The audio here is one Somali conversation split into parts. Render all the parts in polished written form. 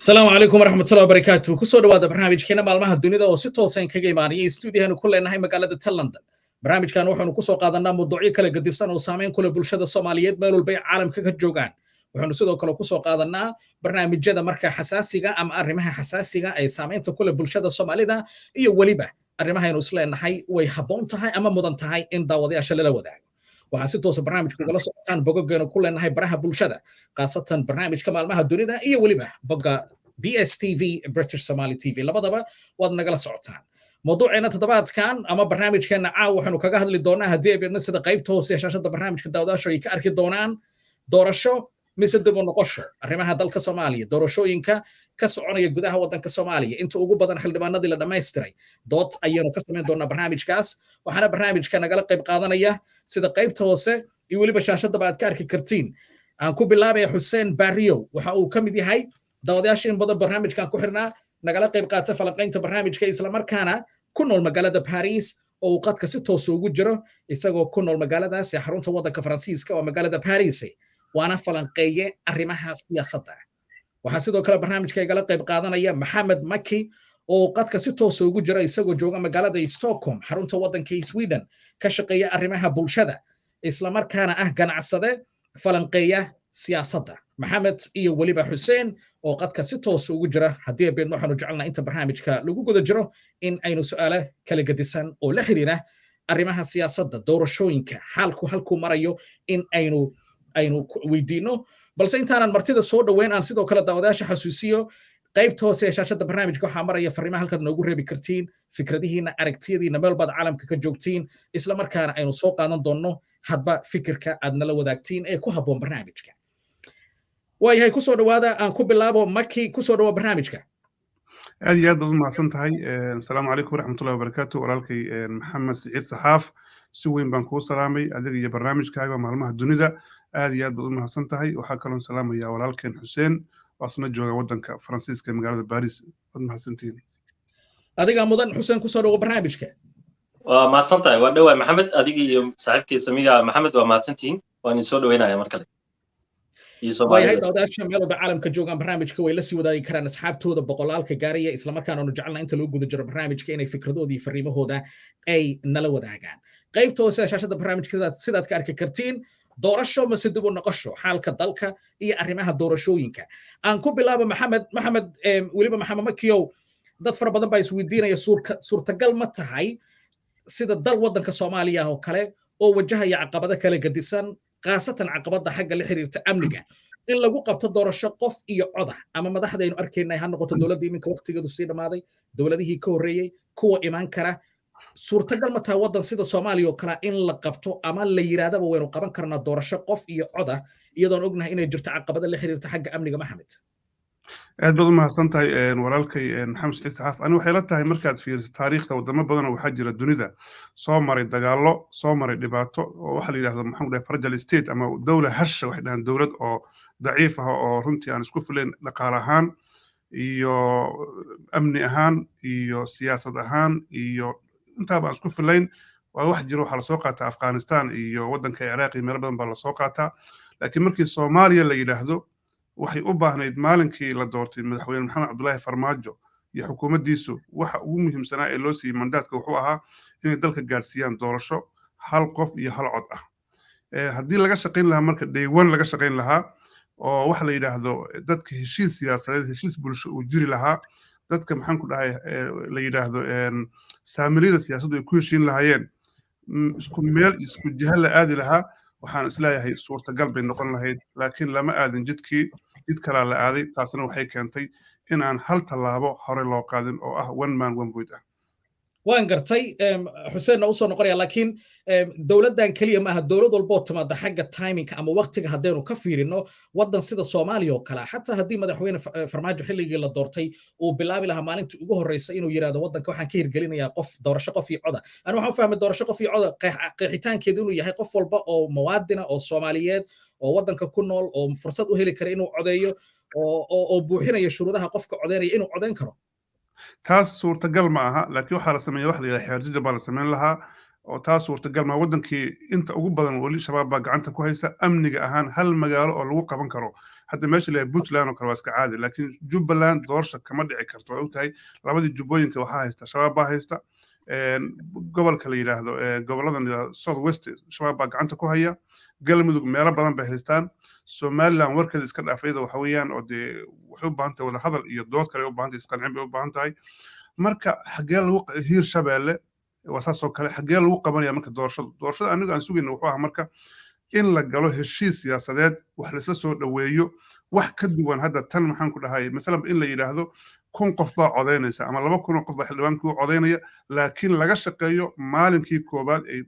Asalaamu calaykum waraxmatullahi wabarakaatu. Kusoo dhawaada barnaamijkeena Maalmaha Dunida oo si toosan kaga imaanaya stuudiyahanu ku leenahay magaalada ta London. Barnaamijkan waxaanu kusoo qaadanaa mawduucyo kala gedisan oo saameyn ku leh bulshada Soomaaliyeed meel walba ay caalamka ka joogaan. Waxaanu sidoo kale kusoo qaadanaa barnaamijyada marka xasaasiga ama arrimaha xasaasiga ee saameynta ku leh bulshada Soomaalida iyo weliba arrimahaynu isleenahay way habboon tahay ama mudan tahay in daawadayaasha lala wadaago. Waxaa si toosa barnaamijka ugala socotaan bogogeenu ku leenahay baraha bulshada, khaasatan barnaamijka Maalmaha Dunida iyo weliba bogga BSTV, British Somali TV, labadaba waad nagala socotaan. Mawduuceena toddobaadkan ama barnaamijkeena caaw waxaanu kaga hadli doonaa, haddii ay beedna sida qaybta hoose ee shaashada barnaamijka daawadaashu ay ka arki doonaan, doorasho mise dib u noqosho, arrimaha dalka Soomaaliya, doorashooyinka ka soconaya gudaha waddanka Soomaaliya, inta ugu badan xildhibaanadii la dhammaystiray. Dood ayaanu ka samayn doonaa barnaamijkaas. Waxaana barnaamijka nagala qayb qaadanaya, sida qaybta hoose iyo weliba shaashadaba aad ka arki kartiin, aan ku bilaabaya Xuseen Barriyow. Waxa uu ka mid yahay daawadayaasha in badan barnaamijkan ku xirnaa, nagala qayb qaata falanqaynta barnaamijka, islamarkaana ku nool magaalada Paris oo uu qadka si toosa ugu jiro, isagoo ku nool magaaladaas ee xarunta waddanka Faransiiska oo magaalada Paris, waana falanqeeye arrimaha siyaasadda. Waxaa sidoo kale barnaamijka igala qayb qaadanaya Maxamed Maki oo qadka si toosa ugu jira, isagoo jooga magaalada Stockholm, xarunta waddanka Sweden, ka shaqeeya arrimaha bulshada, islamarkaana ah ganacsade falanqeeya siyaasadda. Maxamed iyo weliba Xuseen oo qadka si toosa ugu jira, haddii beedna waxaanu jecelnaa inta barnaamijka lagu guda jiro in aynu su'aalo kala gedisan oo la xiriira arrimaha siyaasadda, doorashooyinka, xaalku halkuu marayo in aynu weydiino. Balse intaanan martida soo dhoweyn, aan sidoo kale daawadayaasha xasuusiyo: qaybta hoose ee shaashadda barnaamijka waxaa maraya fariimaha halkaad noogu reebi kartiin fikradihiina, aragtiyadiina, meel baad caalamka ka joogtiin, isla markaana aynu soo qaadan doonno hadba fikirka aad nala wadaagtiin ee ku habboon barnaamijka. Waayahay, kusoo dhowaada. Aan ku bilaabo Maki. Kusoo dhawa barnaamijka. Aad iyo aad baad u mahadsan tahay. Asalaamu calaykum waraxmatullahi wabarakaatu. Walaalkay Maxamed Siciid Saxaaf, si weyn baan kuu salaamay adiga iyo barnaamijkaaga Maalmaha Dunida. Aad iyo aad baad u mahadsan tahay. Waxaa kaloon salaamaya walaalkeen Xuseen oo asna jooga waddanka Faransiiska, magaalada Baris. Waad mahadsantihiin. Adigaa mudan. Xuseen, kusoo dhawo barnaamijka. Waa mahadsan tahay, waa dhawaay Maxamed. Adiga iyo saaxiibkii Samiga Maxamed waa mahadsantihiin, waan idin soo dhaweynaya mar kale. Waayahay, daawadayaasha meel walba caalamka joogaan barnaamijka way la sii wadaagi karaan asxaabtooda boqolaalka gaaraya, islamarkaana aanu jecelna inta lagu guda jiro barnaamijka inay fikradooda iyo fariimahooda ay nala wadaagaan. Qaybta hoose shaashada barnaamijka sidaad ka arki kartiin: doorasho mase dib u noqosho, xaalka dalka iyo arrimaha doorashooyinka. Aan ku bilaabo Maxamed. Maxamed, weliba Maxamed Makiyow, dad fara badan baa isweydiinaya: suurtagal ma tahay sida dal waddanka Soomaaliya oo kale oo wajahaya caqabado kala gedisan, khaasatan caqabadda xagga la xiriirta amniga, in lagu qabto doorasho qof iyo coda, ama madaxdaynu arkaynay ha noqoto dowladda iminka waqtigeedu sii dhammaaday, dowladihii ka horreeyey, kuwa imaan kara? Suurtagal ma tahay waddan sida Soomaaliya oo kale in la qabto ama la yidhahdaba waynu qaban karnaa doorasho qof iyo coda, iyadoon ognahay inay jirto caqabado la xiriirta xagga amniga, Maxamed? Aad baad u mahadsan tahay, walaalkay Maxamed Siciid Saxaaf. Ani waxay la tahay, markaad fiiriso taariikhda, wadamo badanoo waxaa jira dunida soo maray dagaallo, soo maray dhibaato, oo waxa la yidhahdo, maxaan dhahay, fragile state ama dowla hasha waxay dhahaan, dowlad oo daciif ah oo runtii aan isku filayn dhaqaale ahaan iyo amni ahaan iyo siyaasad ahaan iyo intaaba aan isku filayn. Waa wax jiro. Waxaa lasoo qaataa Afghanistan iyo waddanka Ciraaq iyo meelo badan baa lasoo qaataa. Laakiin markii Soomaaliya la yidhaahdo, waxay u baahnayd maalinkii la doortay madaxweyne Maxamed Cabdullaahi Farmaajo iyo xukuumaddiisu, waxa ugu muhiimsanaa ee loo siiyey mandaadka wuxuu ahaa inay dalka gaadhsiiyaan doorasho hal qof iyo hal cod ah. Haddii laga shaqayn lahaa marka day one laga shaqayn lahaa, oo waxa la yidhaahdo dadka heshiis siyaasadeed, heshiis bulsho uu jiri lahaa, dadka, maxaan ku dhahay, la yidhaahdo saamiliyada siyaasaddu ay ku heshiin lahaayeen, isku meel isku jiha la aadi lahaa, waxaan isleeyahay suurtagal bay noqon lahayd. Laakiin lama aadin jidkii, jid kalaa la aaday. Taasna waxay keentay in aan hal tallaabo hore loo qaadin oo ah one man one vote ah. Waan gartay. Xuseenna usoo noqonaya, laakiin dowladdan keliya maaha, dowlad walboo timaada xagga timingka ama waqtiga haddaynu ka fiirino, waddan sida Soomaaliya oo kale, xataa haddii madaxweyne Farmaajo xilligii la doortay uu bilaabi lahaa maalintii ugu horreysa inuu yidhahdo waddanka waxaan ka hirgelinayaa qof doorasho qof iyo coda. Ani waxaan u fahmay doorasho qof iyo coda qeexitaankeedu inuu yahay qof walba oo muwaadina oo Soomaaliyeed oo waddanka ku nool oo fursad u heli kara inuu codeeyo oo buuxinaya shuruudaha qofka codeynaya inuu codeyn karo. Taas suurtagal ma aha, laakiin waxaa la sameeya waxa la yidhaha xeerjajab baa la sameyn lahaa, oo taas suurtagal ma. Waddankii inta ugu badan weli Shabaab baa gacanta ku haysa. Amniga ahaan hal magaalo oo lagu qaban karo Hadda meesha la Puntland oo kale waa iska caadi, laakiin Jubbaland doorasha kama dhici karto. Waa ogtahay, labadii jubbooyinka waxaa haysta Shabaab baa haysta. Gobolka la yidhaahdo, goboladan South West, Shabaab baa gacanta ku haya. Galmudug meelo badan bay haystaan. Somaliland warkeeda iska dhaaf, iyada waxa weeyaan oo dee waxay u baahan tahay wadahadal iyo dood kale u baahan tahay, isqancin bay u baahan tahay. Marka xaggee lagu, Hiir Shabeelle waa saas oo kale, xaggee lagu qabanaya marka doorashadu? Doorashada anigu aan sugayna wuxuu ahaa marka in la galo heshiis siyaasadeed, wax laisla soo dhoweeyo, wax ka duwan hadda tan. Maxaan ku dhahay, masalan in la yidhaahdo 1000 qof baa codaynaysa ama 2000 oo qof baa xildhibaankii u codaynaya, laakiin laga shaqeeyo maalinkii koowaad ee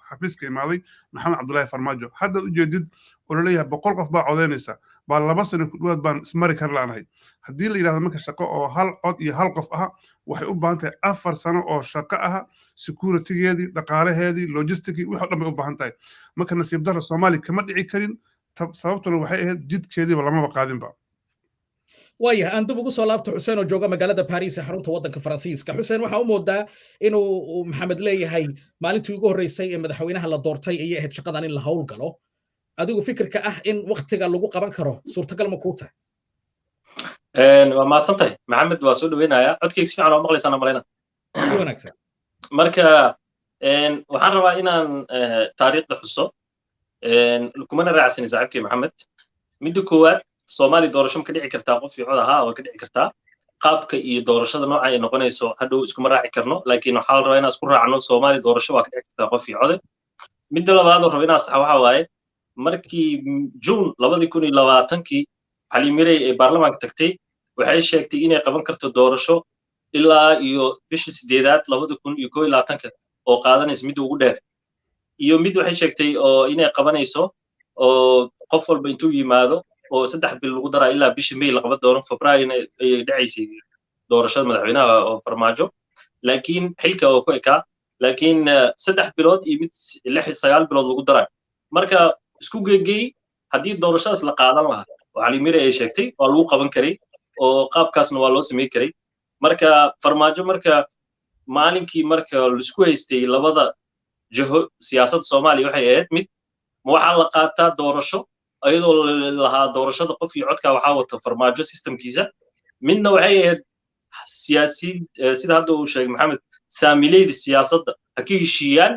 xafiiska imaaday Maxamed Cabdullaahi Farmaajo. Haddaad ujeedid oo laleeyahay 100 qof baa codaynaysa baa 2 sano ku dhawaad baan ismari kar la'nahay. Haddii la yidhahdo marka shaqo oo hal cod iyo hal qof ah waxay u baahan tahay 4 sano oo shaqo ah, securitygeedii, dhaqaalaheedii, logisticii, wixii o dhan bay u baahan tahay. Marka nasiib darra, Soomaaliya kama dhici karin, sababtuna waxay ahayd jidkeediiba lamaba qaadinba. Waayahay, aan dib ugu soo laabto Xuseen oo jooga magaalada Paris ee xarunta waddanka Faransiiska. Xuseen, waxaa u moodaa inuu Maxamed leeyahay maalintii ugu horreysay ee madaxweynaha la doortay ayay ahayd shaqadan in la hawl galo. Adigu fikirka ah in waktiga lagu qaban karo suurtagal ma kuu tahay? Waa mahadsan tahay Maxamed, waa soo dhaweynaya. Codkayga si fiican waa maqlaysaan malayna? Si wanaagsan. Marka waxaan rabaa inaan taariikhda xuso, kumana raacsanin saaxiibkay Maxamed. Midda koowaad, Soomaaliya doorasho ma ka dhici kartaa qof iyo cod ahaa? Waa ka dhici kartaa. Qaabka iyo doorashada nooca ay noqonayso hadhow iskuma raaci karno, laakiin waxaa la rabaa inaan isku raacno Soomaaliya doorasho waa ka dhici kartaa qof iyo code. Midda labaad oo raba inaan saxa waxa waaye, markii June 2020-kii Xaliim Yarey ee baarlamaanka tagtay, waxay sheegtay inay qaban karto doorasho ilaa iyo bisha sideedaad 2021-ka oo qaadanaysa midda ugu dheer, iyo mid waxay sheegtay oo inay qabanayso oo qof walba intuu yimaado oo 3 bil lagu daraa ilaa bisha May la qaban doono. Febraarina ayay dhacaysay doorashada madaxweynaha oo Farmaajo, laakiin xilka oo ku ekaa, laakiin 3 bilood iyo mid 6, 9 bilood lagu daraa. Marka isku geegey, haddii doorashadaas la qaadan lahaa oo Xaliim Yarey ay sheegtay, waa lagu qaban karay oo qaabkaasna waa loo samey karay. Marka Farmaajo marka maalinkii marka laisku haystay labada jaho siyaasadda Soomaaliya waxay ahayd mid ma waxaa la qaataa doorasho iyadoo lahaa doorashada qof iyo codka waxaa wata Farmaajo systemkiisa, midna waxay ahayd siyaasi sida hadda uu sheegay Maxamed, saamileyda siyaasadda ha ka heshiiyaan,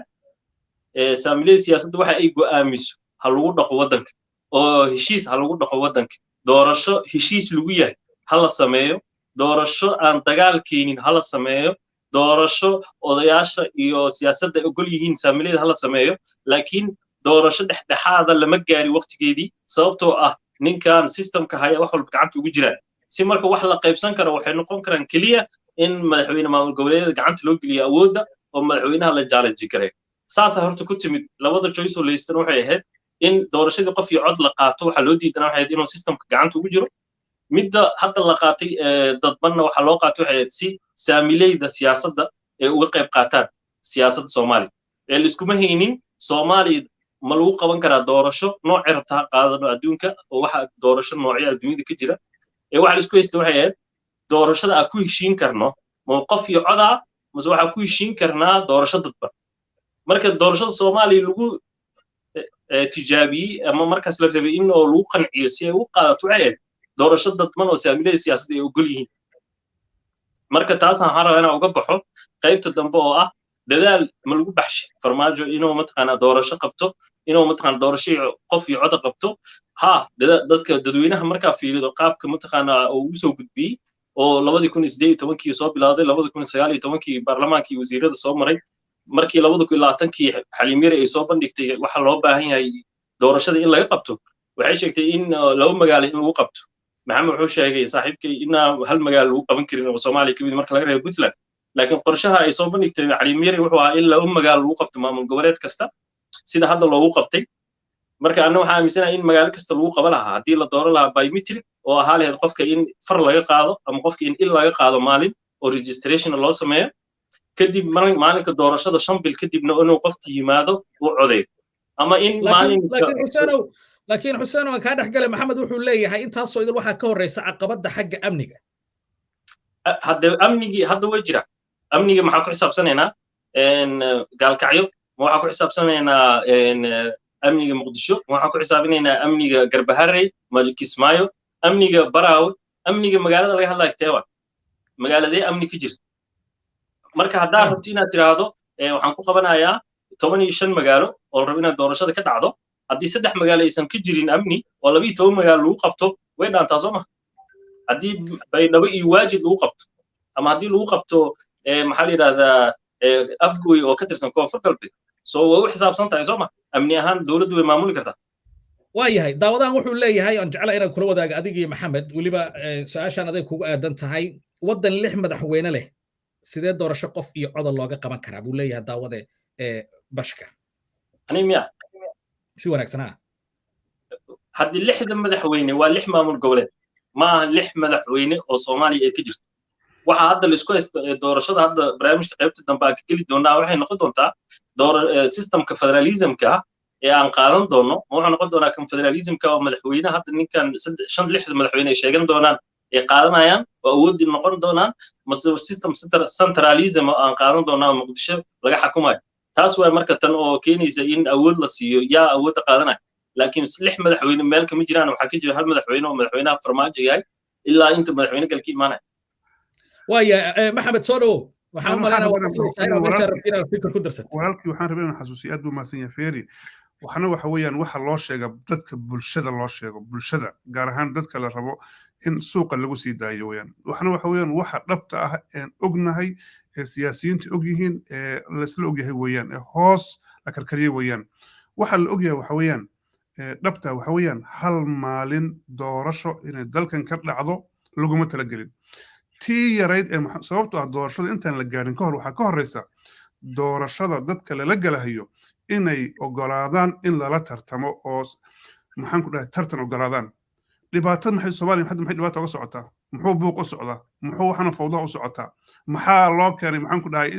saamileyda siyaasadda waxa ay go'aamiso ha lagu dhaqo waddanka oo heshiis ha lagu dhaqo waddanka, doorasho heshiis lagu yahay ha la sameeyo, doorasho aan dagaal keenin ha la sameeyo, doorasho odayaasha iyo siyaasadda ay ogol yihiin saamileyda ha la sameeyo. Laakiin doorasho dhexdhexaada lama gaari waqtigeedii, sababtoo ah ninkan systemka haya wax walba gacanta ugu jiraan. Si marka wax la qaybsan karo waxay noqon karaan keliya in madaxweyne maamul goboleedyada gacanta loo geliyo awoodda oo madaxweynaha la challenge gareeyo. Saasaa horta ku timid. Labada choice oo laystan waxay ahayd in doorashadii qof iyo cod la qaato, waxaa loo diidana waxay ahayd inuu systemka gacanta ugu jiro. Midda hadda la qaatay dadbanna waxaa loo qaatay waxay ahayd si saamileyda siyaasadda ay uga qayb qaataan siyaasadda Soomaaliya. Ee laiskuma haynin Soomaaliya ma lagu qaban karaa doorasho noocay rabta ha qaadano adduunka oo waxa doorasho noocyo adduunyada ka jira. Ee waxa laisku haysta waxay ahayd doorashada aan ku heshiin karno ma qof iyo codaa mase waxaa ku heshiin karnaa doorasho dadban. Marka doorashada Soomaaliya lagu tijaabiyey ama markaas la rabay in oo lagu qanciyo si ay u qaadato waxay ahayd doorasho dadban oo saamilada siyaasadda ay ogol yihiin. Marka taasaan waxaan rabaa inaan uga baxo qaybta dambe oo ah dadaal ma lagu baxshay Farmaajo inuu mataqaanaa doorasho qabto, inuu mataqaanaa doorasho qof iyo coda qabto? Ha, dadka dadweynaha markaa fiirido qaabka mataqaanaa uu ugu soo gudbiyey oo 2018-kii soo bilowday, 2019-kii baarlamaankii wasiirada soo maray, markii 2020-kii Xaliim Yarey ay soo bandhigtay waxa loo baahan yahay doorashada in laga qabto, waxay sheegtay in laba magaalo in lagu qabto. Maxamed wuxuu sheegay saaxiibkay inaan hal magaalo lagu qaban karin oo Soomaaliya kamid marka laga reebo Puntland, laakiin qorshaha ay soo bandhigtay Xaliim Yarey wuxuu ahaa in laba magaalo lagu qabto maamul goboleed kasta sida hadda loogu qabtay. Marka anna waxaa aaminsanahay in magaalo kasta lagu qaban lahaa haddii la dooran lahaa biometric oo ahaa lahayd qofka in far laga qaado ama qofka in il laga qaado maalin oo registration loo sameeyo, kadib maalinka doorashada 5 bil kadibna inuu qofki yimaado uu codeeyo ama in Laakiin Xuseenow, aan kaa dhex galay, Maxamed wuxuu leeyahay intaasoo idin waxaa ka horreysa caqabadda xagga amniga. Hadde amnigii hadda way jira. Amniga maxaa ku xisaabsanaynaa? Gaalkacyo ma waxaa ku xisaabsanaynaa? Amniga Muqdisho? Ma waxaan ku xisaabinaynaa amniga Garbaharey, Kismaayo, amniga Baraawe, amniga magaalada laga hadlayo tewa magaaladee amni ka jira? Marka haddaad rabto inaad tiraahdo waxaan ku qabanayaa 15 magaalo oo la rabo inaad doorashada ka dhacdo, haddii 3 magaalo aysan ka jirin amni oo 12 magaalo lagu qabto, way dhaantaa, soo ma? Haddii Baydhabo iyo Waajid lagu qabto, ama haddii lagu qabto, maxaa la yidhahdaa, Afgoy oo ka tirsan Koonfur Galbeed, soo way u xisaabsan tahay, soo ma? Amni ahaan dowladdu way maamuli kartaa. Waayahay, daawadahan wuxuu leeyahay, aan jeclaa inaan kula wadaaga adiga iyo Maxamed weliba, su-aashaan aday kugu aadan tahay: waddan lix madaxweyne leh sidee doorasho qof iyo codol looga qaban karaa, buu leeyahay daawade Bashka. Ani miya? Si wanaagsan, ha. Haddii lixda madaxweyne waa lix maamul goboleed, ma aha lix madaxweyne oo Soomaaliya ay ka jirto. Waxa hadda laisku haysto doorashada, hadda barnaamijka qaybta dambe aan ka geli doonaa, waxay noqon doontaa systemka federalismka ee aan qaadan doono. Ma wuxuu noqon doonaa kan federalismka oo madaxweyne hadda ninkan shan lixda madaxweyne ay sheegan doonaan ay qaadanayaan oo awoodii noqon doonaan, mase system centralism oo aan qaadan doonaa oo Muqdisho laga xakumayo? Taas waay marka tan oo keenaysa in awood la siiyo yaa awoodda qaadanaya. Laakiin lix madaxweyne meel kama jiraan. Waxaa ka jira hal madaxweyne oo madaxweynaha Farmaajo yahay ilaa inta madaxweyne kale ka imaanaya. Waaya, Maxamed, soo dhawow. Waxaan u malaynaa meesha rabti inaad fikir ku darsat. Walaalkii waxaan rabay inaan xasuusiyo, aad buu mahadsan yahay. Feeri, waxna waxa weeyaan waxa loo sheega dadka bulshada, loo sheego bulshada, gaar ahaan dadka la rabo in suuqa lagu sii daayo weeyaan. Waxna waxa weeyaan waxa dhabta ah een ognahay ee siyaasiyiinta og yihiin ee laisla ogyahay weeyaan, ee hoos la karkariyey weeyaan. Waxa la ogyahay waxa weeyaan dhabta waxa weeyaan hal maalin doorasho inay dalkan ka dhacdo laguma talagelin, tii yarayd ee sababto ah doorashada intaan la gaadhin ka hor waxaa ka horeysa doorashada dadka lala galahayo inay ogolaadaan in lala tartamo oo, maxaan ku dhahay, tartan ogolaadaan. Dhibaatada maxay Soomaaliya hadda, maxay dhibaata uga socotaa? Muxuu buuq u socdaa? Muxuu waxana fawdaha u socotaa? Maxaa loo keenay, maxaan ku dhahay,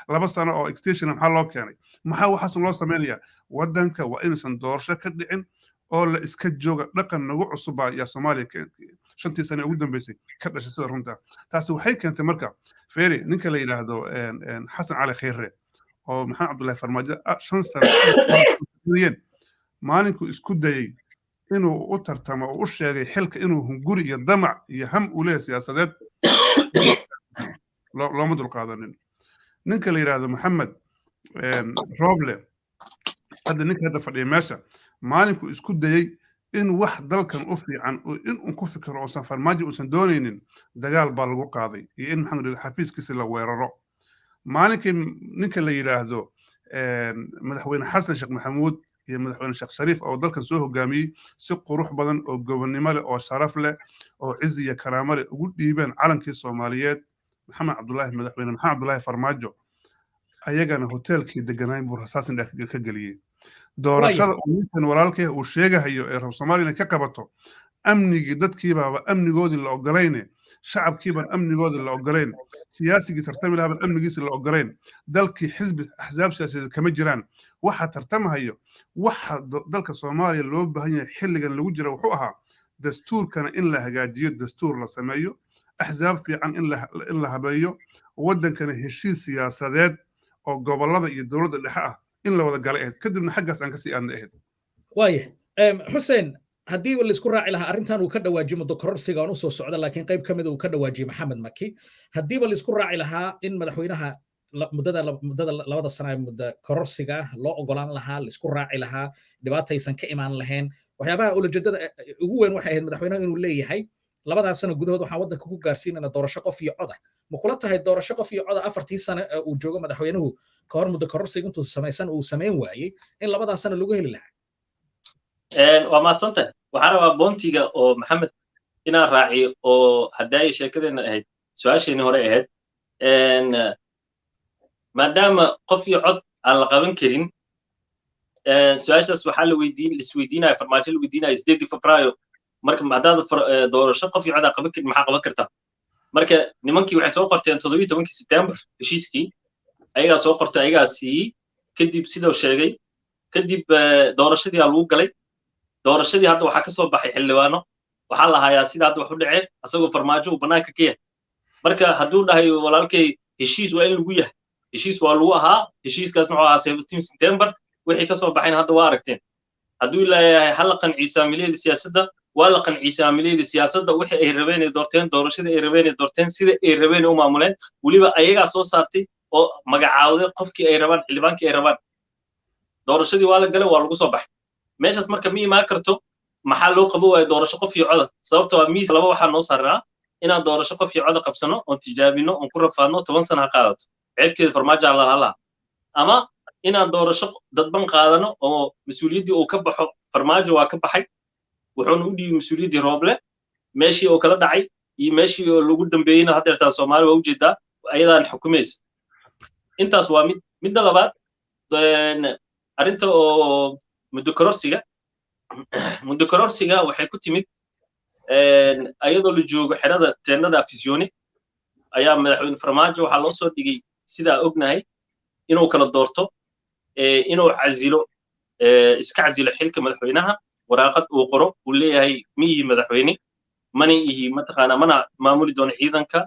2 sano oo extension? Maxaa loo keenay? Maxaa waxaas loo sameynaya? Waddanka waa inaysan doorasho ka dhicin oo la iska jooga. Dhaqan nagu cusubaa yaa Soomaaliya 5-tii sane ugu dambeysay ka dhashay, sida runta. Taasi waxay keentay marka, feeri, ninka la yidhaahdo Xasan Cali Khayre oo Maxamed Cabdullahi Farmaajo 5 sano maalinkuu isku dayey inuu u tartamo oo u sheegay xilka inuu hunguri iyo damac iyo ham uu leeyahay siyaasadeed, looma dulqaadanin. Ninka la yidhaahdo Maxamed Roble, hadda ninka hadda fadhiya meesha, maalinkuu isku dayey in wax dalkan u fiican oo in uu ku fikiro oosan Farmaajo uusan doonaynin, dagaal baa lagu qaaday iyo in, maxaan, xafiiskiisa la weeraro. Maalinkii ninka la yidhaahdo madaxweyne Xasan Sheekh Maxamuud iyo madaxweyne Sheekh Shariif oo dalkan soo hogaamiyey si qurux badan oo gobonnimo leh oo sharaf leh oo cizi iyo karaamo leh ugu dhiibeen calankii Soomaaliyeed Maxamed Cabdullaahi, madaxweyne Maxamed Cabdullaahi Farmaajo, ayagana hoteelkii deganayn buu rasaasin ka geliyey. Doorashada uu ninkan walaalkay uu sheegahayo ee rab Soomaaliya inay ka qabato, amnigii dadkiibaaba amnigoodii la ogolayne, shacabkiibaan amnigoodii la ogolayn, siyaasigii tartami lahaabaan amnigiisi la ogolayn, dalkii xisbi axsaab siyaasadeed kama jiraan, waxa tartamahayo. Waxa dalka Soomaaliya loo baahan yahay xilligan lagu jira wuxuu ahaa dastuurkana in la hagaajiyo, dastuur la sameeyo, axsaab fiican in la habeeyo, waddankana heshiis siyaasadeed oo gobollada iyo dowladda dhexe ah in la wada galay ahayd, kadibna xaggaas aan kasii aadnay ahayd. Waaya, Xuseen, haddii laisku raaci lahaa arrintan uu ka dhawaajiyo muddo kororsiga aan usoo socda, laakiin qayb ka mida uu ka dhawaajiyey Maxamed Maki, haddiiba laisku raaci lahaa in madaxweynaha muddada 2da sana ee muddo kororsiga loo ogolaan lahaa, laisku raaci lahaa, dhibaataysan ka imaan lahayn. Waxyaabaha ulajeedada ugu weyn waxay ahayd madaxweynaha inuu leeyahay labadaas sano gudahood waxaan waddanka ku gaarsiinana doorasho qof iyo coda. Ma kula tahay doorasho qof iyo coda 4-tii sano ee uu joogo madaxweynuhu ka hor muddo kororsiga intuu samaysan uu samayn waayey in labadaas sano lagu heli lahaa? Waa mahadsantahay. Waxaan rabaa point-iga oo Maxamed inaan raaciyo oo haddaay sheekadeena ahayd, su-aasheeni hore ahayd, maadaama qof iyo cod aan la qaban karin. Su-aashaas waxaa la weydiin, lisweydiinaya Farmaajo, la weydiinaya 8-dii Febraayo. Marka haddaad doorasho qof iyo cod aan qaban karin, maxaa qaban kartaa? Marka nimankii waxay soo qorteen 17-kii September heshiiskii, ayagaa soo qortay, ayagaa siiyey. Kadib sidoo sheegay, kadib doorashadii aa lagu galay. Doorashadii hadda waxaa ka soo baxay xildhibaano. Waxaa la hayaa sida hadda wax u dhaceen, asagoo Farmaajo uu bannaanka ka yahay. Marka hadduu dhahay walaalkay heshiis waa in lagu yahay, heshiis waa lagu ahaa. Heshiiskaasna wuxuu ahaa 17 September. Wixii ka soo baxayna hadda waa aragteen. Hadduu leeyahay ha la qanciyo saamiliyada siyaasadda, waa la qanciyey saamiliyada siyaasadda. Wixii ay rabeen ay doorteen, doorashadii ay rabeen ay doorteen, sida ay rabeen u maamuleen. Weliba ayagaa soo saartay oo magacaawday qofkii ay rabaan, xildhibaankii ay rabaan. Doorashadii waa la galay, waa lagu soo baxay meeshaas. Marka ma imaan karto maxaa loo qabo waayo doorasho qof iyo coda, sababta waa miis laba waxaa noo saaraa inaan doorasho qof iyo coda qabsano oon tijaabino oon ku rafaadno, 10 sana ha qaadato, ceebteeda Farmaajo lahaa, ama inaan doorasho dadban qaadano oo mas-uuliyaddii uu ka baxo Farmaajo. Waa ka baxay, wuxuuna u dhiibay mas-uuliyaddii Rooble. Meeshii oo kala dhacay iyo meeshii oo lagu dambeeyeyna haddeertaa Soomaali waa ujeedaa, ayadaan xukumaysa. Intaas waa mid. Midda labaad, arrinta oo muddo kororsiga. Muddo kororsiga waxay ku timid ayadoo la joogo xerada teendhada Afisyooni ayaa madaxweyne Farmaajo waxaa loo soo dhigay, sidaa ognahay, inuu kala doorto inuu casilo, iska casilo xilka madaxweynaha, waraaqad uu qoro uu leeyahay ma ihi madaxweyne, mana ihi mataqaanaa, mana maamuli doono ciidanka,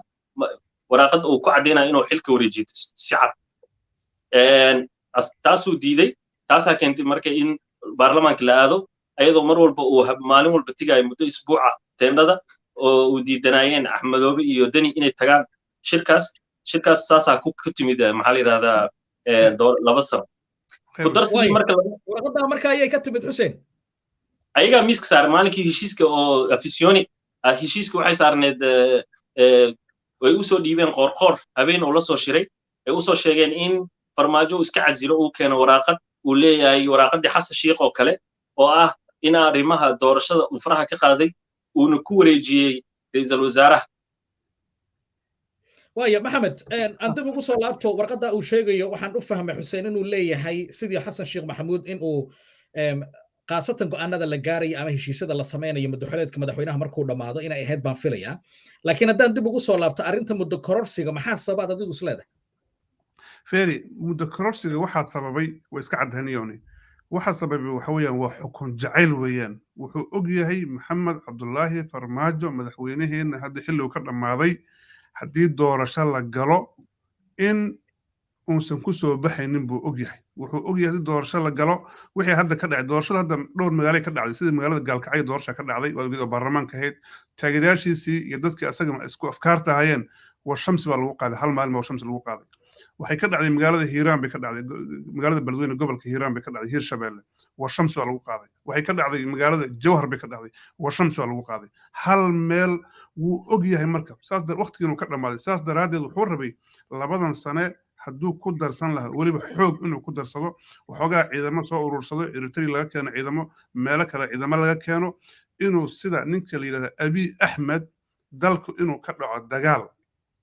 waraaqad uu ku caddaynayo inuu xilka wareejiyo si cad. Taasuu diiday. Taasaa keentay marka in baarlamaanka la aado, ayadoo mar walba uu maalin walba tegayo muddo isbuuca teendhada oo uu diidanaayeen Axmedoobe iyo Deni inay tagaan shirkaas. Shirkaas saasaa ku timid, maxaa la yidhahdaa, 2 sano ku darsigii. Marka warqaddaa marka ayay ka timid, Xuseen? Ayagaa miiska saaray maalinkii heshiiska oo Afisioni. Heshiiska waxay saarneed way usoo dhiibeen Qoorqoor habeen uu la soo shiray, ay usoo sheegeen in Farmaajo uu iska casilo, uu keeno waraaqad uu leeyahay, waraaqaddii Xasan Shiikh oo kale, oo ah in arrimaha doorashada uu faraha ka qaaday, uuna ku wareejiyey ra'iisul wasaaraha. Waaya Maxamed, aan dib ugu soo laabto warqadda uu sheegayo. Waxaan u fahmay Xuseen inuu leeyahay sidii Xasan Sheekh Maxamuud in uu khaasatan go'aanada la gaarayo ama heshiisyada la sameynayo muddo xileedka madaxweynaha markuu dhammaado inay ahayd baan filayaa. Laakiin haddaan dib ugu soo laabto arrinta muddo kororsiga, maxaa sabaad adigu is leedahay? Feri, muddo kororsiga waxaa sababay way iska caddahaniyoni. Waxa sababay waxa weeyaan waa xukun jacayl weeyaan. Wuxuu og yahay Maxamed Cabdulaahi Farmaajo, madaxweyneheenna hadda xilligu ka dhammaaday, haddii doorasho la galo in uusan ku soo baxaynin buu og yahay. Wuxuu og yahay haddii doorasho la galo wixii hadda ka dhacay. Doorashada hadda dhowr magaalay ka dhacday, sida magaalada Gaalkacyo doorasha ka dhacday, waa ogid oo baarlamaanka ahayd. Taageerayaashiisii iyo dadkii asaga isku afkaarta ahayeen war shamsi baa lagu qaaday, hal maalin baa shamsi lagu qaaday. Waxay ka dhacday magaalada Hiiraan bay ka dhacday, magaalada Beledweyne, gobolka Hiiraan bay ka dhacday, Hiir Shabeelle, war shamsi baa lagu qaaday. Waxay ka dhacday magaalada Jowhar bay ka dhacday, war shamsi baa lagu qaaday. Hal meel wuu og yahay. Marka saas waqtigiin uu ka dhammaaday, saas daraaddeed wuxuu rabay labadan sane hadduu ku darsan lahaa, weliba xoog inuu ku darsado, waxoogaa ciidamo soo urursado, Eritrea laga keeno ciidamo, meelo kale ciidamo laga keeno, inuu sida ninka la yidhahda Abiy Axmed dalku inuu ka dhaco dagaal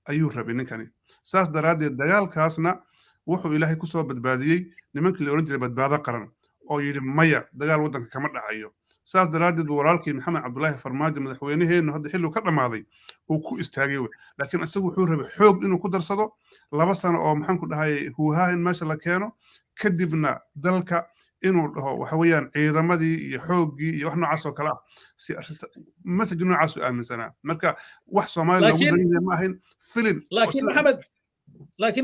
ayuu rabay ninkani. Saas daraaddeed dagaalkaasna wuxuu Ilaahay ku soo badbaadiyey nimankii la odhan jiray Badbaado Qaran oo yidhi maya, dagaal waddanka kama dhacayo. Saas daraaddeed buu walaalkii Maxamed Cabdulaahi Farmaajo, madaxweyneheennu hadda xilligu ka dhammaaday, uu ku istaagay wey. Laakiin isagu wuxuu rabay xoog inuu ku darsado 2 sano oo maxaan ku dhahay huuhaa in meesha la keeno, kadibna dalka inuu dhaho waxa weeyaan ciidamadii iyo xooggii iyo wax noocaas oo kale ah, si message noocaas u aaminsanaa. Marka wax Soomaaliya loogu danyahay ma ahayn filin. Laakiin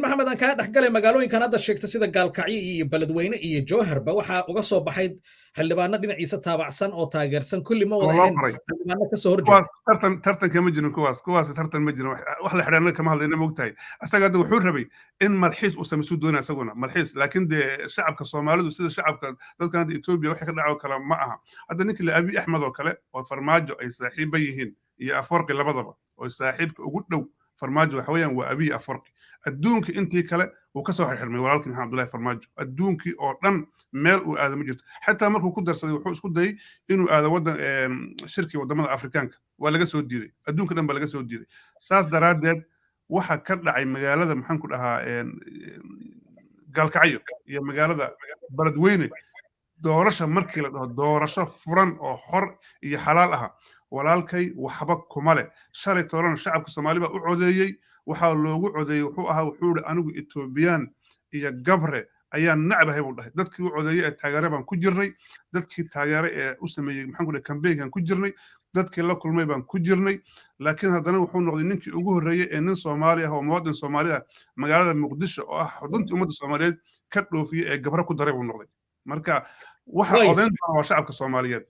Maxamed, aan kaa dhexgalay. Magaalooyinkan hadda sheegta sida Gaalkacyo iyo Beledweyne iyo Jowharba waxaa uga soo baxay xildhibaano dhinaciisa taabacsan oo taageersan. Kulli ma wada ahayn xildhibaano kasoo horjeeda. Tartan tartan kama jirin kuwaas, kuwaas tartan ma jirin. Wax la xidhaana kama hadlayna, mogtahay. Asaga hadda wuxuu rabay in malxiis uu samaysu doonaya isaguna malxiis, laakiin dee shacabka Soomaalidu sida shacabka dadkan hadda Etoobiya waxay ka dhaco kale ma aha. Hadda ninkii la Abiy Axmed oo kale oo Farmaajo ay saaxiiba yihiin iyo Aforqi labadaba, oo saaxiibka ugu dhow Farmaajo waxa weeyaan waa Abiy Aforqi. Adduunka intii kale uu ka soo xirxirmay walaalkii Maxamed Abdullahi Farmaajo. Adduunkii oo dhan meel uu aado ma jirto. Xataa markuu ku darsaday wuxuu isku dayay inuu aado waddan shirkii waddamada Afrikaanka, waa laga soo diiday. Adduunka dhan baa laga soo diiday. Saas daraaddeed waxa ka dhacay magaalada maxaan ku dhahaa Gaalkacyo iyo magaalada Beledweyne, doorasha markii la dhaho doorasho furan oo xor iyo xalaal aha, walaalkay waxba kuma leh. Shalay toolana shacabka Soomaali baa u codeeyey. Waxaa loogu codeeyey wuxuu ahaa, wuxuu ihi anigu Etoobiyaan iyo Gabre ayaan nacbahay buu dhahay. Dadkii u codeeyey ee taageere baan ku jirnay, dadkii taageere ee u sameeyey maxaan ku dhahay kambeynkan ku jirnay, dadkii la kulmay baan ku jirnay. Laakiin haddana wuxuu noqday ninkii ugu horreeyey ee nin Soomaali ah oo muwaadin Soomaali ah magaalada Muqdisho oo ah xuduntii ummadda Soomaaliyeed ka dhoofiyey ee Gabre ku daray buu noqday. Marka Waxa codayn doona waa shacabka Soomaaliyeed.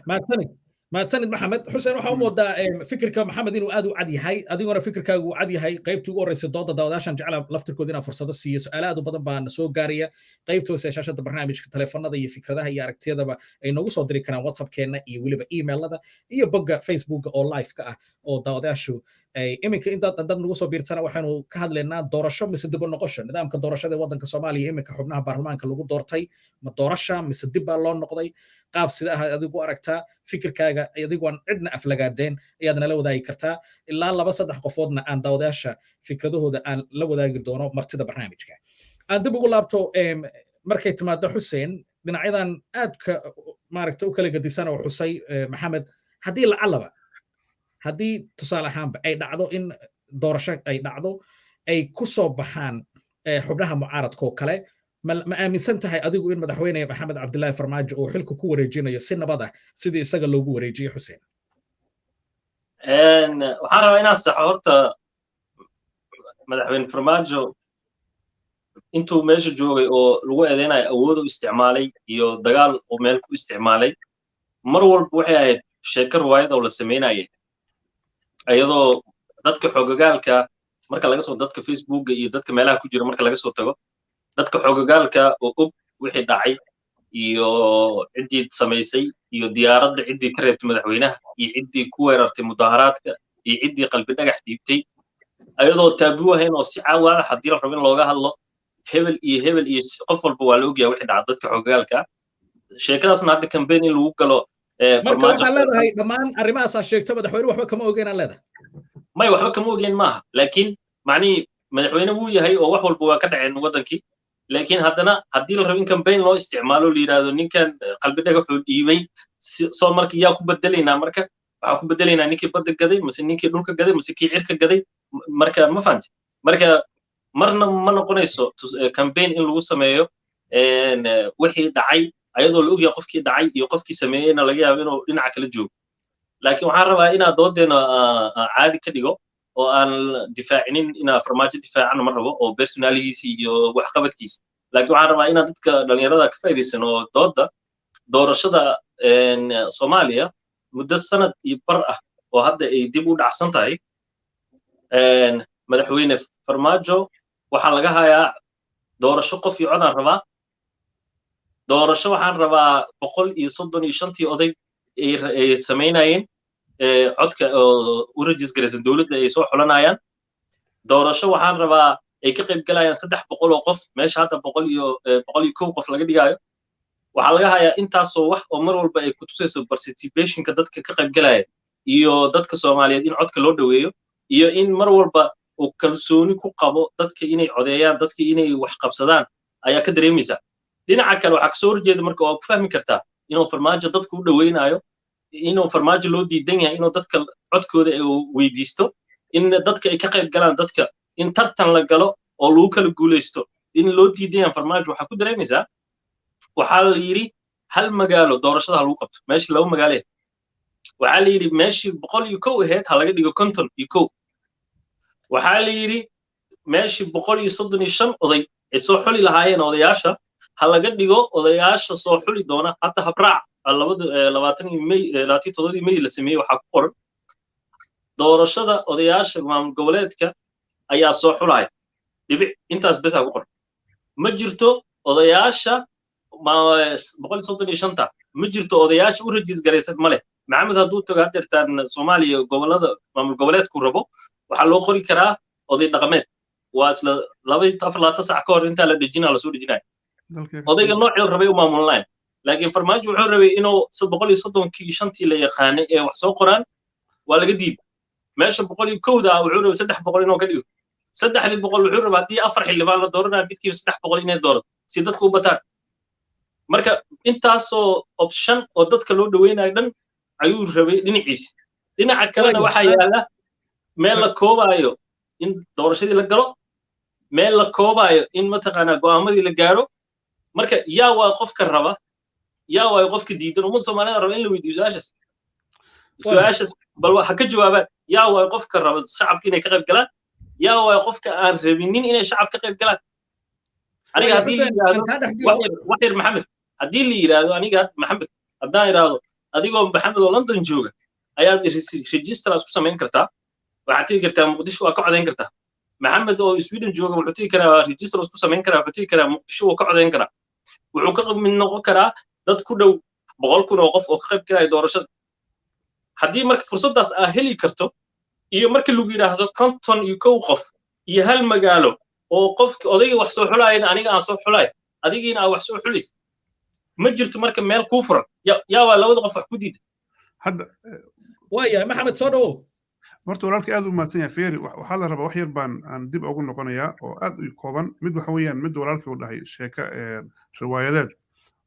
Mahadsanid, mahadsanid Maxamed Xuseen. Waxaa u moodaa fikirka Maxamed inuu aad u cad yahay, adiguna fikirkaagu uu cad yahay. Qaybtii ugu horreysay dooda daawadaashan jecla laftirkooda inaan fursado siiyo. Su'aalo aad u badan baa na soo gaaraya qaybta hoose ee shaashada barnaamijka. Taleefanada iyo fikradaha iyo aragtiyadaba ay noogu soo diri karaan WhatsAppkeenna iyo weliba emailada iyo bogga Facebooka oo live ka ah oo daawadayaashu ay iminka intaad dad nagu soo biirtana. Waxaanu ka hadlaynaa doorasho mise dib u noqosho nidaamka doorashada ee waddanka Soomaaliya. Iminka xubnaha baarlamaanka lagu doortay, ma doorasha mise dib baa loo noqday? Qaab sida ah adigu aragtaa? Fikirkaaga adigoon cidna aflagaadeen ayaad nala wadaagi kartaa. Ilaa laba saddex qofoodna aan daawadayaasha fikradahooda aan la wadaagi doono martida barnaamijka. Aan dib ugu laabto markay timaado Xuseen, dhinacyadan aadka maaragta u kala gedisan oo xusay Maxamed, haddii lacalaba, haddii tusaale ahaanba ay dhacdo in doorasho ay dhacdo, ay ku soo baxaan xubnaha mucaaradka oo kale, ma aaminsan tahay adigu in madaxweyne Maxamed Cabdilaahi Farmaajo uu xilka ku wareejinayo si nabad ah sidii isaga loogu wareejiyey, Xuseen? Waxaan rabaa inaan saxo horta. Madaxweyne Farmaajo intuu meesha joogay oo lagu eedeynayo awood u isticmaalay iyo dagaal oo meel ku isticmaalay, mar walba waxay ahayd sheeko riwaayad oo la samaynayay, iyadoo dadka xogogaalka marka laga soo, dadka Facebooka iyo dadka meelaha ku jira marka laga soo tago, dadka xogogaalka oo og wixii dhacay iyo ciddii samaysay iyo diyaaradda ciddii ka reebtay madaxweynaha iyo ciddii ku weerartay mudaharaadka iyo ciddii qalbi dhagax dhiibtay, ayadoo taabuu ahayn oo si cawaadax haddii la rabo in looga hadlo hebel iyo hebel iyo qof walba waa la ogyahay wixii dhaca dadka xogogaalka. Sheekadaasna hadda campaign in lagu galo. Marka waxaa leedahay dhammaan arrimahaasaa sheegto madaxweyne waxba kama ogeyn aan leedahay? May, waxba kama ogeyn maaha, laakiin macnihii madaxweyne wuu yahay oo wax walba waa ka dhaceen waddankii. Laakiin haddana haddii la rabo in campaign loo isticmaalo, la yidhaahdo ninkan qalbi dhagaxuu dhiibay, soo marka yaa ku bedelaynaa? Marka waxaa ku bedelaynaa ninkii badda gaday mase ninkii dhulka gaday mase kii cirka gaday? Marka ma fahanti. Marka marna ma noqonayso campaign in lagu sameeyo wixii dhacay, ayadoo la ogyahay qofkii dhacay iyo qofkii sameeyeyna laga yaabo inuu dhinaca kala joogo. Laakiin waxaan rabaa inaa doodeena caadi ka dhigo oo aan difaacinin, inaa Farmaajo difaacana ma rabo oo personaligiisa iyo waxqabadkiisa. Laakiin waxaan rabaa inaan dadka dhalinyarada ka faa'iidaysan oo dooda doorashada Soomaaliya muddo sanad iyo bar ah oo hadda ay dib u dhacsan tahay. Madaxweyne Farmaajo waxaa laga hayaa doorasho qof iyo codaan rabaa, doorasho waxaan rabaa 135-tii oday ay samaynayeen codka u rajisgaraysan dowladda ay soo xulanayaan, doorasho waxaan rabaa ay ka qayb galayaan 300 oo qof meesha hadda 101 qof laga dhigaayo. Waxaa laga hayaa intaasoo wax oo mar walba ay ku tusayso participationka dadka ka qayb galaya iyo dadka Soomaaliyeed in codka loo dhoweeyo iyo in mar walba uu kalsooni ku qabo dadka inay codeeyaan, dadka inay wax qabsadaan ayaa ka dareemaysaa. Dhinaca kale waxaa kasoo horjeeda marka waa ku fahmi kartaa inuu Farmaajo dadka u dhoweynayo, inuu Farmaajo loo diidan yahay inuu dadka codkooda weydiisto, in dadka ay ka qayb galaan, dadka in tartan la galo oo lagu kala guulaysto in loo diidan yahay Farmaajo. Waxaa ku dareemaysaa waxaa la yidhi hal magaalo doorashada ha lagu qabto meeshii laba magaalo. Waxaa la yidhi meeshii 101 ahayd ha laga dhigo 51. Waxaa la yidhi meeshii 135 oday ay soo xuli lahaayeen odayaasha ha laga dhigo odayaasha soo xuli doona. Hadda habraac labada 20 May, 27-dii May la sameeyey waxaa ku qoran doorashada odayaasha maamul goboleedka ayaa soo xulaya, dhibic, intaas besaa ku qoran. Ma jirto odayaasha 135-ta, ma jirto odayaasha u rajiis garaysan ma leh. Maxamed hadduu tago haddeertaan Soomaaliya gobolada maamul goboleedku rabo, waxaa loo qori karaa oday dhaqameed. Waa isla 24 sac ka hor intaa la dejinaa lasoo dejinaya odayga noocii la rabay u maamulnayn. Laakiin Farmaajo wuxuu rabay inuu 135-tii la yaqaanay ee wax soo qoraan waa laga diiday. Meesha 101-da ah wuxuu rabay 300 inuu ka dhigo. 300-dii wuxuu rabay haddii afar xildhibaan la dooranayo midkiiba 300 inay doorato si dadku u bataan. Marka intaasoo option oo dadka loo dhaweynayo dhan ayuu rabay dhinaciisa. Dhinaca kalena waxaa yaala meel la koobaayo in doorashadii la galo, meel la koobaayo in mataqaanaa go'aamadii la gaaro. Marka yaa waa qofka raba, yaa waa qofka diidan? Ummadda Soomaalida raba in la weydiiyo su-aashaas. Su-aashaas bal ha ka jawaabaan: yaa waa qofka raba shacabka inay ka qayb galaan, yaa waa qofka aan rabinin inay shacab ka qayb galaan? Aniga haddii wax yar, Maxamed. Haddii la yidhaahdo aniga Maxamed, haddaan idhaahdo adigoo Maxamed oo London jooga ayaad register isku samayn kartaa, waxaad tegi kartaa Muqdisho, waa ka codayn kartaa. Maxamed oo Sweden jooga wuxuu tegi karaa, register isku samayn karaa, wuxuu tegi karaa Muqdisho, wuu ka codayn karaa. Wuxuu ka mid noqon karaa dad ku dhow 100,000 oo qof oo ka qayb galaya doorashada. Haddii marka fursaddaas aa heli karto, iyo marka lagu yidhaahdo 51 qof iyo hal magaalo oo qofki odayga wax soo xulaayana aniga aan soo xulaay, adigiina aa wax soo xulays, ma jirto marka meel kuu furan. Yaa waa labada qof wax ku diida? Hadda Waayahay, Maxamed, soo dhawow. Horta walaalkii aad u mahadsan yahay. Feeri, waxaa la rabaa wax yar baan aan dib ugu noqonayaa oo aad u kooban. Mid waxa weeyaan mid walaalkii uu dhahay sheeko riwaayadeed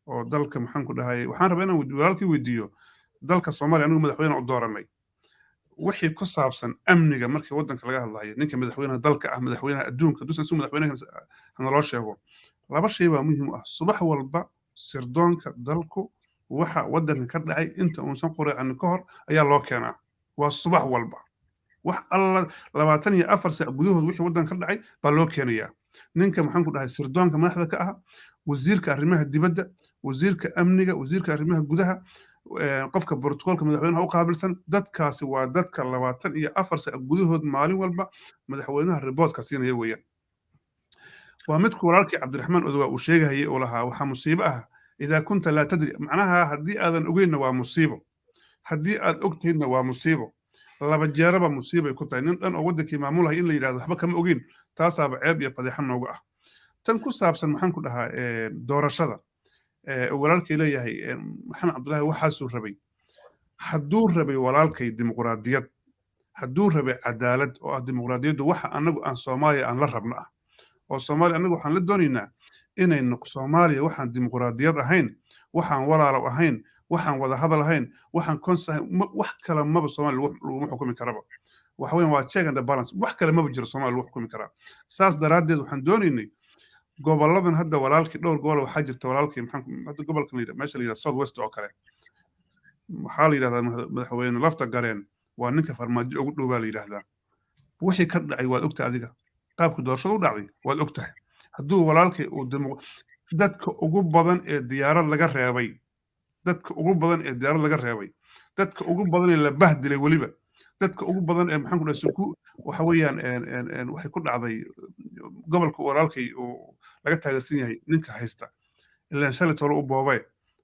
oo dalka, maxaan ku dhahay, waxaan rabaa inaan walaalkii weydiiyo: dalka Soomaaliya anigu madaxweyne u dooranay, wixii ku saabsan amniga markii waddanka laga hadlayo, ninka madaxweynaha dalka ah, madaxweynaha adduunka dusan su madaxweynaha hanaloo sheego, laba shay baa muhiim u ah. Subax walba sirdoonka dalku waxa waddanka ka dhacay inta uusan quraacin ka hor ayaa loo keenaa. Waa subax walba, wax alla 24 saac gudahood wixii waddanka ka dhacay baa loo keenayaa ninka, maxaan ku dhahay, sirdoonka madaxda ka ah, wasiirka arrimaha dibadda, wasiirka amniga, wasiirka arrimaha gudaha, qofka brotocoolka madaxweynaha u qaabilsan. Dadkaasi waa dadka 24 saac gudahood maalin walba madaxweynaha report-ka siinaya weeyaan. Waa midku walaalkii Cabdiraxmaan Odowa uu sheegahayay oo lahaa waxaa musiibo ah idaa kunta laa tadri. Macnaha haddii aadan ogeynna waa musiibo, haddii aad ogtahydna waa musiibo. Laba jeeraba musiibay ku tahay nin dhan oo waddankii maamulaya in la yidhahdo waxba kama ogeyn. Taasaaba ceeb iyo fadeexa nooga ah. Tan ku saabsan, maxaan ku dhahaa, doorashada walaalkay leeyahay Maxamed Cabdullaahi waxaasuu rabay. Hadduu rabay walaalkay dimuqraadiyad, hadduu rabay cadaalad, oo ah dimuqraadiyaddu waxa annagu aan Soomaaliya aan la rabno ah, oo Soomaaliya annagu waxaan la doonaynaa inay Soomaaliya waxaan dimuqraadiyad ahayn, waxaan walaalo ahayn, waxaan wada hadal ahayn, waxaan cons ahayn, wax kale maba Soomaaliya laguma xukumi karaba. Waxa weeyaan waa check and balance, wax kale maba jiro Soomaaliya lagu xukumi karaa. Saas daraaddeed waxaan doonaynay gobolladan hadda walaalkii dhowr gobol waxaa jirta walaalkii, maxaan hadda gobolkan la yidhaha, meesha la yidhaha South West oo kale, waxaa la yidhahdaa madaxweyne Lafta Gareen waa ninka Farmaajo ugu dhow baa la yidhahdaa. Wixii ka dhacay waad ogtahay adiga, qaabka doorashada u dhacday waad ogtahay. Hadduu walaalkay uu dadka ugu badan ee diyaarad laga reebay, dadka ugu badan ee diyaarad laga reebay, dadka ugu badan ee la bahdilay, weliba dadka ugu badan ee, maxaan ku dhahay, suku waxa weeyaan waxay ku dhacday gobolka walaalkay uu laga taageersan yahay ninka haysta, ilaan shalay tolo u boobay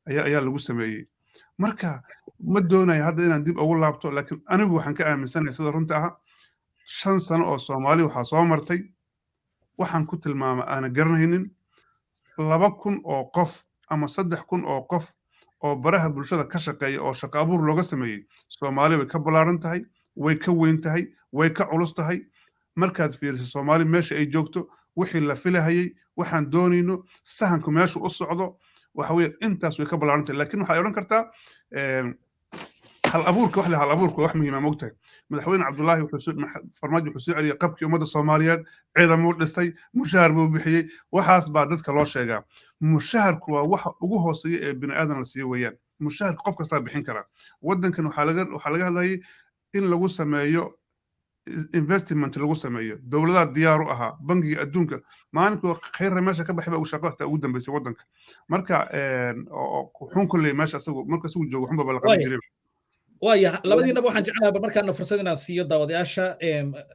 ayaa lagu sameeyey. Marka ma doonayo hadda inaan dib ugu laabto, laakiin anigu waxaan ka aaminsanahay sida runta ah 5 sano oo Soomaali waxaa soo martay waxaan ku tilmaama aana garanaynin, 2,000 oo qof ama 3,000 oo qof oo baraha bulshada ka shaqeeya oo shaqo abuur looga sameeyey. Soomaali way ka ballaaran tahay, way ka weyn tahay, way ka culus tahay. Markaad fiiriso Soomaali meesha ay joogto, wixii la filahayey, waxaan doonayno, sahanku meeshu u socdo, waxa weeye intaas way ka ballaaran tahay. Laakiin waxay odhan kartaa hal abuurka, wax le hal abuurka waa wax muhiima, mogtahay. Madaxweyne Cabdullaahi wuxuu Farmaajo wuxuu soo celiyey qabkii ummadda Soomaaliyeed, ciidamuu dhisay, mushahar buu bixiyey. Waxaas baa dadka loo sheegaa. Mushaharku waa waxa ugu hooseeya ee bini aadan la siiyo weeyaan. Mushaharka qof kastaa bixin karaa. Waddankan waxaa laga hadlayay in lagu sameeyo investment, lagu sameeyo dowladaha diyaar u ahaa, Bangiga Adduunka. Maalinkuu Khayrra meesha ka baxay baa uu shaqo xitaa ugu dambeysay waddanka. Marka xun kolley meesha isagu marka isagu joogo xunba ba la qaban jiray. Waaya, labadiinaba waxaan jeclahay markaana fursad inaan siiyo daawadayaasha.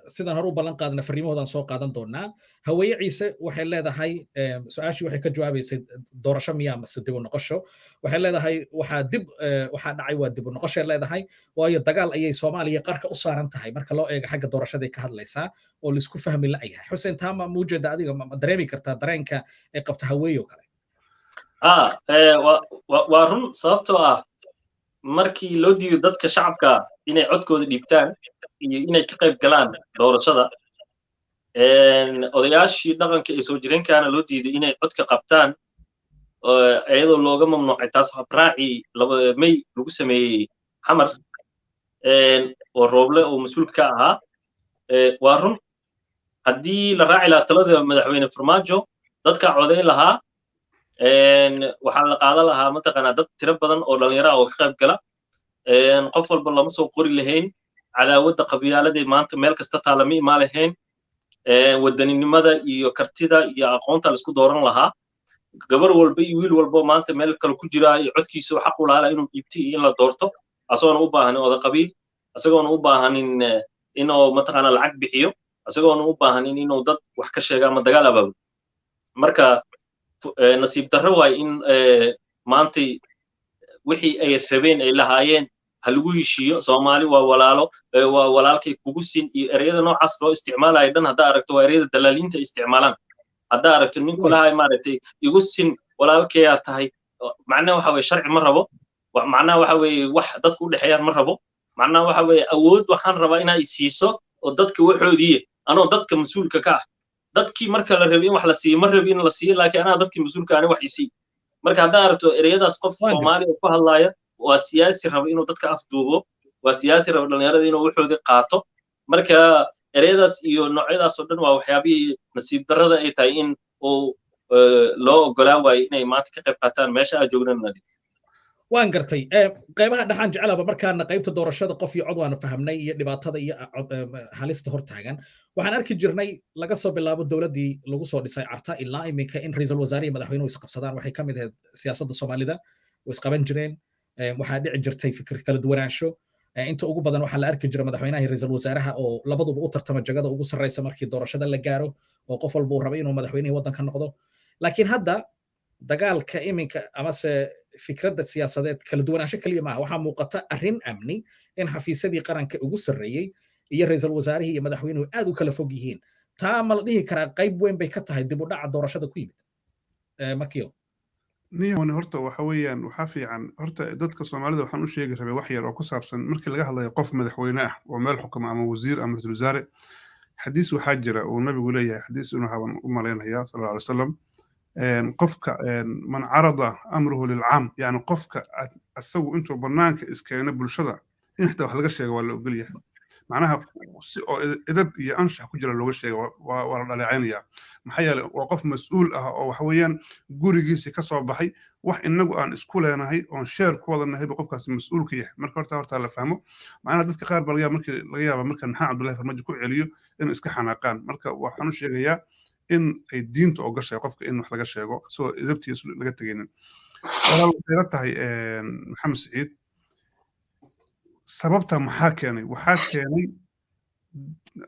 Sidaan hore u ballan qaadna, fariimahoodan soo qaadan doonaa. Haweeye Ciise waxay leedahay, su-aashii waxay ka jawaabaysay doorasho miyaa mase dib u noqosho. Waxay leedahay waxaa dib waxaa dhacay waa dib u noqoshay leedahay, waayo dagaal ayay Soomaaliya qarka u saaran tahay marka loo eego xagga doorashaday ka hadlaysaa oo laisku fahmi la'yahay. Xuseen, taama muujeeda adiga ma dareemi kartaa dareenka ay qabta Haweeye oo kale? Waa run, sababtoo ah markii loo diido dadka shacabka inay codkooda dhiibtaan iyo inay ka qayb galaan doorashada, odayaashii dhaqanka ee soo jireenkaana loo diiday inay codka qabtaan, iyadoo looga mamnuucay taas habraacii laba May lagu sameeyey Xamar oo Rooble oo mas-uulka ka ahaa. Waa run, haddii la raaci lahaa talada madaxweyne Farmaajo, dadka codayn lahaa, waxaa la qaadan lahaa mataqaanaa dad tiro badan oo dhalinyaro ah oo ka qayb gala. Qof walba lama soo qori lahayn. Cadaawadda qabyaaladii maanta meel kasta taala ma imaan lahayn. Wadaninimada iyo kartida iyo aqoonta la isku dooran lahaa. Gabar walba iyo wiil walba maanta meel kale ku jira iyo codkiisa xaq u lahaa inuu dhiibto iyo in la doorto, asagoona u baahanin oda qabiil, asagoona u baahanin inuu mataqaana lacag bixiyo, asagoona u baahanin inuu dad wax ka sheego ama dagaal abaabo. Marka nasiib darro waay in maantay wixii ay rabeen ay lahaayeen ha lagu heshiiyo, Soomaali waa walaalo, waa walaalkay kugu sin iyo ereyada noocaas loo isticmaalayo dhan haddaa aragto, waa ereyada dalaaliinta ay isticmaalaan. Haddaa aragto ninku lahaa maaragtay igu sin walaalkayaa tahay, macnaha waxa weye sharci ma rabo, macnaha waxa weeye wax dadku u dhexeeyaan ma rabo, macnaha waxa weeye awood waxaan rabaa inaa i siiso oo dadka waxoodiiye anoo dadka mas-uulka ka ah. Dadkii marka la rabay in wax la siiyo ma rabi in la siiyo, laakiin anaa dadkii mas-uulka ani wax isii. Marka haddaa aragto ereyadaas qof Soomaali oo ku hadlaaya, waa siyaasi raba inuu dadka afduubo, waa siyaasi raba dhalinyarada inuu waxoodii qaato. Marka ereyadaas iyo noocyadaas oo dhan waa waxyaabihii nasiib darrada ay tahay in uu loo ogolaa waayo inay maanta ka qayb qaataan meesha aa joognana. Waan gartay. Qaybaha dhexaan jecelaba markaana qaybta doorashada qof iyo cod waanu fahamnay iyo dhibaatada iyo halista hortaagan. Waxaan arki jirnay laga soo bilaabo dowladdii lagu soo dhisay Carta ilaa iminka in ra'iisul wasaare iyo madaxweynuhu isqabsadaan. Waxay ka mid ahayd siyaasadda Soomaalida, way isqaban jireen, waxaa dhici jirtay fikir kala duwanaansho. Inta ugu badan waxaa la arki jira madaxweynaha iyo ra'iisul wasaaraha oo labaduba u tartama jagada ugu sarreysa markii doorashada la gaaro, oo qof walba uu raba inuu madaxweynihii waddanka noqdo. Laakiin hadda dagaalka iminka amase fikradda siyaasadeed kala duwanaansho keliya maaha, waxaa muuqata arrin amni in xafiisyadii qaranka ugu sarreeyey iyo ra'iisul wasaarihii iyo madaxweynuhu aad u kala fog yihiin. Taa ma la dhihi karaa qayb weyn bay ka tahay dib u dhaca doorashada ku yimid, Makiyo? Niyahoni horta waxa weeyaan waxaa fiican horta dadka Soomaalida waxaan u sheegi rabay wax yar oo ku saabsan markii laga hadlayo qof madaxweyne ah oo meel xukuma ama wasiir ama ra'iisul wasaare. Xadiis waxaa jira uu nabigu leeyahay, xadiis inuu haban u malaynayaa sal alla alay wasalam, qofka man carada amruhu lilcaam, yani qofka asagu intuu banaanka iskeeno bulshada in xitaa wax laga sheego waa la ogol yahay, macnaha si oo edab iyo anshax ku jira looga sheega, waa la dhaleecaynayaa. Maxaa yeelay waa qof mas-uul ah oo waxa weeyaan gurigiisii ka soo baxay, wax inagu aan isku leenahay oon sheer ku wada nahay buu qofkaasi mas-uul ka yahay. Marka horta la fahmo, macnaha dadka qaar baa laga yaaba markii laga yaaba marka Maxamed Cabdullahi Farmaajo ku celiyo inay iska xanaaqaan. Marka waxaan u sheegayaa in ay diinta ogashahay qofka in wax laga sheego isagoo edabtiisa laga tegaynin. Walaal, waxay la tahay Maxamed Siciid, sababta maxaa keenay? Waxaa keenay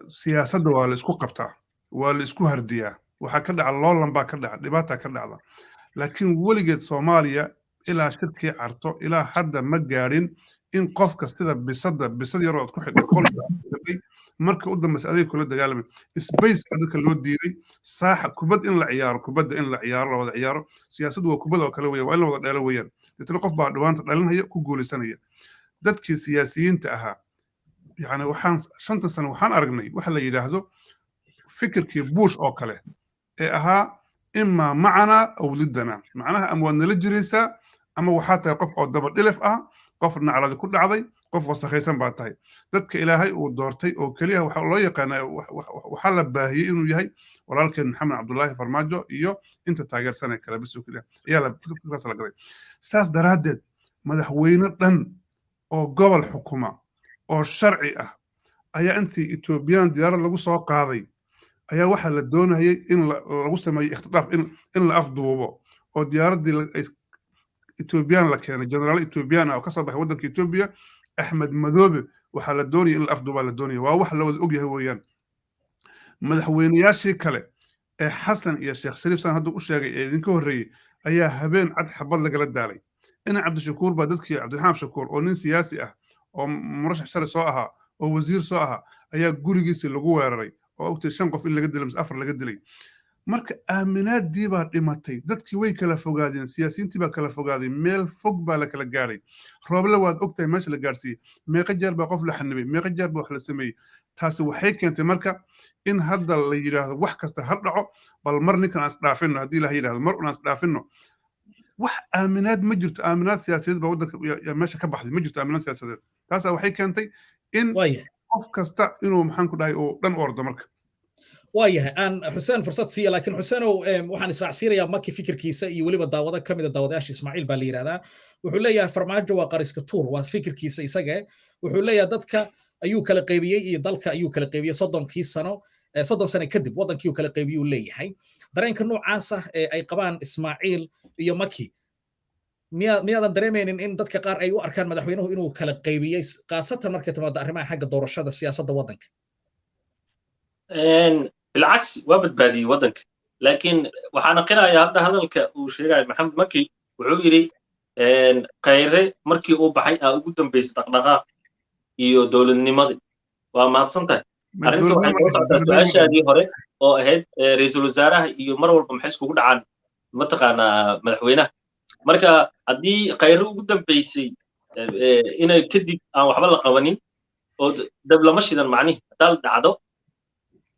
siyaasadda waa la isku qabtaa, waa la isku hardiyaa, waxaa ka dhaca loolan baa ka dhaca, dhibaata ka dhacda. Laakiin weligeed Soomaaliya ilaa shirkii Carto ilaa hadda ma gaadhin in qofka sida bisadda, bisad yaroo aad ku xidhay qolka, marka u dambaysa adiga kula dagaalamay, spaceka dadka loo diiday, saaxa kubad in la ciyaaro, kubadda in la ciyaaro, la wada ciyaaro. Siyaasaddu waa kubad oo kale weeyaan, waa in la wada dheelo weeyaan. Deetana qof baa dhawaanta dhalinaya, ku guulaysanaya. Dadkii siyaasiyiinta ahaa, yani waxaan 5-tan sano waxaan aragnay waxa la yidhaahdo fikirkii Bush oo kale ee ahaa imaa macanaa aw diddana, macnaha ama waad nala jiraysaa ama waxaa tahay qof oo daba dhilif ah, qof nacladi ku dhacday, qof wasakhaysan baa tahay. Dadka Ilaahay uu doortay oo keliya waxaa loo yaqaanaa, waxaa la baahiyey inuu yahay walaalkeen Maxamed Cabdullaahi Farmaajo iyo inta taageersanee kale bas oo keliya ayaa la fikirkaas la gaday. Saas daraaddeed madaxweyne dhan oo gobol xukuma oo sharci ah ayaa intii Etoobiyaan diyaarad lagu soo qaaday ayaa waxaa la doonayay in lagu sameeyo ikhtidaaf, in la afduubo oo diyaaraddii Etoobiyaan la keenay, jeneraal Etoobiyaan ah oo kasoo baxay waddanka Etoobiya, Axmed Madoobe, waxaa la doonaya in la afduubaa la doonaya. Waa wax la wada ogyahay weeyaan. Madaxweynayaashii kale ee Xasan iyo Sheekh Shariif, saan hadda u sheegay ee idinka horreeyey, ayaa habeen cad xabad lagala daalay. Ina Cabdishakuur baa dadkii, Cabdiraxmaan Shakuur oo nin siyaasi ah oo murashax shalay soo ahaa oo wasiir soo ahaa ayaa gurigiisii lagu weeraray oo ogtay shan qof in laga dilay mise afar laga dilay. Marka aaminaadii baa dhimatay, dadkii way kala fogaadeen, siyaasiyiintii baa kala fogaaday, meel fog baa la kala gaadhay. Rooble waad ogtahay meesha la gaadhsiiyey, meeqa jeer baa qof la xanibay, meeqa jeer baa wax la sameeyey. Taasi waxay keentay marka in hadda la yidhaahdo wax kasta ha dhaco, bal mar ninkan aan isdhaafino, haddii ilaah yidhahdo mar un aan isdhaafino. Wax aaminaad ma jirto, aaminaad siyaasadeed baa waddanka yaa meesha ka baxday, ma jirto aaminaad siyaasadeed. Taasaa waxay keentay in qof kasta inuu, maxaan ku dhahay, uu dhan u ordo marka. Waayahay, aan Xuseen fursad siiya. Laakiin Xuseenow, waxaan israacsiinayaa Maki fikirkiisa iyo weliba daawado ka mid a daawadayaasha, Ismaaciil baa la yidhahdaa. Wuxuu leeyahay Farmaajo waa qariska tuur, waa fikirkiisa isaga. Wuxuu leeyahay dadka ayuu kala qaybiyey iyo dalka ayuu kala qaybiyey 30-kii sano, 30 sano kadib waddankii uu kala qaybiyey uu leeyahay. Dareenka noocaasa ee ay qabaan Ismaaciil iyo Maki, miyaadan dareemaynin in dadka qaar ay u arkaan madaxweynuhu inuu kala qaybiyey, khaasatan markay timaado arrimaha xagga doorashada, siyaasadda waddanka? Bilcagsi, waa badbaadiyey waddanka. Laakiin waxaan aqinayaa hadda hadalka uu sheegaya Maxamed Maki. Wuxuu yidhi Khayre markii uu baxay aa ugu dambeysay dhaqdhaqaaq iyo dowladnimadii. Waa mahadsan tahay. Arrinta waxay kala socotaa su-aashaadii hore oo ahayd ra-iisul wasaaraha iyo mar walba maxay iskugu dhacaan mataqaanaa madaxweynaha. Marka haddii Khayre ugu dambeysay inay kadib aan waxba la qabanin oo dab lama shidan, macnihi haddaa la dhacdo,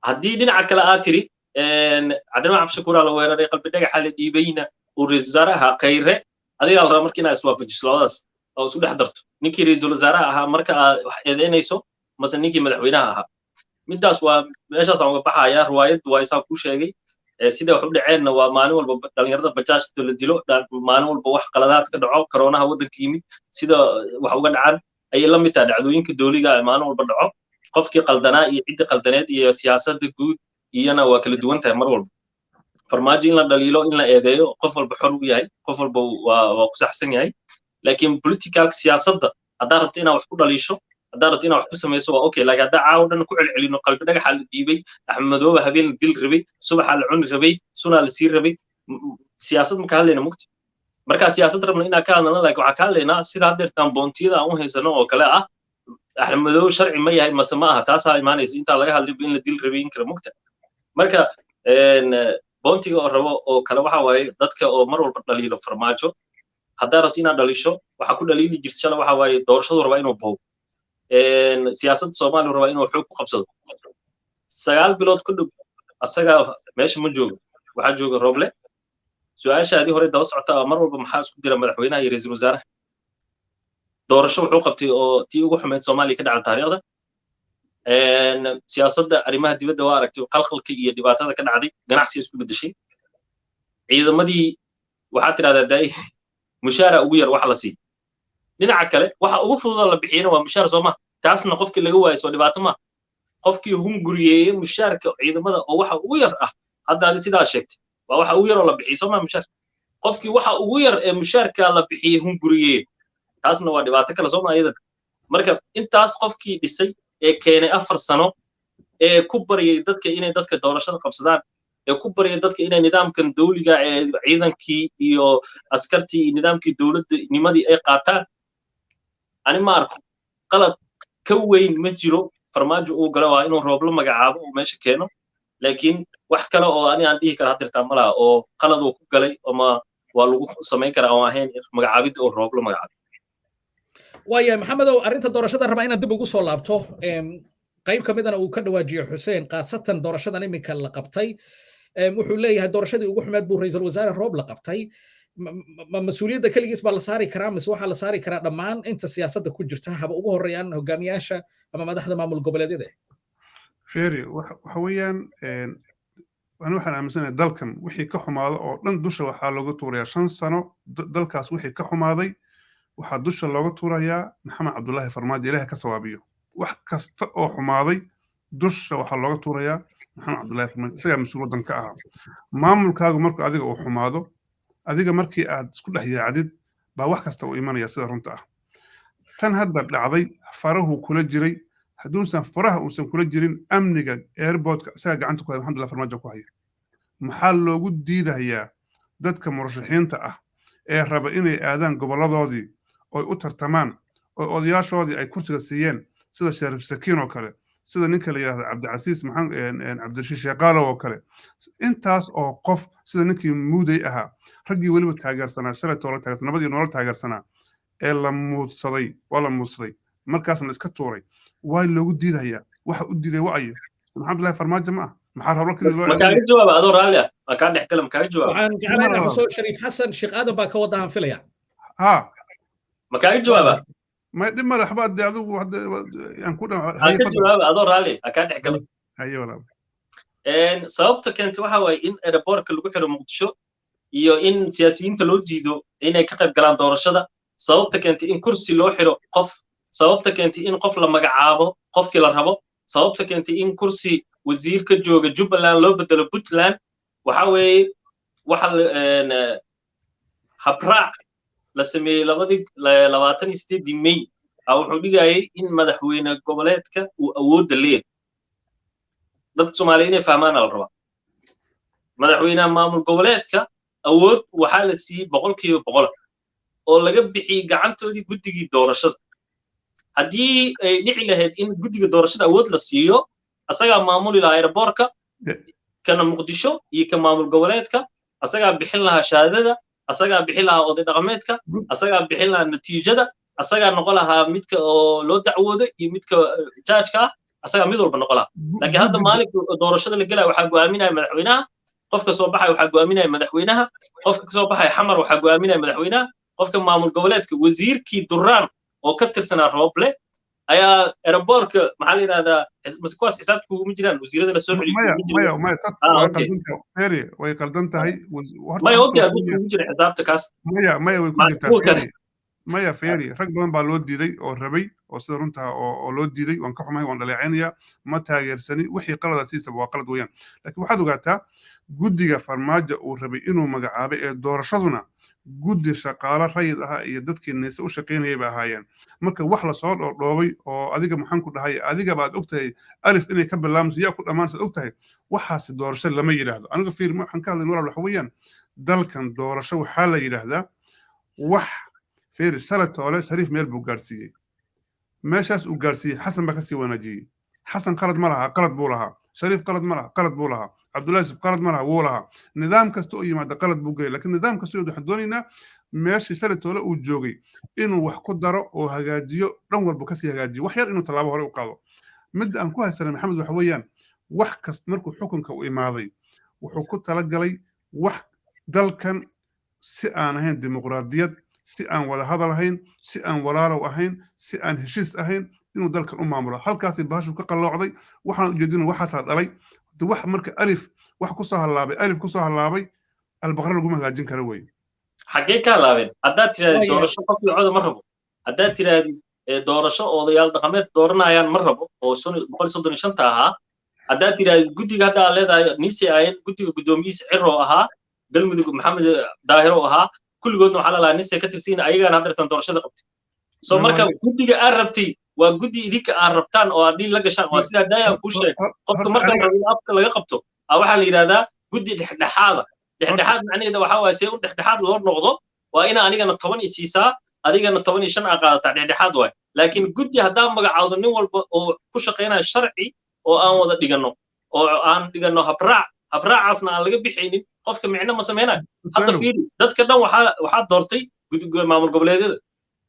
haddii dhinaca kale aad tiri Cabdiraxmaan Cabdishakuuraa la weeraray, Qalbi Dhagaxa la dhiibayna uu ra-iisul wasaare ahaa Khayre, adigaa la rabaa marka inaad iswaafajiso labadaas oo isku dhex darto ninkii ra-iisul wasaaraha ahaa marka aad wax eedeynayso mase ninkii madaxweynaha ahaa. Midaas waa meeshaasaan uga baxayaa. Riwaayaddu waa isaan kuu sheegay sida wax u dhaceenna. Waa maalin walba dhalinyarada bajaajta la dilo, maalin walba wax qaladaad ka dhaco, koroonaha waddanka yimid sida wax uga dhacaan ayay la mid tahay dhacdooyinka dooliga ee maalin walba dhaco. Qofkii qaldanaa iyo ciddii qaldaneed iyo siyaasadda guud iyana waa kala duwan tahay. Mar walba Farmaajo in la dhaliilo, in la eedeeyo, qof walba xor u yahay, qof walba waa ku saxsan yahay. Laakiin political siyaasadda haddaa rabto inaad wax ku dhaliisho, haddaa rabto inaad wax ku samayso, waa okay. Laakiin haddaa caawa dhan ku celcelino Qalbi Dhagaxa la dhiibay, Axmed Madoobe habeen la dil rabay, subaxaa la cuni rabay, sunaa la sii rabay, siyaasad ma ka hadlayna mugti. Markaa siyaasad rabno inaan ka hadlana, laakiin waxaan ka hadlaynaa sida haddeertaan boontiyada aan u haysano oo kale ah, Axmed Madoobe sharci ma yahay mase ma aha? Taasaa imaanaysa intaa laga hadlay in la dil rabay in kale mugta. Marka boontiga oo rabo oo kale waxa waaye dadka oo mar walba dhaliilo Farmaajo. Haddaa rabto inaad dhalisho, waxaa ku dhaliili jirta shala waxa waaye doorashadu rabaa inuu boobo, siyaasadda Soomaaliya rabaa inuu xoog ku qabsado. 9 bilood ku dhow asagaa meesha ma joogo, waxaa jooga Roble. Su-aashaadii hore daba socota, mar walba maxaa isku dira madaxweynaha iyo ra-iisul wasaaraha? Doorasho wuxuu qabtay oo tii ugu xumeyd Soomaaliya ka dhacda taariikhda. Siyaasadda arrimaha dibadda waa aragtay qalqalka iyo dhibaatada ka dhacday, ganacsiga isku beddeshay. Ciidamadii waxaa tidhahdaa daai mushaara ugu yar wax la siiy. Dhinaca kale waxa ugu fududoo la bixiyena waa mushaar, soo ma? Taasna qofkii laga waayo soo dhibaato ma? Qofkii hunguriyeeyey mushaarka ciidamada oo waxa ugu yar ah, hadda adi sidaa sheegtay, waa waxa ugu yar oo la bixiyey, soo ma? Mushaar qofkii waxa ugu yar ee mushaarka la bixiyey hunguriyeeye, taasna waa dhibaato kale, soo ma iyadan? Marka intaas qofkii dhisay ee keenay 4 sano ee ku baryay dadka inay dadka doorashada qabsadaan, ee ku baryay dadka inay nidaamkan dawliga ee ciidankii iyo askartii iyo nidaamkii dowladda nimadii ay qaataan, ani ma arko qalad ka weyn ma jiro Farmaajo uu galo, waa inuu Rooblo magacaabo uu meesha keeno. Laakiin wax kale oo ani aan dhihi kara hadirtaa ma laha oo qalad uu ku galay ama waa lagu samayn karaa oo ahayn magacaabidda oo Rooblo magacaabay. Waaya Maxamedow, arrinta doorashada rabaa inaad dib ugu soo laabto, qayb ka midana uu ka dhawaajiyo Xuseen, khaasatan doorashadan iminka la qabtay. Wuxuu leeyahay doorashadii ugu xumeed buu ra-iisul wasaare Roob la qabtay. Ma mas-uuliyadda keligiis baa la saari karaa mise waxaa la saari karaa dhammaan inta siyaasadda ku jirta, haba ugu horreeyaan hogaamiyaasha ama madaxda maamul goboleedyada? Feri, waxa weeyaan ani waxaan aaminsanahay dalkan wixii ka xumaado oo dhan dusha waxaa looga tuurayaa 5 sano. Dalkaas wixii ka xumaaday waxaa dusha looga tuurayaa Maxamed Cabdullaahi Farmaajo. Ilaah ka sawaabiyo. Wax kasta oo xumaaday dusha waxaa looga tuurayaa Maxamed Cabdullaahi Farmaajo, isagaa mas-uul waddan ka ahaa. Maamulkaagu markuu adiga uu xumaado, adiga markii aad isku dhex yaacdid baa wax kasta uu imanaya. Sida runta ah, tan hadda dhacday farahuu kula jiray. Hadduusan faraha uusan kula jirin amniga airportka, isagaa gacanta ku haya, Maxamed Farmaajo ku haya. Maxaa loogu diidayaa dadka murashaxiinta ah ee raba inay aadaan gobolladoodii oy u tartamaan oo odayaashoodii ay kursiga siiyeen, sida Shariif Sakiin oo kale, sida ninka la yidhahdo Cabdicasiis, maxaa, Cabdirashiid Sheeqaalow oo kale, intaas oo qof, sida ninkii Muuday ahaa, raggii weliba taageersanaa shalay toola taageersanaa, nabadii nolol taageersanaa ee la muudsaday, waa la muudsaday, markaasna iska tuuray? Waa loogu diidayaa. Waxa u diiday wa'ayo Maxamed Abdullahi Farmaajo ma ah? Maxaa rablo keliya loo Ma kaaga jawaaba adoo raalli ah? Ma kaa dhex gala? Ma kaaga jawaaba? Waxaan jeclaan inaan xuso Shariif Xasan Sheekh Aadan baa ka wadahan filaya. Ha. Ma kaaga jawaaba? Ma dhib male, waxba dee adigu aan ku Aan ka jawaaba adoo raalli ah, kaa dhex gala. Haye walaal. Sababta keentay waxa waaye in airportka lagu xiro Muqdisho iyo in siyaasiyiinta loo diido inay ka qayb galaan doorashada, sababta keentay in kursi loo xiro qof, sababta keentay in qof la magacaabo qofkii la rabo, sababta keentay in kursi wasiir ka jooga Jubbaland loo bedelo Puntland. Waxa weeye waxa habraac la sameeyey 28-dii May wuxuu dhigayay in madaxweyne goboleedka uu awoodda leeyahay. Dadka Soomaaliya inay fahmaana la rabaa. Madaxweynaha maamul goboleedka awood waxaa la siiyey 100% oo laga bixiyey gacantoodii guddigii doorashada. Haddii ay dhici lahayd in guddiga doorashada awood la siiyo, asagaa maamuli lahaa airport-ka kana Muqdisho iyo ka maamul goboleedka, asagaa bixin lahaa shahaadada, asagaa bixin lahaa oday dhaqameedka, asagaa bixin lahaa natiijada, asagaa noqon lahaa midka oo loo dacwoodo iyo midka judge-ka ah, asagaa mid walba noqon lahaa. Laakiin hadda maalinka doorashada la gelaya waxaa go'aaminaya madaxweynaha. Qofka soo baxaya waxaa go'aaminaya madaxweynaha. Qofka kasoo baxaya Xamar waxaa go'aaminaya madaxweynaha. Qofka maamul goboleedka, wasiirkii Duraan oo ka tirsanaa Rooble ayaa airport-ka, maxaa la yidhahdaa, mase kuwaas xisaabta kuguma jiraan wasiirada la soo celiyo? Maya, maya, maya, way qaldan tahay. Maya, okay, adigu kugu jira xisaabta kaas. Maya, maya, way ku jirtaa. Feri, maya, feri, rag badan baa loo diiday oo rabay oo sida runta oo loo diiday. Waan ka xumahay, waan dhaleecaynaya, ma taageersani. Wixii qalada siisaba waa qalad weeyaan. Laakiin waxaad ogaataa guddiga Farmaajo uu rabay inuu magacaabay ee doorashaduna guddi shaqaalo rayid ah iyo dadkii NISA u shaqaynayay bay ahaayeen. Marka wax lasoo dhoodhoobay oo adiga, maxaan ku dhahay, adigaba aad ogtahay alif inay ka bilaabmayso yaa ku dhammaanaysa ogtahay, waxaasi doorasho lama yidhaahdo. Aniga fiir, waxaan ka hadlayn, walaal, waxa weeyaan dalkan doorasho waxaa la yidhaahdaa wax. Fiir, shalay toole Shariif meel buu gaadhsiiyey. Meeshaas uu gaadhsiiyey Xasan baa kasii wanaajiyey. Xasan qalad ma laha? Qalad buu lahaa. Shariif qalad ma laha? Qalad buu lahaa. Cabdullahi Yusuf qalad ma laha? Wuu lahaa. Nidaam kasta oo yimaada qalad buu gelay, laakiin nidaam kasta oo waxaan doonaynaa meeshii shalay toole uu joogay inuu wax ku daro oo hagaajiyo, dhan walba kasii hagaajiyo, wax yar inuu tallaabo hore u qaado. Midda aan ku haysanay, Maxamed, waxa weeyaan wax kast markuu xukunka u imaaday wuxuu ku talagalay wax dalkan si aan ahayn dimuqraadiyad, si aan wada hadal ahayn, si aan walaalow ahayn, si aan heshiis ahayn inuu dalkan u maamulo. Halkaasay bahashu ka qalloocday. Waxaan ujeedina waxaasaa dhalay wax. Marka alif wax kusoo hallaabay, alif kusoo hallaabay, albaqra laguma hagaajin karo wey. Xaggee ka hallaabeen? Haddaad tidhahdid doorasho qof iyo coda ma rabo, haddaad tidhahdid doorasho odayaal dhaqameed dooranayaan ma rabo oo 135-ta ahaa, haddaad tidhahdid guddiga hadda aad leedahay NISA ahayn, guddiga guddoomiyihiisa Ciro ahaa, Galmudug Maxamed Daahiro ahaa, kulligoodna waxaa lalahaa NISA ka tirsiin, ayagaana hadda doorashada qabtay. So marka guddiga aad rabtay waa guddi idinka aad rabtaan oo aad dhiil la gashaan. Waa sidaa daayaan kuu sheeg, qofka marka la rabo in afka laga qabto waxaa la yidhahdaa guddi dhexdhexaada. Dhexdhexaad macnaheeda waxaa waaye, see u dhexdhexaad loo noqdo? Waa ina anigana 10 i siisaa, adigana 15 aa qaadataa, dhexdhexaad waay. Laakiin guddi haddaan magacaawdo nin walba oo ku shaqaynayo sharci oo aan wada dhiganno oo aan dhiganno habraac, habraacaasna aan laga bixaynin, qofka micno ma samaynayo. Hadda fiiri, dadka dhan waxaa doortay maamul goboleedyada,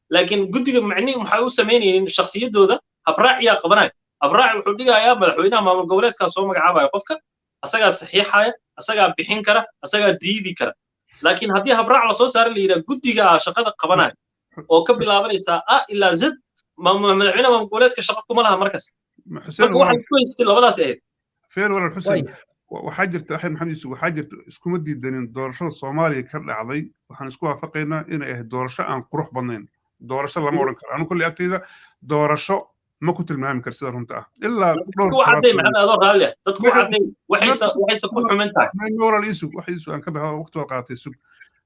laakiin guddiga micni maxay u samaynaynin shakhsiyaddooda? Habraaciyaa qabanaya. Habraaci wuxuu dhigayaa madaxweynaha maamul goboleedkaa soo magacaabaya qofka, asagaa saxiixaya, asagaa bixin kara, asagaa diidi kara. Laakiin haddii habraac lasoo saara, la yidhaha guddiga shaqada qabanaya oo ka bilaabanaysaa A ilaa Z, madaxweynaha maamul goboleedka shaqo kuma laha markaas. Marka waxay isku haystay labadaas ahayd. Feer, walaal Xuseen, waxaa jirta, axmed Maxamed Yuusuf, waxaa jirta, iskuma diidanin doorashada Soomaaliya ka dhacday. Waxaan isku waafaqaynaa inay ahayd doorasho aan qurux badnayn. Doorasho lama odhan karo. Anu kolley agtayda doorasho ma ku tilmaami kar sida runta ah ilaa dhowr cadday. Maxamed, adoo raalli, dadku cadday waxayse ku xumin tahay. Walaal, isug, wax isug aan ka baxo, waqti waa qaatay, sug.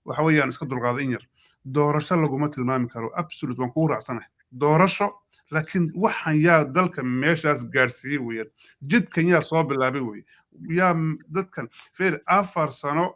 Waxa weeyaan iska dulqaaday in yar. Doorasho laguma tilmaami karo, absolute, waan kugu raacsanahay doorasho. Laakiin waxan yaa dalka meeshaas gaadhsiiyey weeyaan? Jidkan yaa soo bilaabay wey? Yaa dadkan feer 4 sano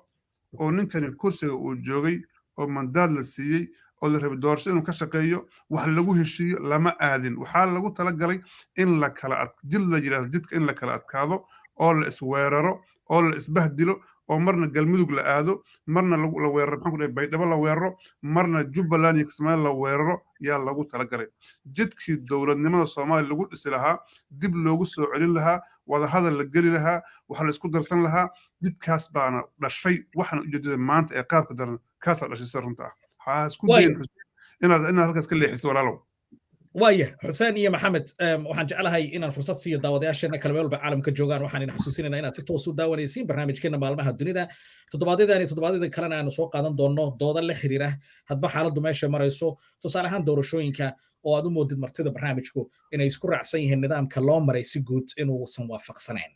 oo ninkani kursiga uu joogay oo mandaad la siiyey oo la rabay doorasho inuu ka shaqeeyo, wax lagu heshiiyo lama aadin. Waxaa lagu talagalay in la kala jid la yidhahdo jidka in la kala adkaado oo la isweeraro oo la isbahdilo oo marna Galmudug la aado, marna la weeraro, maxaan ku dhahay, Baydhabo la weeraro, marna Jubbaland iyo Kismaayo la weeraro yaa lagu talagalay. Jidkii dowladnimada Soomaaliya lagu dhisi lahaa, dib loogu soo celin lahaa, wadahadal la geli lahaa, waxa la isku darsan lahaa, jidkaas baana dhashay. Waxaan ujeedada maanta ee qaabka daran kaasaa dhashay sida runta ah. Ha isku dayin, Xuseen, inaad halkaas ka leexiso, walaalow. Waaya, Xuseen iyo Maxamed, waxaan jeclahay inaan fursad siiyo daawadayaasheena kale meel walba caalamka joogaan. Waxaan ina xasuusinayna inaad si toos u daawanaysiin barnaamijkeena Maalmaha Dunida. Toddobaadyadaan iyo toddobaadyada kalena aanu soo qaadan doonno dooda la xiriira hadba xaaladdu meesha marayso, tusaale ahaan doorashooyinka, oo aad u moodid martida barnaamijku inay isku raacsan yihiin nidaamka loo maray si guud inuusan waafaqsanayn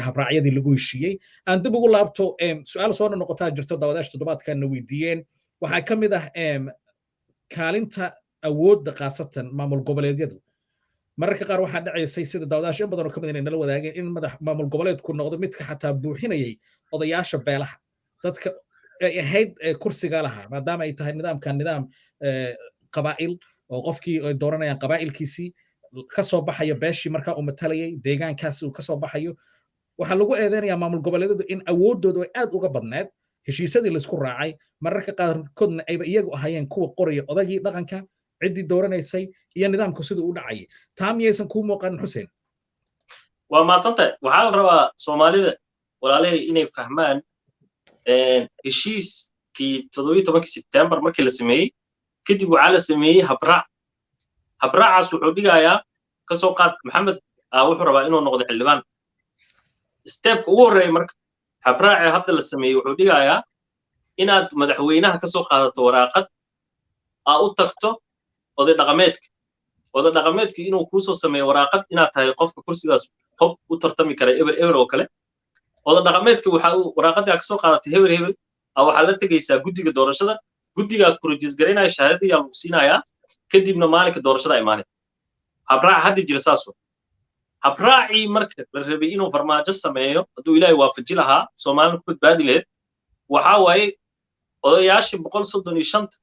habraacyadii lagu heshiiyey. Aan dib ugu laabto su-aal soo noqotaa jirto daawadayaasha toddobaadkanna weydiiyeen. Waxaa ka mid ah kaalinta awoodda, khaasatan maamul goboleedyadu. Mararka qaar waxaa dhacaysay, sida daawadayaasha in badan oo kamid inay nala wadaageen, in madax maamul goboleedku noqdo midka xataa buuxinayay odayaasha beelaha, dadka ay ahayd kursiga lahaa, maadaama ay tahay nidaamkan nidaam qabaa'il oo qofkii ay dooranayaan qabaa'ilkiisii ka soo baxayo, beeshii markaa uu matalayay, deegaankaasi uu ka soo baxayo. Waxaa lagu eedeynayaa maamul goboleedyadu in awooddoodu ay aad uga badneed heshiisyadii laisku raacay, mararka qaarkoodna ayba iyagu ahaayeen kuwa qoraya odagii dhaqanka, ciddii dooranaysay iyo nidaamku siduu u dhacayay. Taa miyaysan kuu muuqanin, Xuseen? Waa mahadsantahay. Waxaa la rabaa Soomaalida walaalahay inay fahmaan heshiiskii 17-kii Sebtembar markii la sameeyey kadib, waxaa la sameeyey habraac. Habraacaas wuxuu dhigayaa, kasoo qaad Maxamed wuxuu rabaa inuu noqdo xildhibaan. Step-ka ugu horreeya marka habraace hadda la sameeyey wuxuu dhigayaa inaad madaxweynaha kasoo qaadato waraaqad, aa u tagto oday dhaqameedka, oday dhaqameedka inuu kuusoo sameeyo waraaqad inaad tahay qofka kursigaas qof u tartami kara, eber eber oo kale. Oday dhaqameedka waxa uu waraaqadii aa kasoo qaadatay hebel hebel aa waxaa la tegaysaa guddiga doorashada. Guddigaa ku register garaynaya, shahaadadayaa lagu siinayaa, kadibna maalinka doorashada imaanay. Habraaca hadda jira saas wa. Habraacii marka la rabay inuu Farmaajo sameeyo, hadduu Ilaahay waafaji lahaa, Soomaalina ku badbaadi lahayd, waxaa waaye odayaashii 135-ta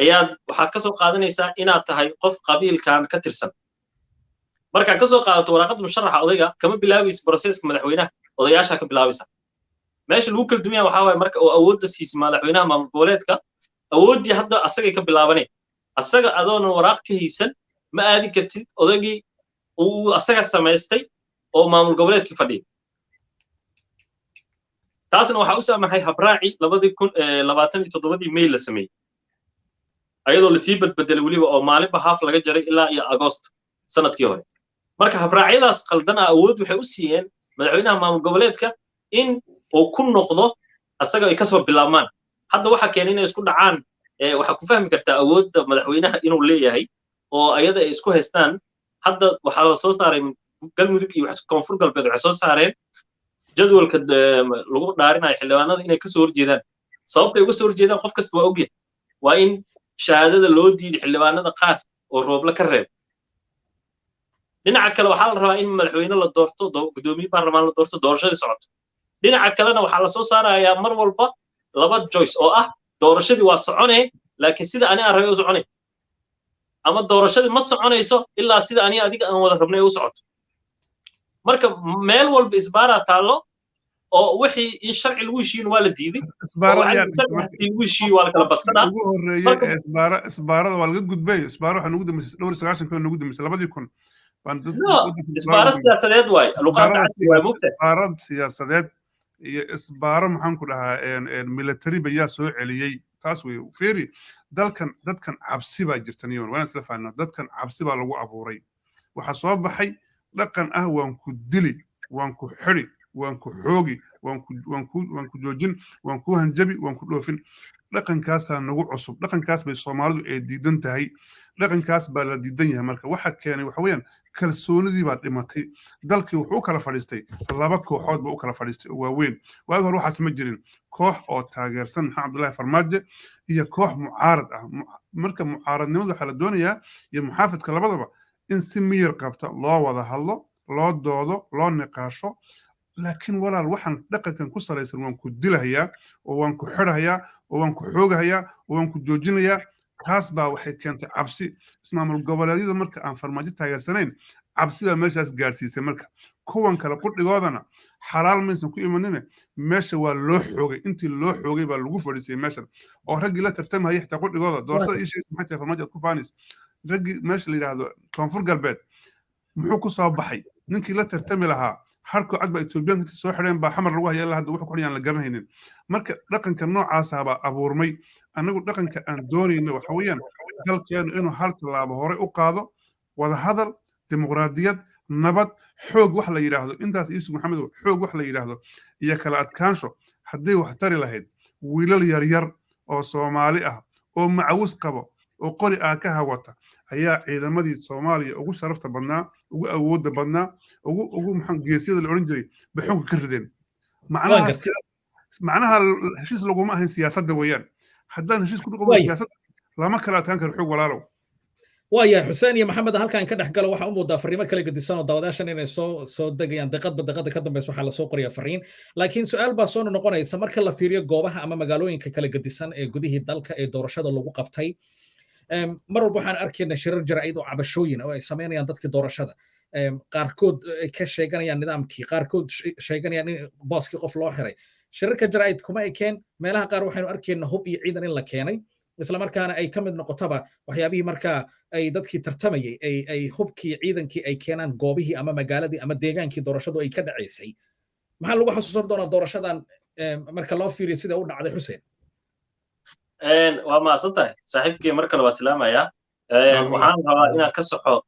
ayaad waxaa ka soo qaadanaysaa inaad tahay qof qabiilkan ka tirsan. Markaad ka soo qaadato waraaqada musharaxa odayga, kama bilaabaysa process-ka madaxweynaha, odayaashaa ka bilaabaysa. Meesha lagu kala duwan yahay waxaa waaye marka oo awoodda siisa madaxweynaha maamul goboleedka, awooddii hadda asagay ka bilaabanay. Asaga adoonan waraaq ka haysan ma aadi kartid odaygii uu asaga samaystay oo maamul goboleedkii fadhiya. Taasna waxaa u saamaxay habraaci 2027-dii May la sameeyey, ayadoo lasii badbedelay weliba oo maalinba haaf laga jaray ilaa iyo Agost sanadkii hore. Marka habraacyadaas qaldan ah awood waxay u siiyeen madaxweynaha maamul goboleedka in uu ku noqdo asaga ay kasoo bilaabmaan. Hadda waxaa keenay inay isku dhacaan, waxaa ku fahmi kartaa awoodda madaxweynaha inuu leeyahay oo ayada ay isku haystaan. Hadda waxaa la soo saaray Galmudug iyo Koonfur Galbeed waxay soo saareen jadwalka lagu dhaarinayo xildhibaanada inay kasoo horjeedaan. Sababtay uga soo horjeedaan qof kasta waa ogyahay, waa in shahaadada loo diiday xildhibaanada qaar oo Rooble ka reeb. Dhinaca kale waxaa la rabaa in madaxweyne la doorto, guddoomiye baarlamaan la doorto, doorashadii socoto. Dhinaca kalena waxaa lasoo saarayaa mar walba laba choice oo ah: doorashadii waa soconee, laakiin sida ani aan rabay u soconay, ama doorashadii ma soconayso ilaa sida ani adiga aan wada rabnay u socoto. Marka meel walba isbaaraa taallo oo wixii in sharci lagu heshiin waa la diiday, lagu heshiiyo waa la kala badsanaa. Ugu horreeyey isbaarada waa laga gudbay. Isbaaro waxaa nugu dambeysay dhowr 90 nugu dambeysay, 2000. Isbaaro siyaasadeed waay. Isbaaro siyaasadeed iyo isbaaro, maxaan ku dhahaa, military bayaa soo celiyey. Taas wey. Fiiri, dalkan dadkan cabsi baa jirta niyon, waan isla fahnaa. Dadkan cabsi baa lagu abuuray. Waxaa soo baxay dhaqan ah waan ku dili, waan ku xidi, waan ku xoogi, waan ku joojin, waan ku hanjabi, waan ku dhoofin. Dhaqankaasaa nagu cusub. Dhaqankaas bay Soomaalidu ay diidan tahay. Dhaqankaas baa la diidan yahay. Marka waxa keenay waxa weeyaan kalsoonidii baa dhimatay. Dalkii wuxuu u kala fadhiistay laba kooxood buu u kala fadhiistay oo waaweyn. Waagi hore waxaas ma jirin, koox oo taageersan Maxamed Cabdullaahi Farmaajo iyo koox mucaarad ah. Marka mucaaradnimadu waxaa la doonayaa iyo muxaafidka labadaba in si miyir qabta loo wada hadlo, loo doodo, loo niqaasho. Laakiin walaal, waxaan dhaqankan ku salaysan waan ku dilahayaa oo waan ku xidhahayaa oo waan ku xoogahayaa oo waan ku joojinayaa, taas baa waxay keentay cabsi. Ismaamul goboleedyada marka aan Farmaajo taageersanayn cabsi baa meeshaas gaadhsiisay. Marka kuwan kale qudhigoodana xalaal maysan ku imanine, meesha waa loo xoogay. Intii loo xoogay baa lagu fadhiisay meeshan oo raggii la tartamahayay xitaa qudhigooda doorashada ii sheegaysa maxay tahay Farmaajo aad ku faanaysa? Raggii meesha la yidhaahdo Koonfur Galbeed muxuu ku soo baxay? Ninkii la tartami lahaa harkoo cad baa Etoobiyaanka intii soo xidheen baa Xamar lagu haya, ilaa hadda wuxuu ku xidhan aan la garanaynin. Marka dhaqanka noocaasa baa abuurmay. Annagu dhaqanka aan doonayno waxa weeyaan dalkeenu inuu hal tallaabo horey u qaado. Wada hadal, dimuqraadiyad, nabad, xoog wax la yidhaahdo intaas iisug, Maxamedow, xoog wax la yidhaahdo iyo kala adkaansho hadday wax tari lahayd, wiilal yaryar oo Soomaali ah oo macawis qabo oo qori ah ka hawata ayaa ciidamadii Soomaaliya ugu sharafta badnaa, ugu awoodda badnaa, ugu maxaa geesyada la odhan jiray bay xunka ka rideen. Macnaha heshiis laguma ahayn siyaasadda weeyaan. Haddaan heshiis ku noqon siyaasadda, lama kala adkaan karo xoog, walaalow. Waayahay, Xuseen iyo Maxamed, halkan ka dhex galo. Waxaa u muudaa fariimo kala gedisan oo daawadayaashan inay soo degayaan. Daqiiqadba daqiiqada ka dambeysa waxaa lasoo qorayaa fariin, laakiin su-aal baa soo noqonaysa. Marka la fiiriyo goobaha ama magaalooyinka kala gedisan ee gudihii dalka ee doorashada lagu qabtay, mar walba waxaan arkaynaa shirar jaraa'id oo cabashooyin oo ay samaynayaan dadkii doorashada, qaarkood ay ka sheeganayaan nidaamkii, qaarkood sheeganayaan in booskii qof loo xiray. Shirarka jaraa'id kuma ekeen. Meelaha qaar waxaynu arkaynaa hub iyo ciidan in la keenay, isla markaana ay ka mid noqotaba waxyaabihii markaa ay dadkii tartamayay ay hubkii, ciidankii ay keenaan goobihii ama magaaladii ama deegaankii doorashadu ay ka dhacaysay. Maxaa lagu xasuusan doonaa doorashadan marka loo fiiriyo sida u dhacday, Xuseen? Waa mahadsan tahay, saaxiibkii. Mar kale waa salaamayaa. Waxaan rabaa inaan ka soxo.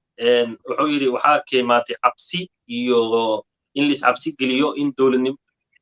Wuxuu yidhi waxaa keemaatay cabsi iyo in lais cabsi geliyo in dowladnim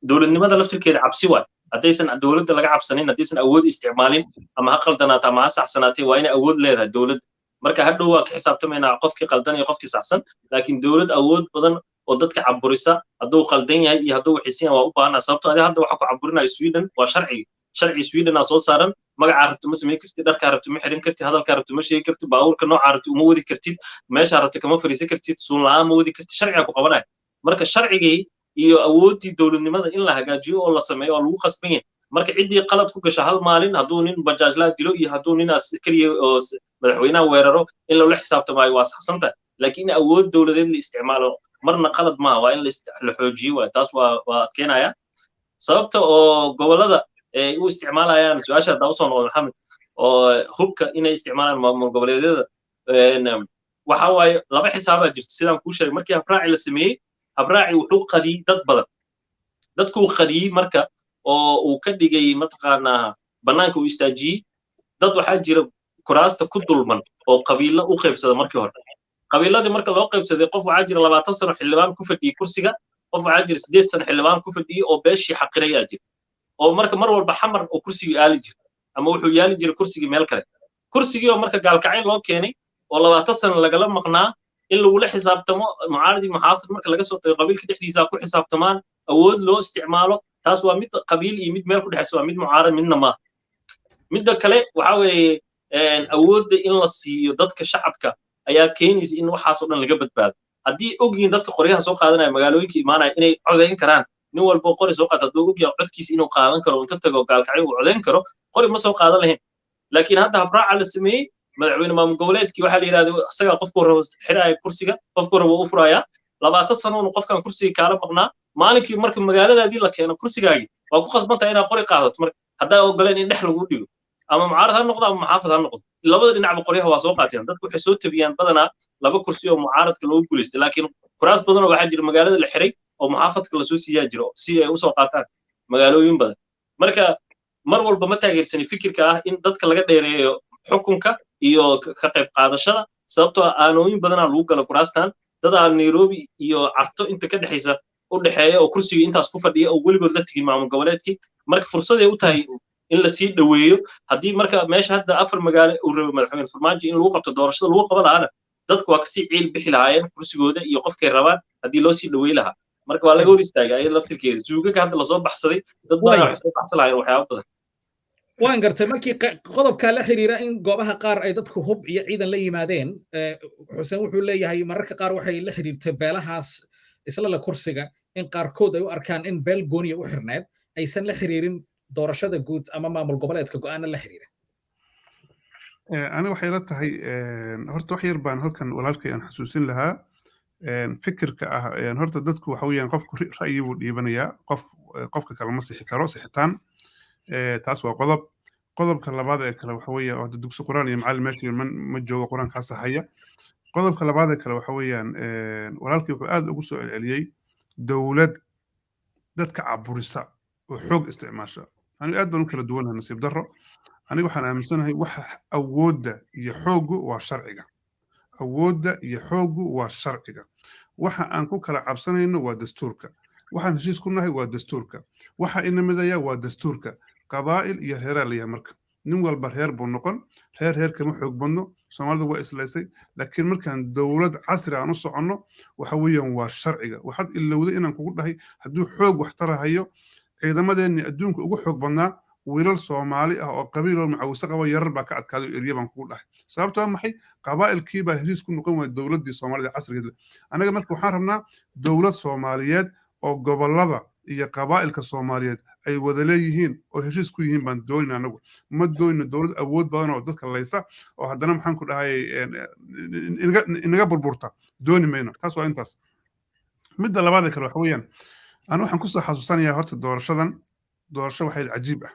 dowladnimada laftirkeeda cabsi waay. Haddaysan dowladda laga cabsanin, haddaysan awood isticmaalin, ama ha qaldanaato ama ha saxsanaatay, waa inay awood leedahay dowladda. Marka hadhow waan ka xisaabtamaynaa qofkii qaldan iyo qofkii saxsan, laakiin dowlad awood badan oo dadka caburisa hadduu qaldan yahay iyo hadduu waxiisan yahay waa u baahanaa. Sababto adi hadda waxa ku caburinaya Sweden waa sharcigi. Sharci Sweden aa soo saaran. Magacaa rabto ma samayn kartid, dharkaa rabto ma xirin kartid, hadalkaa rabto ma sheegi kartid, baabuurka noocaa rabto uma wadi kartid, meeshaa rabto kama fariisan kartid, suun la'aan ma wadi kartid. Sharcigaa ku qabanaya. Marka sharcigii iyo awooddii dowladnimada in la hagaajiyo oo la sameeyo waa lagu khasban yahay. Marka ciddii qalad ku gasha hal maalin, hadduu nin bajaajlaa dilo iyo hadduu nin askariya oo madaxweynaha weeraro, in loola xisaabtamaayo waa saxsan tahay, laakiin in awood dowladeed la isticmaalo marna qalad maaha. Waa in la xoojiyo waay. Taas waa adkeynaya. Sababta oo gobollada ay u isticmaalayaan, su-aasha haddaa usoo noqdo, Maxamed, oo hubka inay isticmaalaan maamul goboleedyada, waxa waaye laba xisaabaa jirto. Sidaan kuu sheegay, markii habraaci la sameeyey, habraaci wuxuu qadiyey dad badan. Dadkuu qadiyey marka oo uu ka dhigay mataqaanaa bannaanka uu istaajiyey. Dad waxaa jira kuraasta ku dulman oo qabiilo u qaybsada. Markii hore qabiiladii marka loo qaybsaday, qof waxaa jira 20 sano xildhibaan ku fadhiyey kursiga, qof waxaa jira 8 sano xildhibaan ku fadhiyey oo beeshii xaqirayaa jira, oo marka mar walba Xamar oo kursigii aali jira ama wuxuu yaali jiray kursigii meel kale. Kursigii oo marka Gaalkacay loo keenay oo 20 sano lagala maqnaa, in lagula xisaabtamo mucaaradii muxaafid marka laga soo tago, qabiilka dhexdiisa ku xisaabtamaan, awood loo isticmaalo, taas waa mid qabiil iyo mid meel ku dhexaysa, waa mid mucaarad midna maaha. Midda kale waxa weeye awoodda in la siiyo dadka shacabka ayaa keenaysa in waxaasoo dhan laga badbaado. Haddii ogyihiin dadka qoryaha soo qaadanaya, magaalooyinka imaanaya, inay codayn karaan, nin walbo qori soo qaata hadduu ogyahay codkiisa inuu qaadan karo, inta tago Gaalkacyo uu codayn karo, qori ma soo qaadan lahayn. Laakiin hadda habraaca la sameeyey, madaxweyne maamul goboleedkii waxaa la yidhahda isagaa qofkuu rabo xiraaya kursiga, qofkuu rabo u furayaa. 20 sano unu qofkan kursiga kaala maqnaa, maalinkii marka magaaladaadii la keeno kursigaagii, waa ku khasbantahay inaad qori qaadato. Marka haddaa ogoleen in dhex lagu dhigo, ama mucaarad ha noqdo ama muxaafid ha noqdo, labada dhinacba qoryaha waa soo qaateen. Dadku waxay soo tabiyaan badanaa laba kursi oo mucaaradka loogu guulaystay, laakiin kuraas badanoo waxaa jira magaalada la xiray oo muxaafadka lasoo siiyaa jiro si ay usoo qaataan magaalooyin badan. Marka mar walba ma taageersani fikirka ah in dadka laga dheereeyo xukunka iyo ka qayb qaadashada, sababtoo ah aanooyin badanaa lagu galo kuraastan. Dadaa Nairobi iyo Carto inta ka dhexaysa u dhexeeya oo kursiga intaas ku fadhiya oo weligood la tegin maamul goboleedkii. Marka fursaday u tahay in lasii dhoweeyo. Haddii marka meesha hadda afar magaalo uu rabo madaxweyne Farmaajo in lagu qabto doorashada lagu qaban lahaana, dadku waa kasii ciil bixi lahaayeen kursigooda iyo qofkay rabaan haddii loo sii dhowey lahaa. Marka waa laga hor istaagay ayada laftirkeeda. Suugaga hadda lasoo baxsaday, dad badan waxay soo baxsan lahaayeen waxyaabo badan. Waan gartay. Markii qodobkaa la xiriira in goobaha qaar ay dadku hub iyo ciidan la yimaadeen, Xuseen wuxuu leeyahay mararka qaar waxay la xiriirtay beelahaas isla la kursiga in qaarkood ay u arkaan in beel gooniya u xirneed, aysan la xiriirin doorashada guud ama maamul goboleedka go'aana la xiriira. Ani waxay la tahay horta wax yar baan halkan walaalkay aan xasuusin lahaa. Fikirka ah horta dadku waxa weeyaan qofku ra'yi buu dhiibanayaa, qof qofka kale ma sixi karo sixitaan. Taas waa qodob. Qodobka labaad ee kale waxa weeye hadda dugsi Qur'aan iyo macallin meesha ma joogo Qur'aan kaa saxaya. Qodobka labaad ee kale waxa weeyaan walaalkii wuxuu aad ugu soo celceliyey dowlad dadka caburisa oo xoog isticmaasha. Aniga aad baan u kala duwanahay, nasiib darro. Aniga waxaan aaminsanahay waxa awoodda iyo xooggu waa sharciga. Awoodda iyo xooggu waa sharciga. Waxa aan ku kala cabsanayno waa dastuurka, waxaan heshiis ku nahay waa dastuurka, waxa ina midaya waa dastuurka. Qabaa'il iyo reeraa layahay, marka nin walba reer buu noqon. Reer reer kama xoog badno, Soomaalidu waa islaysay. Laakiin markaan dowlad casri aan u soconno, waxa weeyaan waa sharciga. Waxaad ilowday inaan kugu dhahay, hadduu xoog wax tarahayo, ciidamadeenni adduunka ugu xoog badnaa, wiilal Soomaali ah oo qabiiloo macawise qabo yarar baa ka adkaaday oo erya baan kugu dhahay. Sababtoo maxay? Qabaa'ilkii baa heshiis ku noqon waaya dowladdii Soomaalida casrigeed. Annaga marka waxaan rabnaa dowlad Soomaaliyeed oo gobollada iyo qabaa'ilka Soomaaliyeed ay wada leeyihiin oo heshiis ku yihiin baan doonina. Anagu ma doonino dowlad awood badan oo dadka laysa oo haddana, maxaan ku dhahay, inaga burburta, dooni mayno. Taas waa intaas. Midda labaada kale waxa weeyaan, anu waxaan kusoo xasuusanayaa horta doorashadan doorasho waxayd cajiib ah.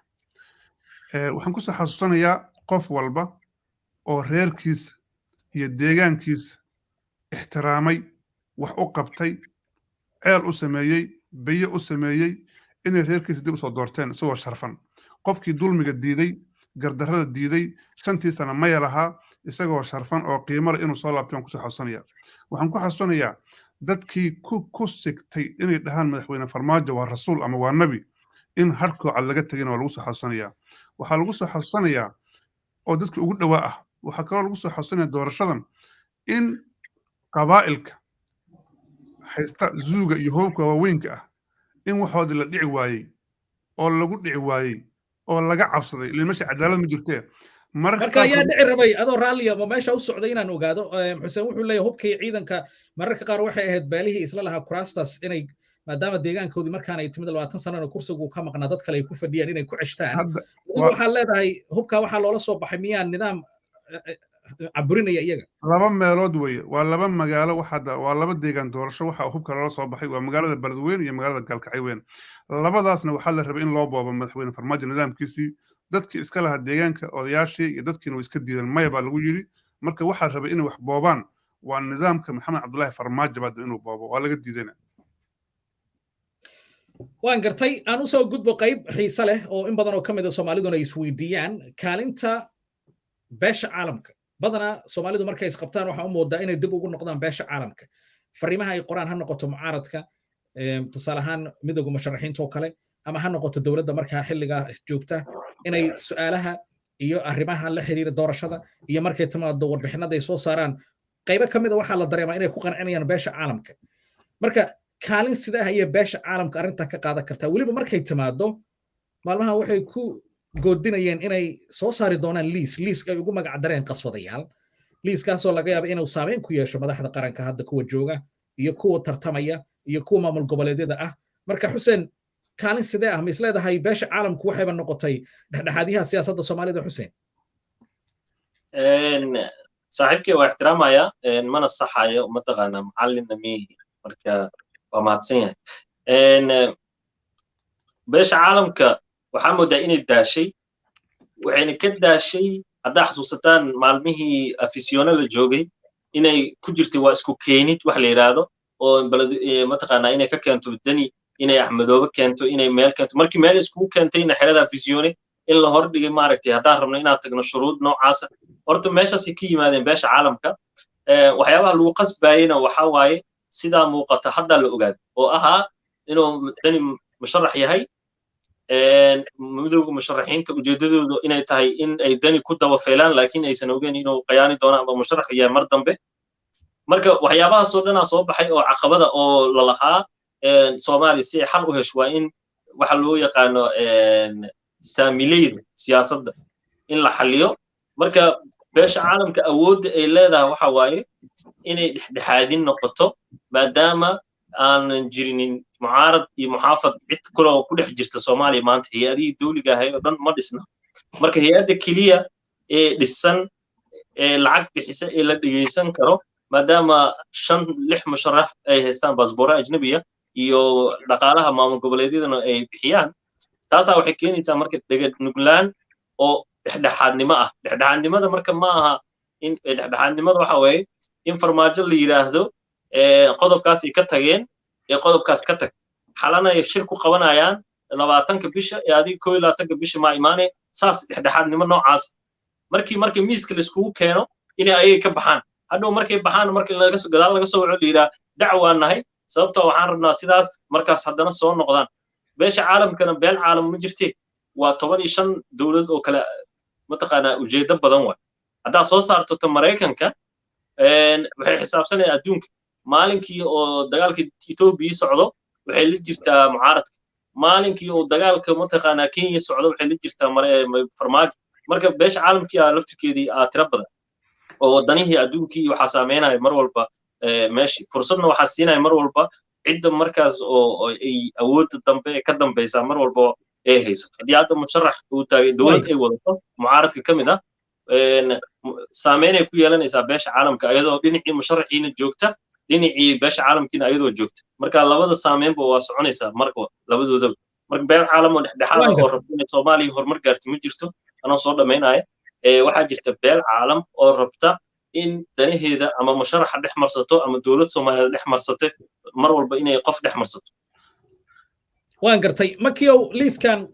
Waxaan kusoo xasuusanayaa qof walba oo reerkiisa iyo deegaankiisa ixtiraamay, wax u qabtay, ceel u sameeyey, biyo u sameeyey, inay reerkiisa dib usoo doorteen isagoo sharfan. Qofkii dulmiga diiday, gardarrada diiday, 5-tii sana maya lahaa, isagoo sharfan oo qiimo leh inuu soo laabtay baan kusoo xasuusanaya. Waxaan ku xasuusanayaa dadkii ku sigtay inay dhahaan Madaxweyne Farmaajo waa rasuul ama waa nabi, in harkoo cad laga tegina waa lagu soo xasuusanayaa. Waxaa lagu soo xasuusanayaa oo dadkii ugu dhowaa ah. Waxaa kaloo lagu soo xasuusanaya doorashadan in qabaa'ilka haysta zuuga iyo hoobka waaweynka ah in waxoodii la dhici waayey oo lagu dhici waayey oo laga cabsaday, ilaa meesha cadaalad ma jirtee. Marka ayaa dhici rabay, adoo raalliya, ma meesha u socday inaan ogaado. Xuseen wuxuu leeyahay hubkii ciidanka mararka qaar waxay ahayd beelihii isla lahaa kuraastaas inay, maadaama deegaankoodii markaan ay timid, 20 sanana kursigu ka maqnaa, dad kale ay ku fadhiyaan, inay ku ceshtaan. Waxaad leedahay hubka waxaa loola soo baxay miyaa nidaam caburinaya iyaga? Laba meelood weye, waa laba magaalo, waxaa waa laba deegaan doorasho. Waxa hubka loola soo baxay waa magaalada Beledweyne iyo magaalada Gaalkacyo weyn. Labadaasna waxaa la rabay in loo boobo Madaxweyne Farmaajo nidaamkiisii. Dadkii iska lahaa deegaanka, odayaashii iyo dadkiina way iska diideen, maya baa lagu yidhi. Marka waxaa rabay inay wax boobaan waa nidaamka Maxamed Cabdullaahi Farmaajo baa inuu boobo, waa laga diidayna. Waan gartay. Aan usoo gudbo qayb xiise leh oo in badan oo ka mid a Soomaaliduna ay isweydiiyaan, kaalinta beesha caalamka. Badanaa Soomaalidu markay isqabtaan waxaa u moodaa inay dib ugu noqdaan beesha caalamka. Fariimaha ay qoraan, ha noqoto mucaaradka, tusaale ahaan Midowga Musharaxiinta oo kale, ama ha noqoto dowladda markaa xilligaa joogta, inay su'aalaha iyo arrimaha la xiriira doorashada iyo markay timaado warbixinada ay soo saaraan, qaybo ka mida waxaa la dareemaa inay ku qancinayaan beesha caalamka. Marka kaalin sidee ah ayay beesha caalamka arrintan ka qaadan kartaa, weliba markay timaado maalmaha waxay ku goodinayeen inay soo saari doonaan liis ay ugu magac dareen qaswadayaal, liiskaasoo laga yaaba inuu saameyn ku yeesho madaxda qaranka hadda kuwa jooga iyo kuwa tartamaya iyo kuwa maamul goboleedyada ah? Marka Xuseen, kaalin sidee ah ma isleedahay beesha caalamku waxayba noqotay dhexdhexaadyaha siyaasadda Soomaalida, Xuseen? Saaxiibkay waa ixtiraamaya, mana saxayo, mataqaanaa, macallinna miihi, marka waa mahadsan yahay. Beesha caalamka waxaa moodaa inay daashay, waxayna ka daashay, haddaa xasuusataan maalmihii Afisyoona la joogay, inay ku jirtay waa isku keenid wax la yidhaahdo oo mataqaanaa inay ka keento Deni, inay Axmedoobe keento, inay meel keento. Markii meel iskugu keentayna xerada Afisyoone in la hordhigay, maaragtay, haddaan rabno inaad tagno shuruud noocaasa. Horta meeshaasay ka yimaadeen beesha caalamka. Waxyaabaha lagu qasbayeyna waxaa waaye, sidaa muuqata haddaa la ogaado, oo ahaa inuu Deni musharax yahay, Midowga Musharaxiinta ujeedadoodu inay tahay in ay Deni ku daba feelaan, laakiin aysan ogeyn inuu qayaani doono ama musharax yahay mar dambe. Marka waxyaabahaasoo dhanaa soo baxay oo caqabada oo lalahaa Soomaaliya si ay xal u hesho waa in waxa loo yaqaano saamileyda siyaasadda in la xalliyo. Marka beesha caalamka awoodda ay leedahay waxa waaye inay dhexdhexaadin noqoto, maadaama aanan jirinin mucaarad iyo muxaafad cid kale oo ku dhex jirta Soomaaliya maanta. Hay-adihii dawliga ahay oo dhan ma dhisna. Marka hay-adda keliya ee dhisan ee lacag bixisa ee la dhegeysan karo, maadaama shan lix musharax ay haystaan baasboora ajnabiya iyo dhaqaalaha maamul goboleedyadana ay bixiyaan, taasaa waxay keenaysaa marka dhega nuglaan oo dhexdhexaadnimo ah. Dhexdhexaadnimada marka ma aha in dhexdhexaadnimada waxa weeye in Farmaajo la yidhaahdo qodobkaas ay ka tageen ee qodobkaas ka tag, xalanaya shir ku qabanayaan 20-ka bisha ee adiga 21-ka bisha maa imaanaya. Saas dhexdhexaadnimo noocaas markii miiska laiskugu keeno inay ayaga ka baxaan. Hadhow markay baxaan, markii laga soo gadaal laga soo waco, la yidhaa dacwaan nahay, sababtoo waxaan rabnaa sidaas, markaas haddana soo noqdaan. Beesha caalamkana beel caalam ma jirte, waa 15 dowlad oo kale, mataqaanaa, ujeedo badan waay. Haddaad soo saarto ta Maraykanka, waxay xisaabsanayaan adduunka. Maalinkii oo dagaalka Etoobiya socdo, waxay la jirtaa mucaaradka. Maalinkii oo dagaalka, mataqaanaa, Kenya socdo, waxay la jirtaa Farmaajo. Marka beesha caalamkii aa laftirkeedii aa tira badan oo wadanihii adduunkii waxaa saameynaya mar walba meeshii fursadna waxaa siinaya mar walba cidda markaas oo ay awoodda dambe ka dambaysaa mar walba ay haysato. Haddii hadda musharax uu taagay dowlad ay wadato mucaaradka ka mid ah, saameynay ku yeelanaysaa beesha caalamka, ayadoo dhinacii musharaxiina joogta, dhinacii beesha caalamkiina ayadoo joogta. Marka labada saameynba waa soconaysaa marka labadoodaba. Marka beel caalam oo dhexdhexaad oo rabta inay Soomaaliya horumar gaarto ma jirto. Anoo soo dhammaynaya, waxaa jirta beel caalam oo rabta in danaheeda ama musharaxa dhex marsato ama dowlad Soomaaliyeed dhex marsate, mar walba inay qof dhex marsato. Waan gartay, Makiyow. Liiskan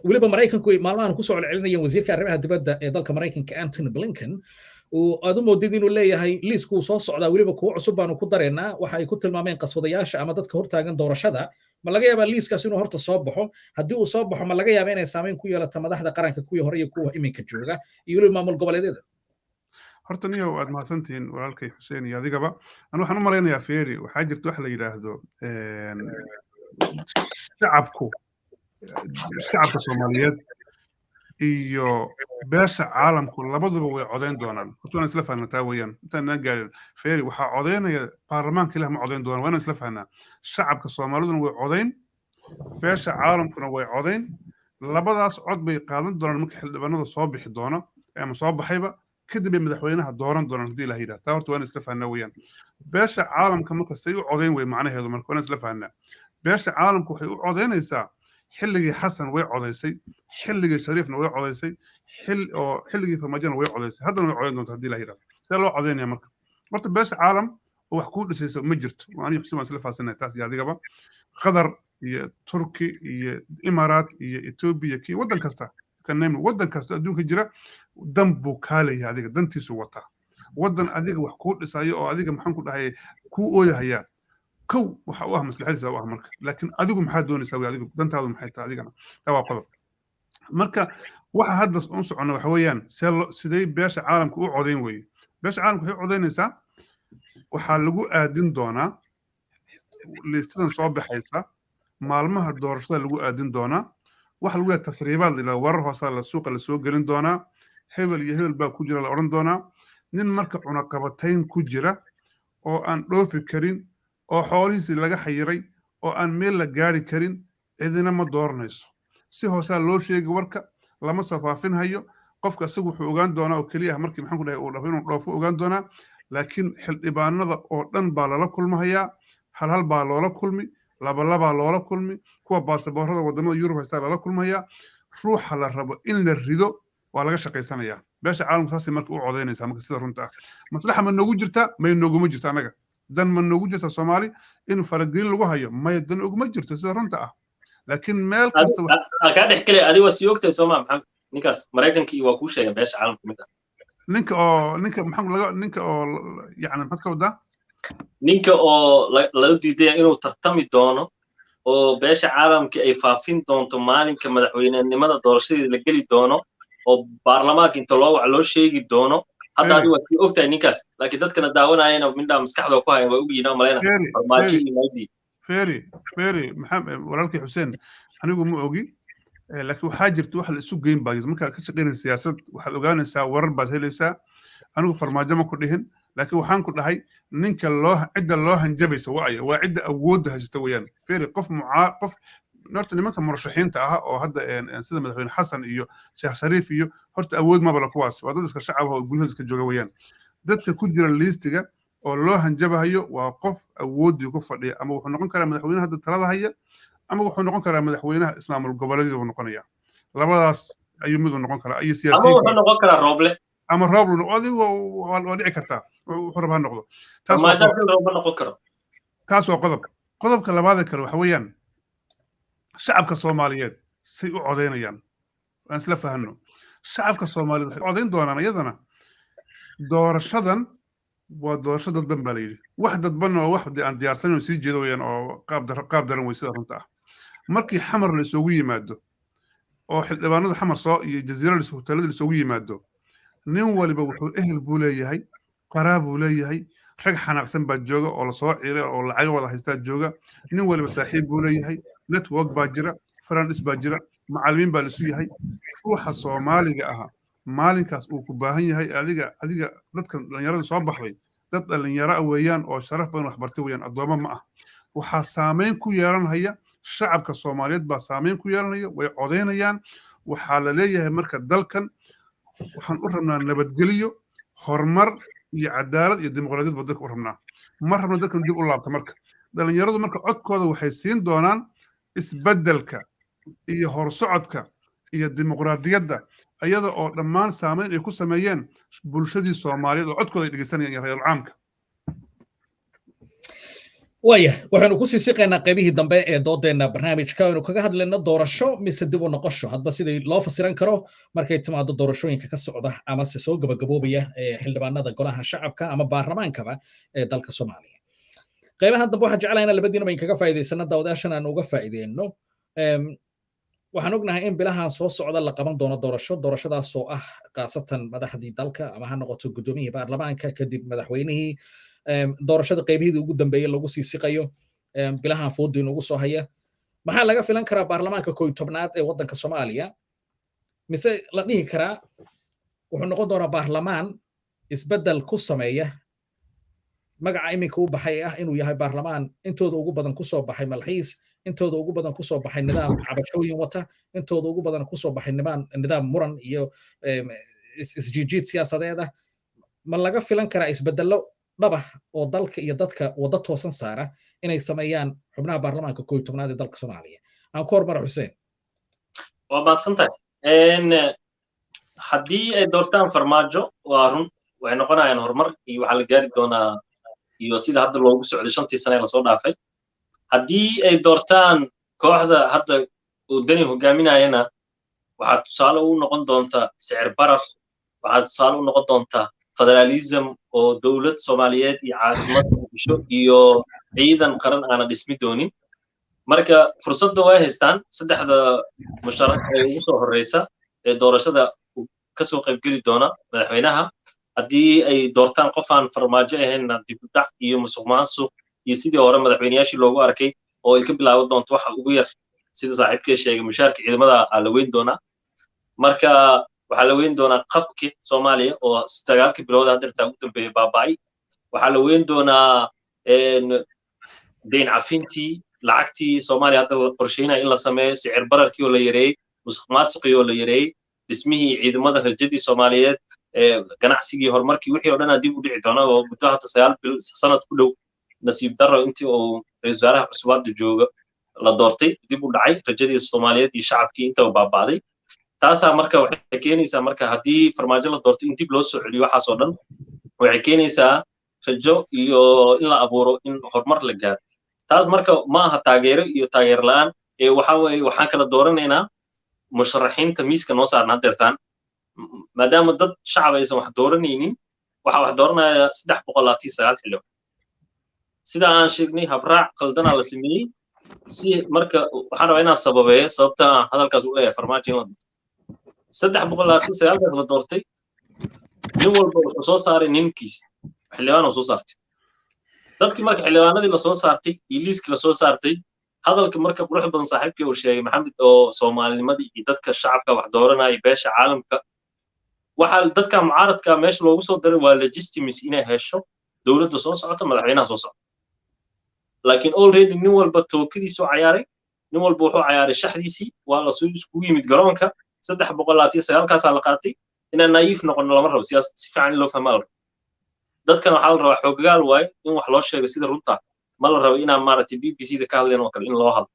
weliba Maraykanku maalmahan kusoo celcelinayeen, wasiirka arrimaha dibadda ee dalka Maraykanka Antony Blinken uu aad u moodid inuu leeyahay liisku wuu soo socdaa, weliba kuwo cusub baanu ku dareynaa, waxa ay ku tilmaameen qaswadayaasha ama dadka hortaagan doorashada. Ma laga yaabaa liiskaas inuu horta soo baxo? Haddii uu soo baxo, ma laga yaabaa inay saameyn ku yeelato madaxda qaranka, kuwii hore iyo kuwa iminka jooga iyo weliba maamul goboleedyada? Horta niyow, aad mahadsantihiin walaalkay Xuseen iyo adigaba. Anu waxaan u malaynayaa, feeri, waxaa jirta waxa la yidhaahdo shacabka Soomaaliyeed iyo beesha caalamku labaduba way codayn doonaan. Horta waan isla fahnaa taa weeyaan. Intaan gaarin, feeri, waxaa codaynaya baarlamaanka ilah ma codayn doonaan, waa inaan isla fahnaa. Shacabka Soomaaliduna way codayn, beesha caalamkuna way codayn. Labadaas cod bay qaadan doonaan marka xildhibaanada soo bixi doono ama soo baxayba kadib bay madaxweynaha dooran doonaan, haddii Ilaah yidhaah. Taa horta waa in isla fahnaa weeyaan. Beesha caalamka marka say u codayn wey macnaheedu? Marka waa in isla fahnaa. Beesha caalamku waxay u codaynaysaa, xilligii Xasan way codaysay, xilligii Shariifna way codaysay, xil oo xilligii Farmaajona way codaysay, haddana way codayn doontaa haddii Ilaah yidhahdo. See loo codaynaya marka? Horta beesha caalam oo wax kuu dhisayso ma jirto. Aniga Xuseen waan isla faasinahay taas iyo adigaba. Qatar iyo Turki iyo Imaaraat iyo Etoobiya, kii waddan kasta kanaymi, waddan kasta adduunka jira dan buu kaa leeyahay, adiga dantiisu wataa. Waddan adiga wax kuu dhisayo oo adiga, maxaan ku dhahay, kuu ooyahayaa, kow waxa u ah maslaxadiisa u ah marka. Laakiin adigu maxaa doonaysaa wey? Adigu dantaadu maxay tahay adigana? Taa waa qodob. Marka waxa hadda u soconna waxa weeyaan see sidee beesha caalamka u codayn weye. Beesha caalamka waxay u codaynaysaa, waxaa lagu aadin doonaa liistadan soo baxaysa maalmaha doorashada lagu aadin doonaa. Waxa lagu leeyahay tasriibaad la yidhahdo, warar hoosaa la suuqa lasoo gelin doonaa, hebel iyo hebel baa ku jira la odhan doonaa. Nin marka cunaqabatayn ku jira oo aan dhoofi karin oo xoolihiisii laga xayiray oo aan meel la gaari karin, cidina ma dooranayso. Si hoosaa loo sheegi warka, lama soo faafinhayo. Qofka isagu wuxuu ogaan doonaa oo keliya ah markii, maxaan ku dhahay, uu dhafo inuu dhoofo ogaan doonaa. Laakiin xildhibaanada oo dhan baa lala kulmahayaa, hal hal baa loola kulmi, laba labaa loola kulmi, kuwa baasaboorada wadamada Yurub haystaa lala kulmayaa. Ruuxa la rabo in la rido waa laga shaqaysanayaa. Beesha caalamku saasay marka u codaynaysaa. Marka sida runta ah, maslaxa ma noogu jirtaa? May nooguma jirto annaga. Dan ma noogu jirta Soomaali in faragelin lagu hayo? Maya, dan oguma jirto sida runta ah. Laakiin meel kasta Kaa dhex kelay, adiga waa sii ogtahay sooma, Maxamed? Ninkaas Maraykankii waa kuu sheegay beesha caalamka mid ah. Ninka oo ninka maxaa laga ninka oo yani maxaad ka wadaa? Ninka oo lala diidaya inuu tartami doono oo beesha caalamka ay faafin doonto maalinka madaxweynenimada doorashadeeda la geli doono oo baarlamaanka inta loo wac loo sheegi doono. Hadda adigu waa sii ogtahay ninkaas, laakiin dadkana daawanayana mindhaa maskaxda ku hayan, waa ogyihiin aan malayna, Farmaajo iyo Maadi. Feri, feri, Maxamed, walaalkii Xuseen, anigu ma ogi, laakiin waxaa jirta wax la isu geyn baa jirta. Markaad ka shaqaynaysa siyaasad, waxaad ogaanaysaa, warar baad helaysaa. Anigu Farmaajo ma ku dhihin, laakiin waxaan ku dhahay ninka loo cidda loo hanjabaysa wa'aya waa cidda awoodda haysata weeyaan. Feri, qof mucaa qof horta nimanka murashaxiinta ah oo hadda sida madaxweyne Xasan iyo Sheekh Shariif iyo horta awood maba la kuwaas, waa dad iska shacab ah oo guryahooda iska jooga weeyaan. Dadka ku jira liistiga oo loo hanjabahayo waa qof awooddii ku fadhiya, ama wuxuu noqon karaa madaxweynaha hadda talada haya, ama wuxuu noqon karaa madaxweynaha ismaamul goboleedyada buu noqonaya. Labadaas ayuu miduu noqon karaa iyo Ama siyaasiyiin. wuxuu noqon karaa Rooble. Ama Rooble, adigu waa dhici kartaa, wuxuu raba ha noqdo. Taas waa Farmaajo qodob. Rooble noqon karo. Taas waa qodob. Qodobka labaada kale waxa weeyaan shacabka Soomaaliyeed say u codaynayaan. Waan isla fahanno, shacabka Soomaaliyeed waxay codayn doonaan iyadana doorashadan. Waa doorasho dadban baa la yidhi. Wax dadban oo wax aan diyaarsanayn oo sii jeedo weyaan, oo qaab daran wey sida runta ah. Markii Xamar la isugu yimaado oo xildhibaanada Xamar soo iyo Jaziira hoteelada la isugu yimaado, nin waliba wuxuu ehel buu leeyahay, qaraa buu leeyahay, rag xanaaqsan baa jooga oo lasoo ciiray oo lacaga wada haystaa jooga. Nin waliba saaxiib buu leeyahay, network baa jira, friends baa jira, macallimiin baa lasu yahay. Ruuxa Soomaaliga aha maalinkaas uu ku baahan yahay adiga. Dadkan dhalinyarada soo baxday dad dhalinyaro ah weeyaan oo sharaf badan, waxbartay weeyaan, addoommo ma ah. Waxaa saameyn ku yeelanhaya shacabka Soomaaliyeed baa saameyn ku yeelanaya, way codaynayaan. Waxaa la leeyahay marka dalkan waxaan u rabnaa nabadgelyo, horumar iyo cadaalad iyo dimuqraadiyad baa dalka u rabnaa. Ma rabno dalkan dib u laabta. Marka dhalinyaradu marka codkooda waxay siin doonaan isbeddelka iyo horsocodka iyo dimuqraadiyadda, iyada oo dhammaan saameyn ay ku sameeyeen bulshadii Soomaaliyeed oo codkooda ay dhegeysanayaan iyo rayul caamka. Waaya, waxaynu kusii siqaynaa qaybihii dambe ee doodeenna barnaamijka aynu kaga hadlayno doorasho mise dib u noqosho, hadba sidii loo fasiran karo markay timaado doorashooyinka ka socda ama se soo gabagaboobaya ee xildhibaanada Golaha Shacabka ama baarlamaankaba ee dalka Soomaaliya. Qaybahan dambe waxaan jeclahay inaan labadiinaba inkaga faa'iidaysano, daawadayaashan aan uga faa'iideyno. Waxaan ognahay in bilahan soo socda la qaban doono doorasho, doorashadaasoo ah khaasatan madaxdii dalka, ama ha noqoto guddoomiyihii baarlamaanka, kadib madaxweynihii. Doorashada qaybihii ugu dambeeyey lagu sii siqayo, bilahan foodii ugu soo haya. Maxaa laga filan karaa baarlamaanka 11aad ee waddanka Soomaaliya? Mise la dhihi karaa wuxuu noqon doonaa baarlamaan isbeddel ku sameeya magaca iminka u baxay ee ah inuu yahay baarlamaan intooda ugu badan kusoo baxay malxiis, intooda ugu badan kusoo baxay nidaam cabashooyin wata, intooda ugu badan kusoo baxay nidaam muran iyo isjiijiid siyaasadeed ah? Ma laga filan karaa isbeddello dhaba oo dalka iyo dadka waddo toosan saara inay sameeyaan xubnaha baarlamaanka 11aad ee dalka Soomaaliya? Aan ku hormara Xuseen. Waa mahadsan tahay. Haddii ay doortaan Farmaajo, waa run, waxay noqonayaan horumar iyo waxaa la gaari doonaa iyo sida hadda loogu socday 5-tii sane ee lasoo dhaafay. Haddii ay doortaan kooxda hadda uu Deni hogaaminayana, waxaa tusaale u noqon doonta sicir barar, waxaa tusaale u noqon doonta federalism oo dowlad Soomaaliyeed iyo caasimad Muqdisho iyo ciidan qaran aana dhismi doonin. Marka fursadda way haystaan saddexda musharax ee ugu soo horreysa ee doorashada kasoo qaybgeli doona madaxweynaha. Haddii ay doortaan qof aan Farmaajo ahaynna, dib u dhac iyo musuq maasuq iyo sidii hore madaxweyneyaashii loogu arkay oo ay ka bilaaban doonto waxa ugu yar, sida saaxiibkee sheegay, mushaarka ciidamada aa la weyn doonaa. Marka waxaa la weyn doonaa qabki Soomaaliya oo 9-kii bilood haddeertaa ugu dambeeyey baaba'ay. Waxaa la weyn doonaa deyn cafintii, lacagtii Soomaaliya hadda la qorsheynaya in la sameeyo, sicir bararkii oo la yareeyey, musuq maasuqii oo la yareeyey, dhismihii ciidamada, rajadii Soomaaliyeed, ganacsigii, horumarkii, wixii oo dhanaa dib u dhici doona oo muddo hadda 9 bil, sanad ku dhow, nasiib darro intii uu ra-iisul wasaaraha cusub hadda jooga la doortay dib u dhacay, rajadii Soomaaliyeed iyo shacabkii intaba baaba'day. Taasaa marka waxay keenaysaa, marka haddii Farmaajo la doorto, in dib loo soo celiyo waxaas oo dhan. Waxay keenaysaa rajo iyo in la abuuro in horumar la gaaro. Taas marka ma aha taageero iyo taageero la'aan ee waxa weeye waxaan kala dooranaynaa musharaxiinta miiska noo saaran haddeertaan. Maadaama dad shacab aysan wax dooranaynin, waxaa wax dooranaya 329 xildhibaan. Sida aan sheegnay, habraac qaldanaa la sameeyey. Si marka waxaan rabaa inaan sababeeyo sababta aan hadalkaas u leeyahay Farmaajo in la doorto. 329-kaas la doortay, nin walba wuxuu soo saaray ninkiisa xildhibaan oo soo saartay dadkii. Marka xildhibaanadii lasoo saartay iyo liiskii lasoo saartay, hadalka marka qurux badan saaxiibkii uu sheegay Maxamed oo Soomaalinimadii iyo dadka shacabka wax dooranaya, beesha caalamka, waxaa dadka mucaaradka meesha loogu soo daray waa legitimacy inay hesho dowladda soo socota, madaxweynaha soo socda. Laakiin already nin walba tookadiisu cayaaray, nin walba wuxuu cayaaray shaxdiisii, waa lasoo iskugu yimid garoonka, 329-kaasaa la qaatay. Inaan naive noqono lama rabo, siyaasad si fiican in loo fahmaa la rabo. Dadkan waxaa la rabaa xoogagaal waaye in wax loo sheego sida runta, ma la rabo inaan maaragtay BBC da ka hadlayn oo kale in loo hadlo.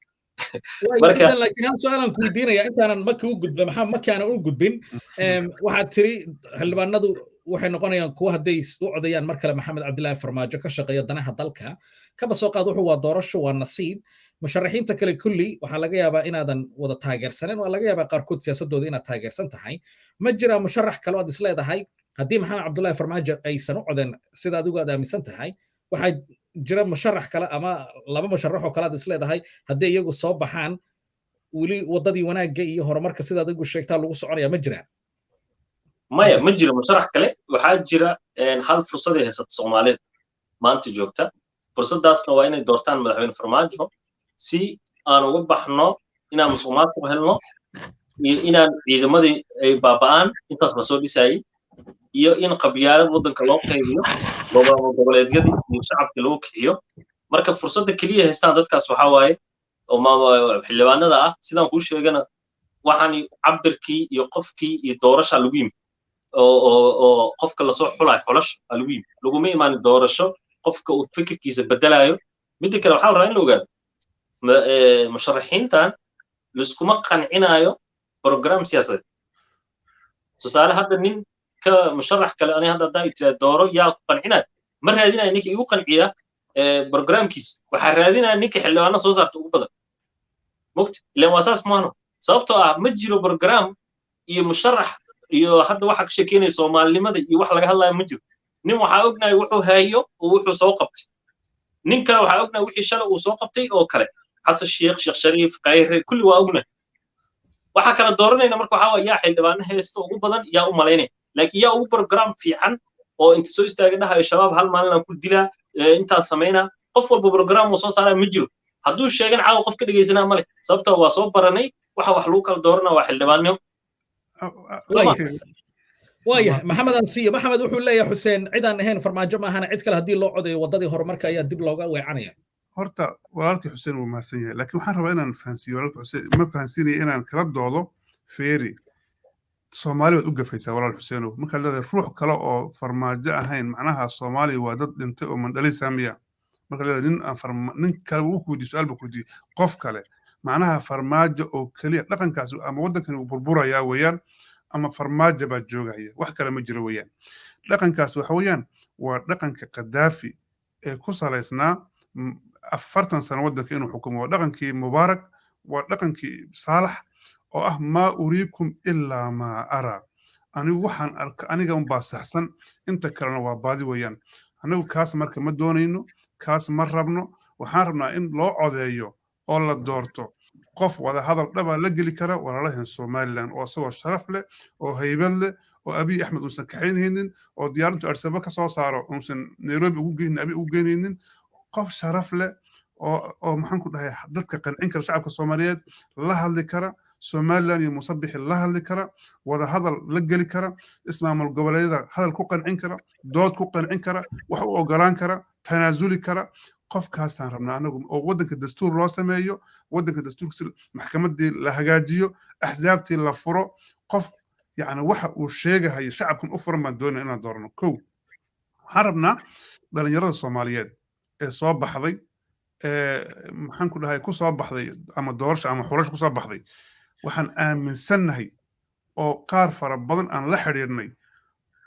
Marka laakiin hal su'aalaan ku weydiinaya intaanan Maki u gudbin, maxaa Maki aanan u gudbin. Waxaad tiri xildhibaanadu waxay noqonayaan kuwa hadday u codayaan mar kale Maxamed Cabdilaahi Farmaajo ka shaqeeya danaha dalka. Kaba soo qaad wuxuu waa doorasho, waa nasiib. Musharaxiinta kale kulli waxaa laga yaabaa inaadan wada taageersanen, waa laga yaabaa qaarkood siyaasadooda inaad taageersan tahay. Ma jiraa musharax kale oo aad isleedahay Haddii Maxamed Cabdullaahi Farmaajo aysan u coden sida adigu aad aaminsan tahay, waxaa jira musharax kale ama laba musharax oo kale aad isleedahay haddii iyagu soo baxaan weli waddadii wanaagga iyo horumarka sida adigu sheegtaa lagu soconaya, ma jiraan? Maya, ma jiro musharax kale. Waxaa jira hal fursaday haysata Soomaalida maanta joogta. Fursaddaasna waa inay doortaan madaxweyne Farmaajo si aan uga baxno inaan musuq maasuq helno iyo inaan ciidamadii ay baaba'aan, intaas la soo dhisayay, iyo in qabyaalad waddanka loo qaybiyo, goboleedyadii iyo shacabkii lagu kiciyo. Marka fursadda keliya haystaan dadkaas waxaa waaye oo xildhibaanada ah. Sidaan kuu sheegana, waxaan cabirkii iyo qofkii iyo doorashaa lagu yimi oo qofka lasoo xulayo, xulasho aa lagu yimi, laguma imaanin doorasho qofka uu fikirkiisa bedelayo. Midda kale, waxaa la rabaa in la ogaado musharaxiintan liskuma qancinayo program siyaasadeed. Tusaale, hadda nin ka musharax kale ani hadda haddaa tiraa dooro, yaa ku qancinayo? Ma raadinayo ninka igu qanciya programkiisa. Waxaa raadinaya ninka xildhibaano soo saarta ugu badan mogta ilan waa saas maano. Sababtoo ah ma jiro program iyo musharax iyo hadda waxa ka sheekeynaya Soomaalinimada iyo wax laga hadlayo ma jiro. Nin waxaa ognahay wuxuu hayo oo wuxuu soo qabtay, nin kale waxaa ognahay wixii shalay uu soo qabtay oo kale. Xasan Sheekh, Sheekh Shariif, Kayre, kulli waa ognahay. Waxaa kala dooranayna marka waxaa waa yaa xildhibaano haysto ugu badan, yaa u malaynaya, laakiin yaa ugu program fiican oo inta soo istaaga dhahayo Shabaab hal maalin aan ku dilaa, intaas samaynaa. Qof walba program uu soo saaraa ma jiro. Hadduu sheegan caawa qof ka dhegaysanaa male, sababtoo waa soo baranay. Waxa wax lagu kala dooranaa waa xildhibaanimo. Waaya, Maxamed ansiyo. Maxamed, wuxuu leeyahay Xuseen cid aan ahayn Farmaajo maahana cid kale haddii loo codayo waddadii horumarka ayaa dib looga weecanaya. Horta walaalkii Xuseen wuu mahadsan yahay, laakiin waxaan rabaa inaan fahansiiyo walaalka Xuseen. Ma fahansiinaya inaan kala doodo. Feeri, Soomaali waad u gafaysaa, walaal Xuseenow, markaad leedahay ruux kale oo Farmaajo ahayn. Macnaha Soomaaliya waa dad dhintay oo mandhali saamiya. Markaad leedahay nin aan nin kale wuu ku weydiiyo, su-aal buu ku weydiiyey, qof kale, macnaha Farmaajo oo keliya. Dhaqankaas ama waddankani uu burburayaa weeyaan ama Farmaajo baa joogaya, wax kale ma jiro weeyaan. Dhaqankaas waxa weeyaan waa dhaqanka Qadaafi ee ku salaysnaa 40 sano waddanka inuu xukumo, waa dhaqankii Mubaarak, waa dhaqankii Saalax oo ah "maa uriikum ilaa maa araa", anigu waxaan arka aniga unbaa saxsan, inta kalena waa baadi weeyaan. Anigu kaas marka ma doonayno, kaas ma rabno. Waxaan rabnaa in loo codeeyo oo la doorto qof wada hadal dhaba la geli kara walaalahan Somaliland, oo isagoo sharaf leh oo haybad leh oo Abiy Axmed uusan kaxaynaynin, oo diyaarintu Arsaba ka soo saaro uusan Nairobi ugu geynin, Abiy ugu geynaynin. Qof sharaf leh oo maxaan ku dhahay, dadka qancin kara, shacabka Soomaaliyeed la hadli kara, Somaliland iyo Musabixi la hadli kara, wada hadal la geli kara, ismaamul goboleedyada hadal ku qancin kara, dood ku qancin kara, wax u ogolaan kara, tanaasuli kara. Qofkaasaan rabnaa anagu, oo waddanka dastuur loo sameeyo, waddanka dastuurkiisa maxkamaddii la hagaajiyo, axsaabtii la furo. Qof yacni waxa uu sheegahayo shacabkan u furan baan doonaya inaan doorano. Kow, waxaan rabnaa dhalinyarada Soomaaliyeed ee soo baxday, ee maxaan ku dhahay, ku soo baxday ama doorasho ama xulasho ku soo baxday, waxaan aaminsannahay oo qaar fara badan aan la xidhiidhnay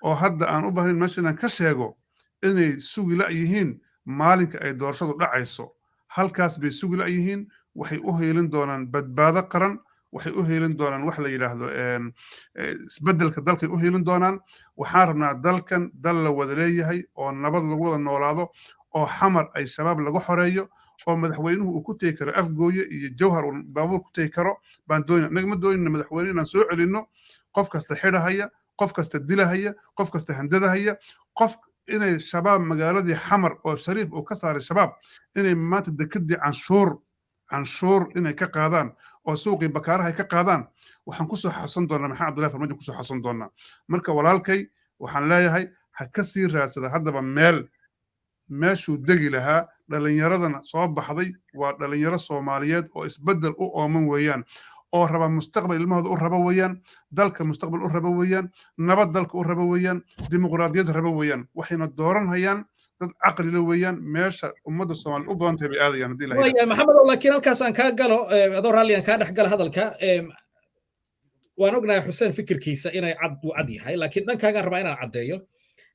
oo hadda aan u baahnayn meesha inaan ka sheego inay sugi la' yihiin maalinka ay doorashadu dhacayso. Halkaas bay sugi la' yihiin. Waxay u heelin doonaan badbaado qaran, waxay u heelin doonaan wax la yidhaahdo isbeddelka dalkay u heelin doonaan. Waxaan rabnaa dalkan dal la wada leeyahay oo nabad lagu wada noolaado, oo Xamar ay Shabaab laga xoreeyo, oo madaxweynuhu uu ku tegi karo Afgooye iyo Jawhar, uu baabuur ku tegi karo baan doonayna. Innaga ma doonayna madaxweyne inaan soo celinno qof kasta xidhahaya, qof kasta dilahaya, qof kasta handadahaya, qof inay Shabaab magaaladii Xamar oo Shariif uu ka saaray Shabaab inay maanta dekadii canshuur inay ka qaadaan oo suuqii Bakaaraha ay ka qaadaan. Waxaan kusoo xasan doonaa Maxamed Cabdullahi Farmaajo kusoo xasan doonaa. Marka walaalkay waxaan leeyahay ha ka sii raadsada haddaba meel meeshuu degi lahaa. Dhallinyaradana soo baxday waa dhalinyaro Soomaaliyeed oo isbeddel u ooman weeyaan, oo raba mustaqbal ilmahooda u raba weeyaan, dalka mustaqbal u raba weeyaan, nabad dalka u raba weeyaan, dimuqraadiyad raba weeyaan. Waxayna dooranhayaan dad caqli la weeyaan. Meesha ummadda Soomaaliya u badan tahay bay aadayaan haddii la Waaya, Maxamedow, laakiin halkaas aan kaa galo, adoo raalli aan kaa dhex galo hadalka. Waan ognahay Xuseen fikirkiisa inay cad uu cad yahay, laakiin dhankaagaan rabaa inaan caddeeyo.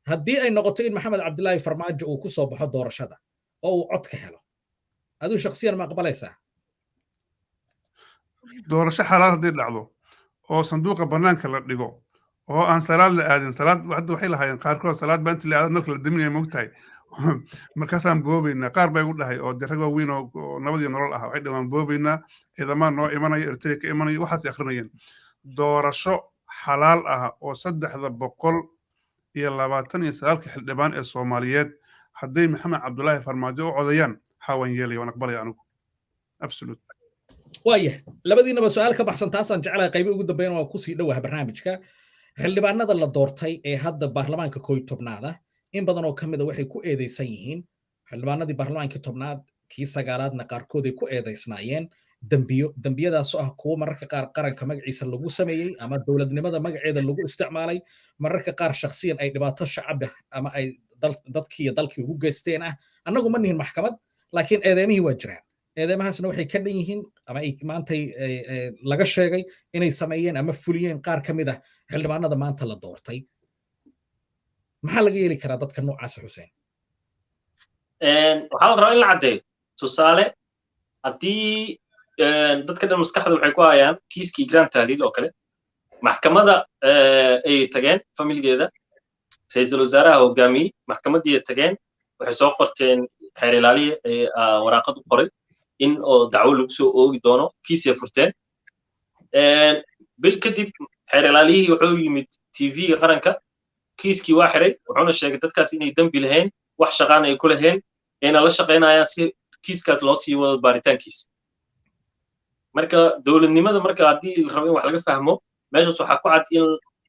Haddii ay noqoto in Maxamed Cabdilaahi Farmaajo uu ku soo baxo doorashada oo uu cod ka helo, adigu shakhsiyan ma aqbalaysaa? Doorasho xalaal haddii dhacdo oo sanduuqa bannaanka la dhigo. Oo aan salaad la aadin. Salaad hadda waxay lahaayeen qaarkood, salaad baa inta la aado nalka la daminaya, mogtahay, markaasaan boobaynaa. Qaar baa igu dhahay oo de rag waaweyn oo nabad iyo nolol ah, waxay dhahaan waan boobaynaa, ciidamaa noo imanaya, Eritrea ka imanaya, waxaasay akrinayeen. Doorasho xalaal ah oo 329-ka xildhibaan ee Soomaaliyeed hadday Maxamed Cabdulaahi Farmaajo u codayaan, haa, waan yeelaya, waan aqbalaya anigu, absolute. Waaya, labadiinaba su-aal ka baxsan taasaan jeclahay. Qaybi ugu dambeyn waa kusii dhowaha barnaamijka. Xildhibaanada la doortay ee hadda baarlamaanka 11aada, in badan oo ka mida waxay ku eedeysan yihiin, xildhibaanadii baarlamaankii 10aad, kii 9aadna qaarkood ay ku eedeysnaayeen dembiyo, dembiyadaasoo ah kuwo mararka qaar qaranka magaciisa lagu sameeyey ama dowladnimada magaceeda lagu isticmaalay, mararka qaar shakhsiyan ay dhibaato shacab ama ay dadkii iyo dalkii ugu geysteen ah. Annagu ma nihin maxkamad, laakiin eedeymihii waa jiraan. Eedeymahaasna waxay ka dhan yihiin ama ay maantay laga sheegay inay sameeyeen ama fuliyeen qaar ka mid ah xildhibaanada maanta la doortay. Maxaa laga yeeli karaa dadka noocaasa, Xuseen? Waxaa la rabaa in la caddeeyo. Tusaale, haddii dadka dhan maskaxda waxay ku hayaan kiiskii Ikraan Tahliil oo kale, maxkamadda ay tageen familigeeda, ra-iisul wasaaraha hogaamiyey, maxkamaddii ay tageen, waxay soo qorteen xeer ilaaliye ee waraaqad u qoray in oo dacwo lagu soo oogi doono, kiisay furteen. Bil kadib xeer ilaaliyihii wuxuu yimid TV-ga qaranka, kiiskii waa xiray, wuxuuna sheegay dadkaas inay dembi lahayn, wax shaqaana ay ku lahayn, ayna la shaqaynayaan si kiiskaas loo sii wado baaritaankiisa. Marka dowladnimada, marka haddii la rabo in wax laga fahmo meeshaas, waxaa ku cad in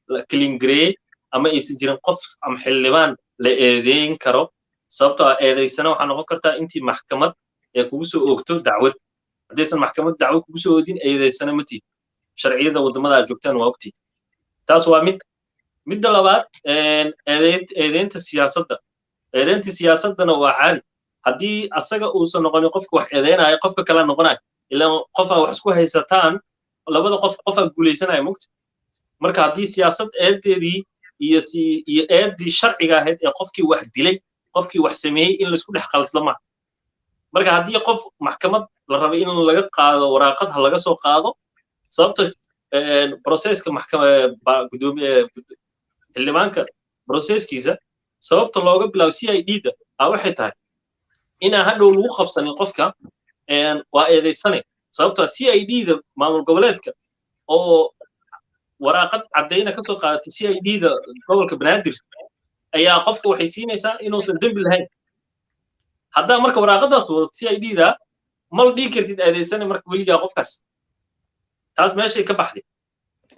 la clean gareeyey ama aysan jirin qof ama xildhibaan la eedeyn karo, sababtoo ah eedaysana waxaa noqon kartaa intii maxkamad ee kugu soo oogto dacwad. Haddaysan maxkamad dacwo kugu soo oodin, eedaysana ma tihid. Sharciyada waddamada aad joogtaan waa ogtid. Taas waa mid. Midda labaad, eedeynta siyaasadda. Eedeynta siyaasaddana waa caadi. Haddii asaga uusan noqonin qofka wax eedeynaya, qofka kala noqonayo, ilaan qofaa wax isku haysataan, labada qof qofaa guulaysanaya, mugta. Marka haddii siyaasad eedeedii iyo si iyo eeddii sharciga ahayd ee qofkii wax dilay, qofkii wax sameeyey, in laisku dhex qalsla maaha. Marka haddii qof maxkamad la rabay in laga qaado waraaqad, ha laga soo qaado. Sababta processka gudoomiye xildhibaanka processkiisa sababta looga bilaabo CID da a waxay tahay inaan hadhow lagu qabsanin qofka waa eedaysane, sababtoo CID da maamul goboleedka oo waraaqad caddayna ka soo qaadatay CID da gobolka Banaadir ayaa qofka waxay siinaysaa inuusan dembi lahayn. Haddaa marka waraaqadaas wadato CID da, ma la dhihi kartid eedaysane marka weligaa qofkaas. Taas meeshay ka baxday.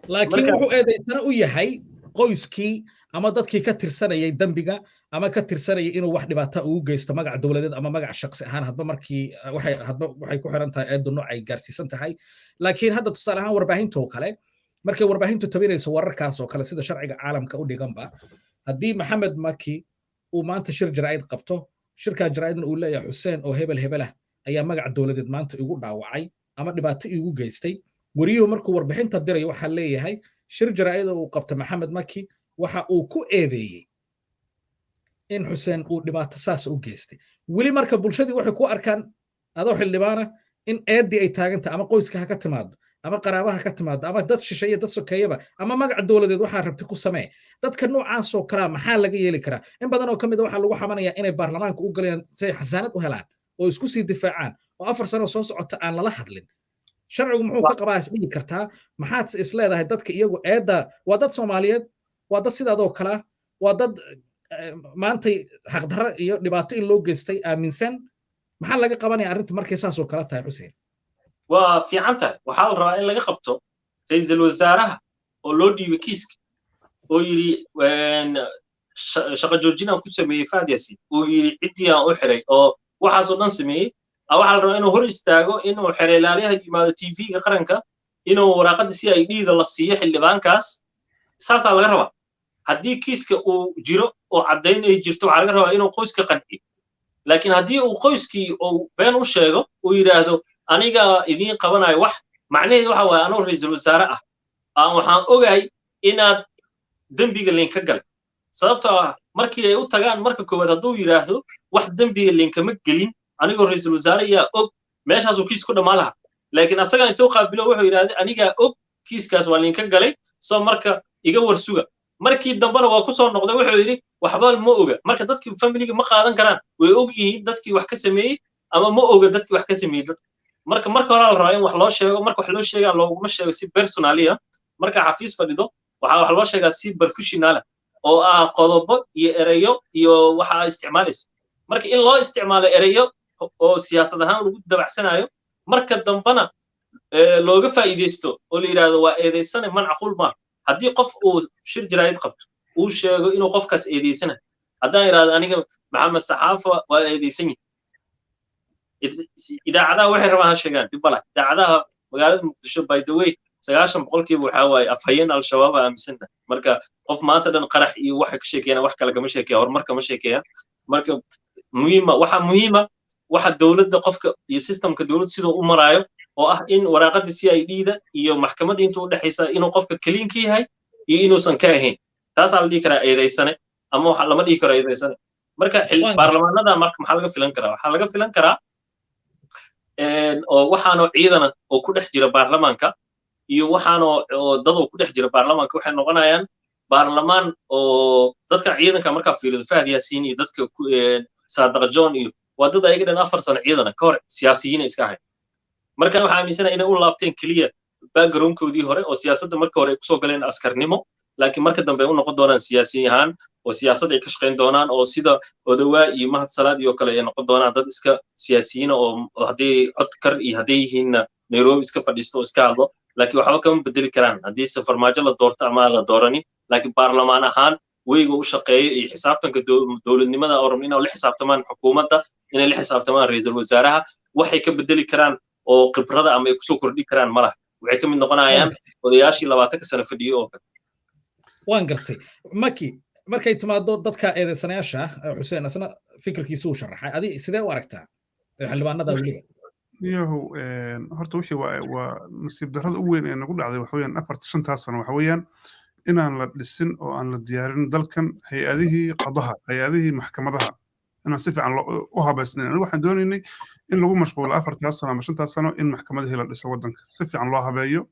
Laakiin wuxuu eedaysane u yahay qoyskii ama dadkii ka tirsanayay dembiga ama ka tirsanayay inuu wax dhibaata ugu geysto magac dowladeed ama magac shaqsi ahaan. Hadba markii waxay hadba waxay ku xiran tahay eedu nooc ay gaarsiisan tahay. Laakiin hadda tusaale ahaan warbaahinta oo kale, markay warbaahintu tabinayso wararkaas oo kale, sida sharciga caalamka u dhiganba, haddii Maxamed Maki uu maanta shir jaraa'id qabto, shirkaa jaraa'idna uu leeyahay Xuseen oo hebel hebelah ayaa magac dowladeed maanta igu dhaawacay ama dhibaato igu geystay, wariyuhu markuu warbixinta dirayo waxaa leeyahay shir jaraa'id oo uu qabta Maxamed Maki waxa uu ku eedeeyey in Xuseen uu dhibaato saas u geystay. Weli marka bulshadii waxay ku arkaan adoo xildhibaana in eeddii ay taagantahay, ama qoyska ha ka timaado ama qaraabaha ka timaado ama dad shisheeye, dad sokeeyaba, ama magac dowladeed waxaa rabti ku samee. Dadka noocaasoo kalaa maxaa laga yeeli karaa? In badan oo ka mid a waxaa lagu xamanayaa inay baarlamaanka u galayaan si ay xasaanad u helaan oo isku sii difaacaan oo 4 sano soo socota aan lala hadlin. Sharcigu muxuu ka qabaa is dhigi kartaa? Maxaad is leedahay dadka iyagu eedda waa dad Soomaaliyeed, waa dad sidaadoo kalea, waa dad maantay xaqdarro iyo dhibaato in loo geystay aaminsan. Maxaa laga qabanaya arrinta markay saasoo kala tahay, Xuseen? Waa fiican tahay. Waxaa la rabaa in laga qabto ra-iisul wasaaraha oo loo dhiibay kiiska, oo yidhi shaqo joojinaan ku sameeyey Fahad Yaasiin, uu yidhi ciddii aan u xiray oo waxaasoo dhan sameeyey. Waxaa la rabaa inuu hor istaago, inuu xeer ilaaliyaha yimaado TV-ga qaranka, inuu waraaqadda CID da la siiyo xildhibaankaas. Saasaa laga rabaa. Haddii kiiska uu jiro oo caddayn ay jirto, waxaa laga rabaa inuu qoyska qanciyo. Laakiin haddii uu qoyskii uu been u sheego, uu yidhaahdo aniga idiin qabanayo wax, macnaheedu waxa waaye anuu ra-iisul wasaare ah aan waxaan ogahay inaad dembiga linka galay. Sababtoo ah markii ay u tagaan marka koowaad, hadduu yidhaahdo wax dembiga linkama gelin, anigoo ra-iisul wasaare yaa og, meeshaasuu kiis ku dhammaan lahaa. Laakiin asaga intuu qaabilo wuxuu yidhahday anigaa og kiiskaas waa linka galay. Soo marka Iga warsuga. Markii dambena waa ku soo noqday, wuxuu yidhi waxba ma oga. Marka dadkii familiga ma qaadan karaan, way og yihiin dadkii wax ka sameeyey ama ma oga dadkii wax ka sameeyey dadka. Marka hore la rabaa in wax loo sheego. Marka wax loo sheegaa, looguma sheego si personal ah. Marka xafiis fadhido, waxaa wax loo sheegaa si professional ah oo ah qodobo iyo ereyo iyo waxa isticmaalayso. Marka in loo isticmaalo ereyo oo siyaasad ahaan lagu dabacsanayo, marka dambena looga faa'iidaysto oo la yidhaahdo waa eedaysane, macquul maaha. Haddii qof uu shir jaraa'id qabto, uu sheego inuu qofkaas eedaysanayo, haddaan idhahdo aniga Maxamed Saxaafa waa eedaysan yahay, idaacadaha waxay rabaan ha sheegaan, dhib ma laha. Idaacadaha magaalada Muqdisho, by the way, 90% waxaa waaye afhayeen Al-Shabaab aaminsanna. Marka qof maanta dhan qarax iyo waxa ka sheekeeyaan, wax kale kama sheekeeya, horumar kama sheekeeyaan. Marka muhiima, waxa muhiima waxa dowladda qofka iyo systemka dowladda siduu u maraayo, oo ah in waraaqadii CID da iyo maxkamadda inta u dhexaysa inuu qofka clean ka yahay iyo inuusan ka ahayn, taasaa la dhihi karaa eedaysane ama waxa lama dhihi karo eedaysane. Marka baarlamaanada marka maxaa laga filan karaa? Waxaa laga filan karaa oo waxaanoo ciidana oo ku dhex jira baarlamaanka iyo waxaanoo oo dad oo ku dhex jira baarlamaanka, waxay noqonayaan baarlamaan oo dadka ciidanka. Markaa fiirido Fahad Yaasiin iyo dadka Saadaq John iyo waa dad ayaga dhan 4 sano ciidana ka hor siyaasiyiin iska ahayd. Marka waxaa aaminsanahay inay u laabteen keliya backgroundkoodii hore oo siyaasadda marka hore ay kusoo galeen askarnimo, laakiin marka dambe ay u noqon doonaan siyaasi ahaan oo siyaasad ay ka shaqayn doonaan, oo sida Odawaa iyo Mahad Salaad iyo kale ay noqon doonaan dad iska siyaasiyiina oo hadday cod kar iyo hadday yihiinna Nairobi iska fadhiisto oo iska hadlo, laakiin waxba kama bedeli karaan haddii se Farmaajo la doorto ama aan la dooranin. Laakiin baarlamaan ahaan weyga u shaqeeyo iyo xisaabtanka dowladnimada oo rabno inay la xisaabtamaan xukuumadda, inay la xisaabtamaan ra'iisul wasaaraha, waxay ka bedeli karaan oo khibrada ama ay kusoo kordhi karaan malaha. Waxay ka mid noqonayaan odayaashii 20-ka sano fadhiyey oo kale. Waan gartay. Maki, markay timaado dadka eedeysanayaasha, Xuseen isna fikirkiisu uu sharaxay, adi sidee u aragtaa xildhibaanada weliba? Yahow, horta wixii waa nasiib darrada ugu weyn ee nagu dhacday waxa weeyaan afarta shantaas sano waxa weeyaan inaan la dhisin oo aan la diyaarin dalkan hay-adihii qadaha, hay-adihii maxkamadaha, inaan si fiican u habaysnayn. Anigu waxaan doonaynay in lagu mashquulo afartaas sano ama shantaas sano in maxkamadihii la dhiso, waddanka si fiican loo habeeyo,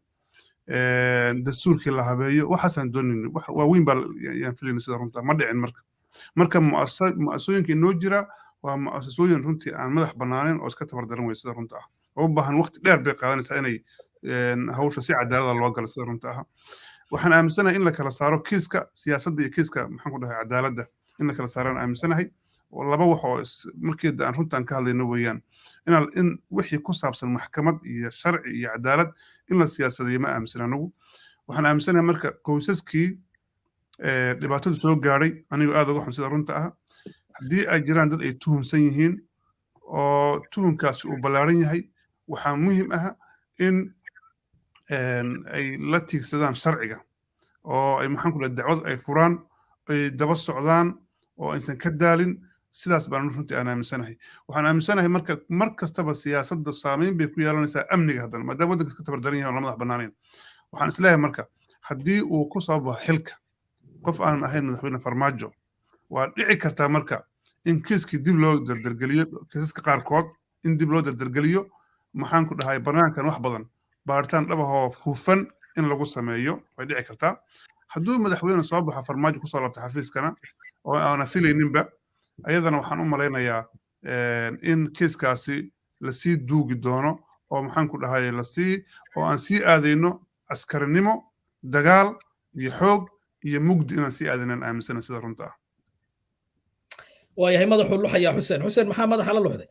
dastuurkii la habeeyo. Waxaasaan doonaynay, wax waaweyn baa yaan filaynay. Sida runta ma dhicin. Marka mu'asasooyinka inoo jira waa mu'asasooyin runtii aan madax bannaaneyn oo iska tabardaran wey sida runta ah, oo u baahan waqti dheer bay qaadanaysaa inay hawsha si cadaalada loo galo. Sida runta ah waxaan aaminsanahay in la kala saaro kiiska siyaasadda iyo kiiska, maxaan ku dhahay, cadaaladda in la kala saaraan aaminsanahay, oo laba wax oo markii aan runtaan ka hadlayno weeyaan. In wixii ku saabsan maxkamad iyo sharci iyo cadaalad in la siyaasadeeyo ma aaminsan anigu. Waxaan aaminsanahay marka qoysaskii dhibaatada soo gaadhay, anigoo aad uga xun sida runta ah, haddii ay jiraan dad ay tuhunsan yihiin oo tuhunkaasi uu ballaaran yahay, waxaa muhiim ah in ay la tiigsadaan sharciga oo ay, maxaan ku dhahay, dacwad ay furaan, ay daba socdaan oo aysan ka daalin. Sidaas baan runtii aan aaminsanahay. Waxaan aaminsanahay marka mar kastaba siyaasadda saameyn bay ku yeelanaysaa amniga haddana, maadaama waddanka iska tabardaran yahay oo la madax bannaanayn. Waxaan isleeyahay marka haddii uu ku soo baxo xilka qof aan ahayn madaxweyne Farmaajo, waa dhici kartaa marka in kiiskii dib loo dardargeliyo, kiisaska qaarkood in dib loo dardargeliyo, maxaan ku dhahay, banaankan wax badan baaritaan dhabahoo hufan in lagu sameeyo way dhici kartaa. Hadduu madaxweyne soo baxo Farmaajo kusoo laabta xafiiskana, oo aana filayninba ayadana, waxaan u malaynayaa in kiiskaasi lasii duugi doono oo, maxaan ku dhahay, lasii oo aan sii aadayno askarinimo, dagaal iyo xoog iyo mugdi inaan sii aadaynaan aaminsana sida runta ah. Waayahay, madaxuu luxayaa Xuseen. Xuseen, maxaa madaxa la luxday?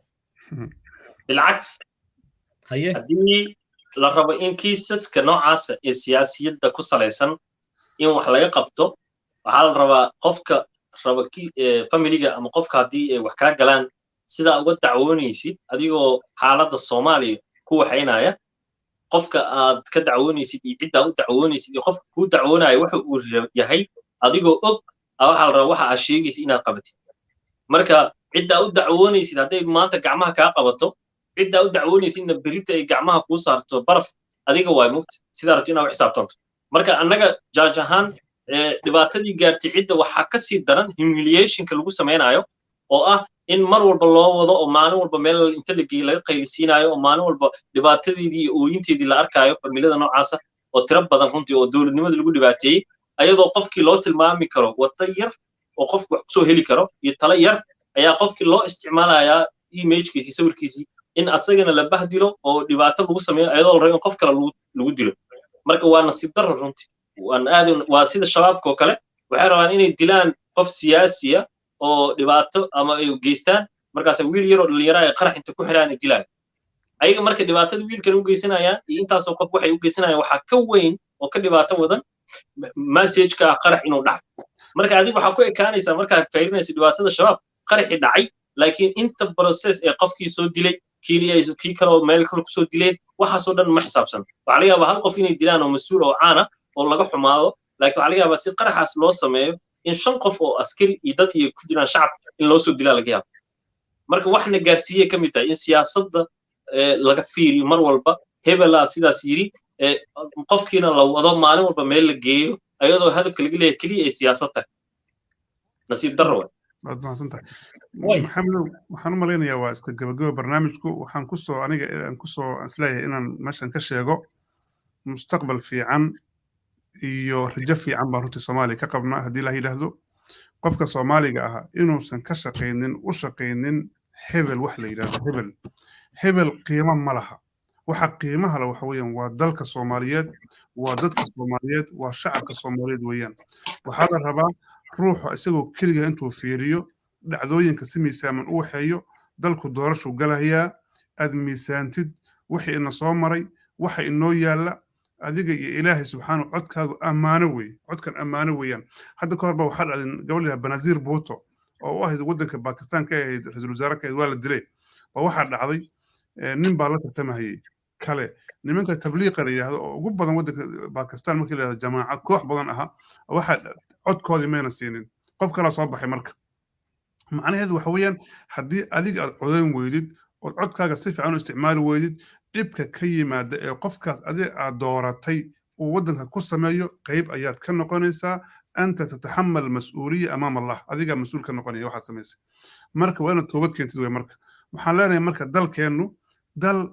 Bilcaks. Haye. Haddii la rabo in kiisaska noocaasa ee siyaasiyadda ku salaysan in wax laga qabto, waxaa la rabaa qofka raba familiga ama qofka haddii ay wax kaa galaan, sidaa uga dacwoonaysid adigoo xaaladda Soomaaliya ku waxaynaya, qofka aad ka dacwoonaysid iyo ciddaa u dacwoonaysid iyo qofka kuu dacwoonaya waxa uu yahay adigoo og, waxaa la rabaa waxa aad sheegaysid inaad qabatid. Marka ciddaa u dacwoonaysid hadday maanta gacmaha kaa qabato, ciddaa u dacwoonaysidna berita ay gacmaha kuu saarto baraf, adiga waay mugta sidaa rabto inaad u xisaabtanto. Marka annaga jaaj ahaan dhibaatadii gaartay cidda waxaa ka sii daran humiliationka lagu samaynayo, oo ah in mar walba loo wado oo maalin walba meel inta la geeyo laga qaylisiinayo, oo maalin walba dhibaatadeedii iyo ooyinteedii la arkaayo. Familada noocaasa oo tiro badan runtii oo dowladnimada lagu dhibaateeyey. Ayadoo qofkii loo tilmaami karo waddo yar oo qofku wax kusoo heli karo iyo talo yar, ayaa qofkii loo isticmaalayaa imagekiisii, sawirkiisii, in asagana la bahdilo oo dhibaato lagu sameeyo, ayadoo la rabo in qof kale lagu dilo. Marka waa nasiib darro runtii. Waan aad waa sida Shabaabka oo kale, waxay rabaan inay dilaan qof siyaasiya oo dhibaato ama ay geystaan, markaas wiil yar oo dhalinyaro ay qarax inta ku xiraan ay dilaan ayaga. Marka dhibaatada wiilkan u geysanayaan iyo intaasoo qof waxay u geysanayaan waxaa ka weyn oo ka dhibaato wadan messageka ah qarax inuu dhacay. Marka adiga waxaa ku ekaanaysaa, markaad fiirinayso dhibaatada Shabaab, qaraxii dhacay, laakiin inta process ee qofkii soo dilay, kii kale oo meel kale kusoo dileen, waxaasoo dhan ma xisaabsan. Waxaa laga yaabaa hal qof inay dilaan oo mas-uul oo caana oo laga xumaado, laakiin waxaa laga yaabaa si qaraxaas loo sameeyo in shan qof oo askari iyo dad iyo ku jiraan shacab in loo soo dilaa laga yaabo. Marka waxna gaarsiiyey ka mid tahay in siyaasadda laga fiiriyo mar walba. Hebelaa sidaas yiri, qofkiina la wado, maalin walba meel la geeyo, ayadoo hadafka laga leeyahay keliya ay siyaasad tahay. Nasiib darro way. Waad mahadsantahay, Maxamedow. Waxaan u malaynayaa waa iska gabagaba barnaamijku. Waxaan kusoo aniga aan kusoo isleeyahay inaan meeshan ka sheego mustaqbal fiican iyo rajo fiican baan runtii Soomaaliya ka qabnaa haddii la yidhaahdo. Qofka Soomaaliga ah inuusan ka shaqaynin, u shaqaynin hebel, wax la yidhahdo hebel hebel qiimo ma laha. Waxa qiimaha le waxa weeyaan waa dalka Soomaaliyeed, waa dadka Soomaaliyeed, waa shacabka Soomaaliyeed weeyaan. Waxaa la rabaa ruuxa isagoo keliga intuu fiiriyo dhacdooyinka si miisaaman u waxeeyo. Dalku doorashuu galayaa, aad miisaantid wixii ina soo maray, waxa inoo yaalla, adiga iyo Ilaahay subxaanu. Codkaadu ammaano weeye, codkan ammaano weeyaan. Hadda ka hor ba waxaa dhacday gabadh la Banazir Bhutto oo u ahayd waddanka Bakistan ka ahayd ra-iisul wasaare ka ahayd, waa la dilay. Ba waxaa dhacday nin baa la tartamahayey kale. Nimanka Tabliiqa la yidhaahdo oo ugu badan waddanka Bakistan markii la yidhahdo jamaaca koox badan ahaa, waxaa codkoodii mayna siinin, qof kalaa soo baxay. Marka macnaheedu waxa weeyaan, haddii adiga aad codayn weydid ood codkaaga si fiican u isticmaali weydid, dhibka ka yimaada ee qofkaas adiga aad dooratay uu waddanka ku sameeyo qayb ayaad ka noqonaysaa. Anta tataxamal mas-uuliya amaam Allah, adigaa mas-uul ka noqonaya waxaad samaysay. Marka waa inaad toobad keentid wey. Marka waxaan leenahay, marka dalkeennu dal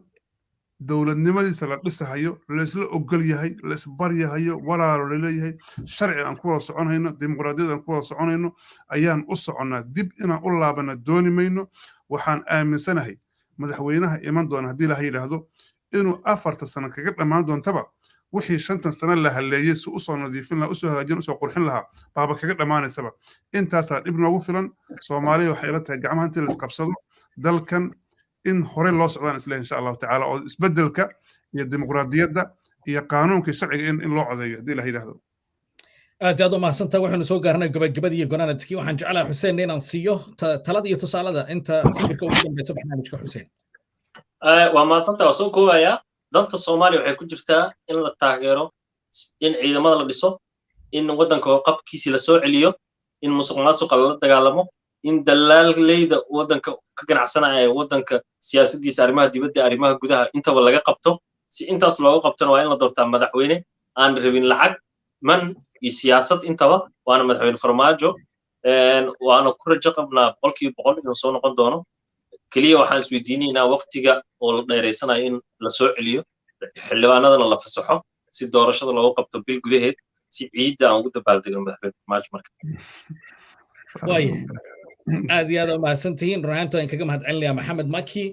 dowladnimadiisa la dhisahayo, laysla ogol yahay, la isbaryahayo, walaalo laleeyahay, sharci aan ku wada soconayno, dimuqraadiyad aan ku wada soconayno ayaan u soconnaa. Dib inaan u laabana dooni mayno. Waxaan aaminsanahay madaxweynaha iman doona haddii laha yidhaahdo inuu 4ta sano kaga dhammaan doontaba wixii 5tan sano la haleeyey, si usoo nadiifin lahaa, usoo hagaajin, usoo qurxin lahaa, baaba kaga dhammaanaysaba. Intaasaa dhib noogu filan. Soomaaliya waxay ila tahay gacmaha intii la isqabsado dalkan in hore loo socdaan isle insha Allahu tacaala, oo isbeddelka iyo dimuqraadiyadda iyo qaanuunka sharciga in loo codeeyo haddii la yidhaahdo. Aad aad u mahadsantahay. Waxaynu soo gaarnay gabagabadii iyo gonaanadkii. Waxaan jeclahay Xuseen inaan siiyo talada iyo tusaalada inta fikirka ugu dambeysa barnaamijka. Xuseen. Waa mahadsantahay. Waa soo koobayaa. Danta Soomaaliya waxay ku jirtaa in la taageero in ciidamada la dhiso, in waddanka qabkiisii la soo celiyo, in musuq maasuqa lala dagaalamo, in dalaaleyda waddanka ka ganacsanaya waddanka siyaasaddiisa, arrimaha dibadda, arrimaha gudaha intaba laga qabto. Si intaas looga qabtona waa in la doortaa madaxweyne aan rabin lacag man iyo siyaasad intaba, waana Madaxweyne Farmaajo. Waana ku rajo qabnaa 100% inuu soo noqon doono. Keliya waxaan isweydiinaynaa waqtiga oo la dheeraysanayo in la soo celiyo, xildhibaanadana la fasaxo si doorashada loogu qabto bil gudaheed, si ciidda aan ugu dabaaldegno Madaxweyne Farmaajo marka. Waaya, aad iyo aad u mahadsantihiin. Run ahaantu aan kaga mahad celinaya Maxamed Maki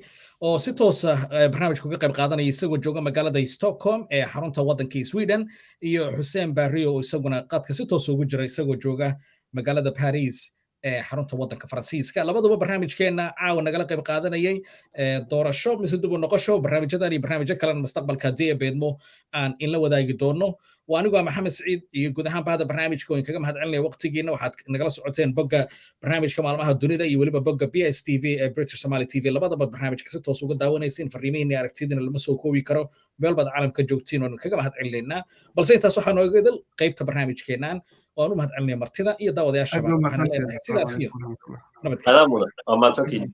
oo si toosa barnaamijka uga qayb qaadanaya isagoo jooga magaalada Stockholm ee xarunta waddanka Sweden, iyo Xuseen Barrio oo isaguna qadka si toosa ugu jira isagoo jooga magaalada Paris ee xarunta waddanka Faransiiska. Labaduba barnaamijkeenna caawa nagala qayb qaadanayay. Doorasho mise dib u noqosho? Barnaamijyadan iyo barnaamijyo kalena mustaqbalka haddii ay beedmo aan inla wadaagi doono. Waa anigu waa Maxamed Siciid iyo guud ahaan bahda barnaamijka oo inkaga mahad celinaya waqtigiina. Waxaad nagala socoteen bogga barnaamijka maalmaha dunida iyo weliba bogga BSTV ee British Somali TV. Labadaba barnaamijka si toos uga daawanaysiin. Fariimihiina aragtidina lama soo koobi karo, meel baad caalamka joogtiin, waanu kaga mahad celinaynaa. Balse intaas waxaa nooga idil qaybta barnaamijkeennan. Waan u mahad celinaya martida iyo daawadayaashaba. Waxaan leenahay sidaas iyo nabadgelyo. Adaa mudan, waa mahadsantihiin.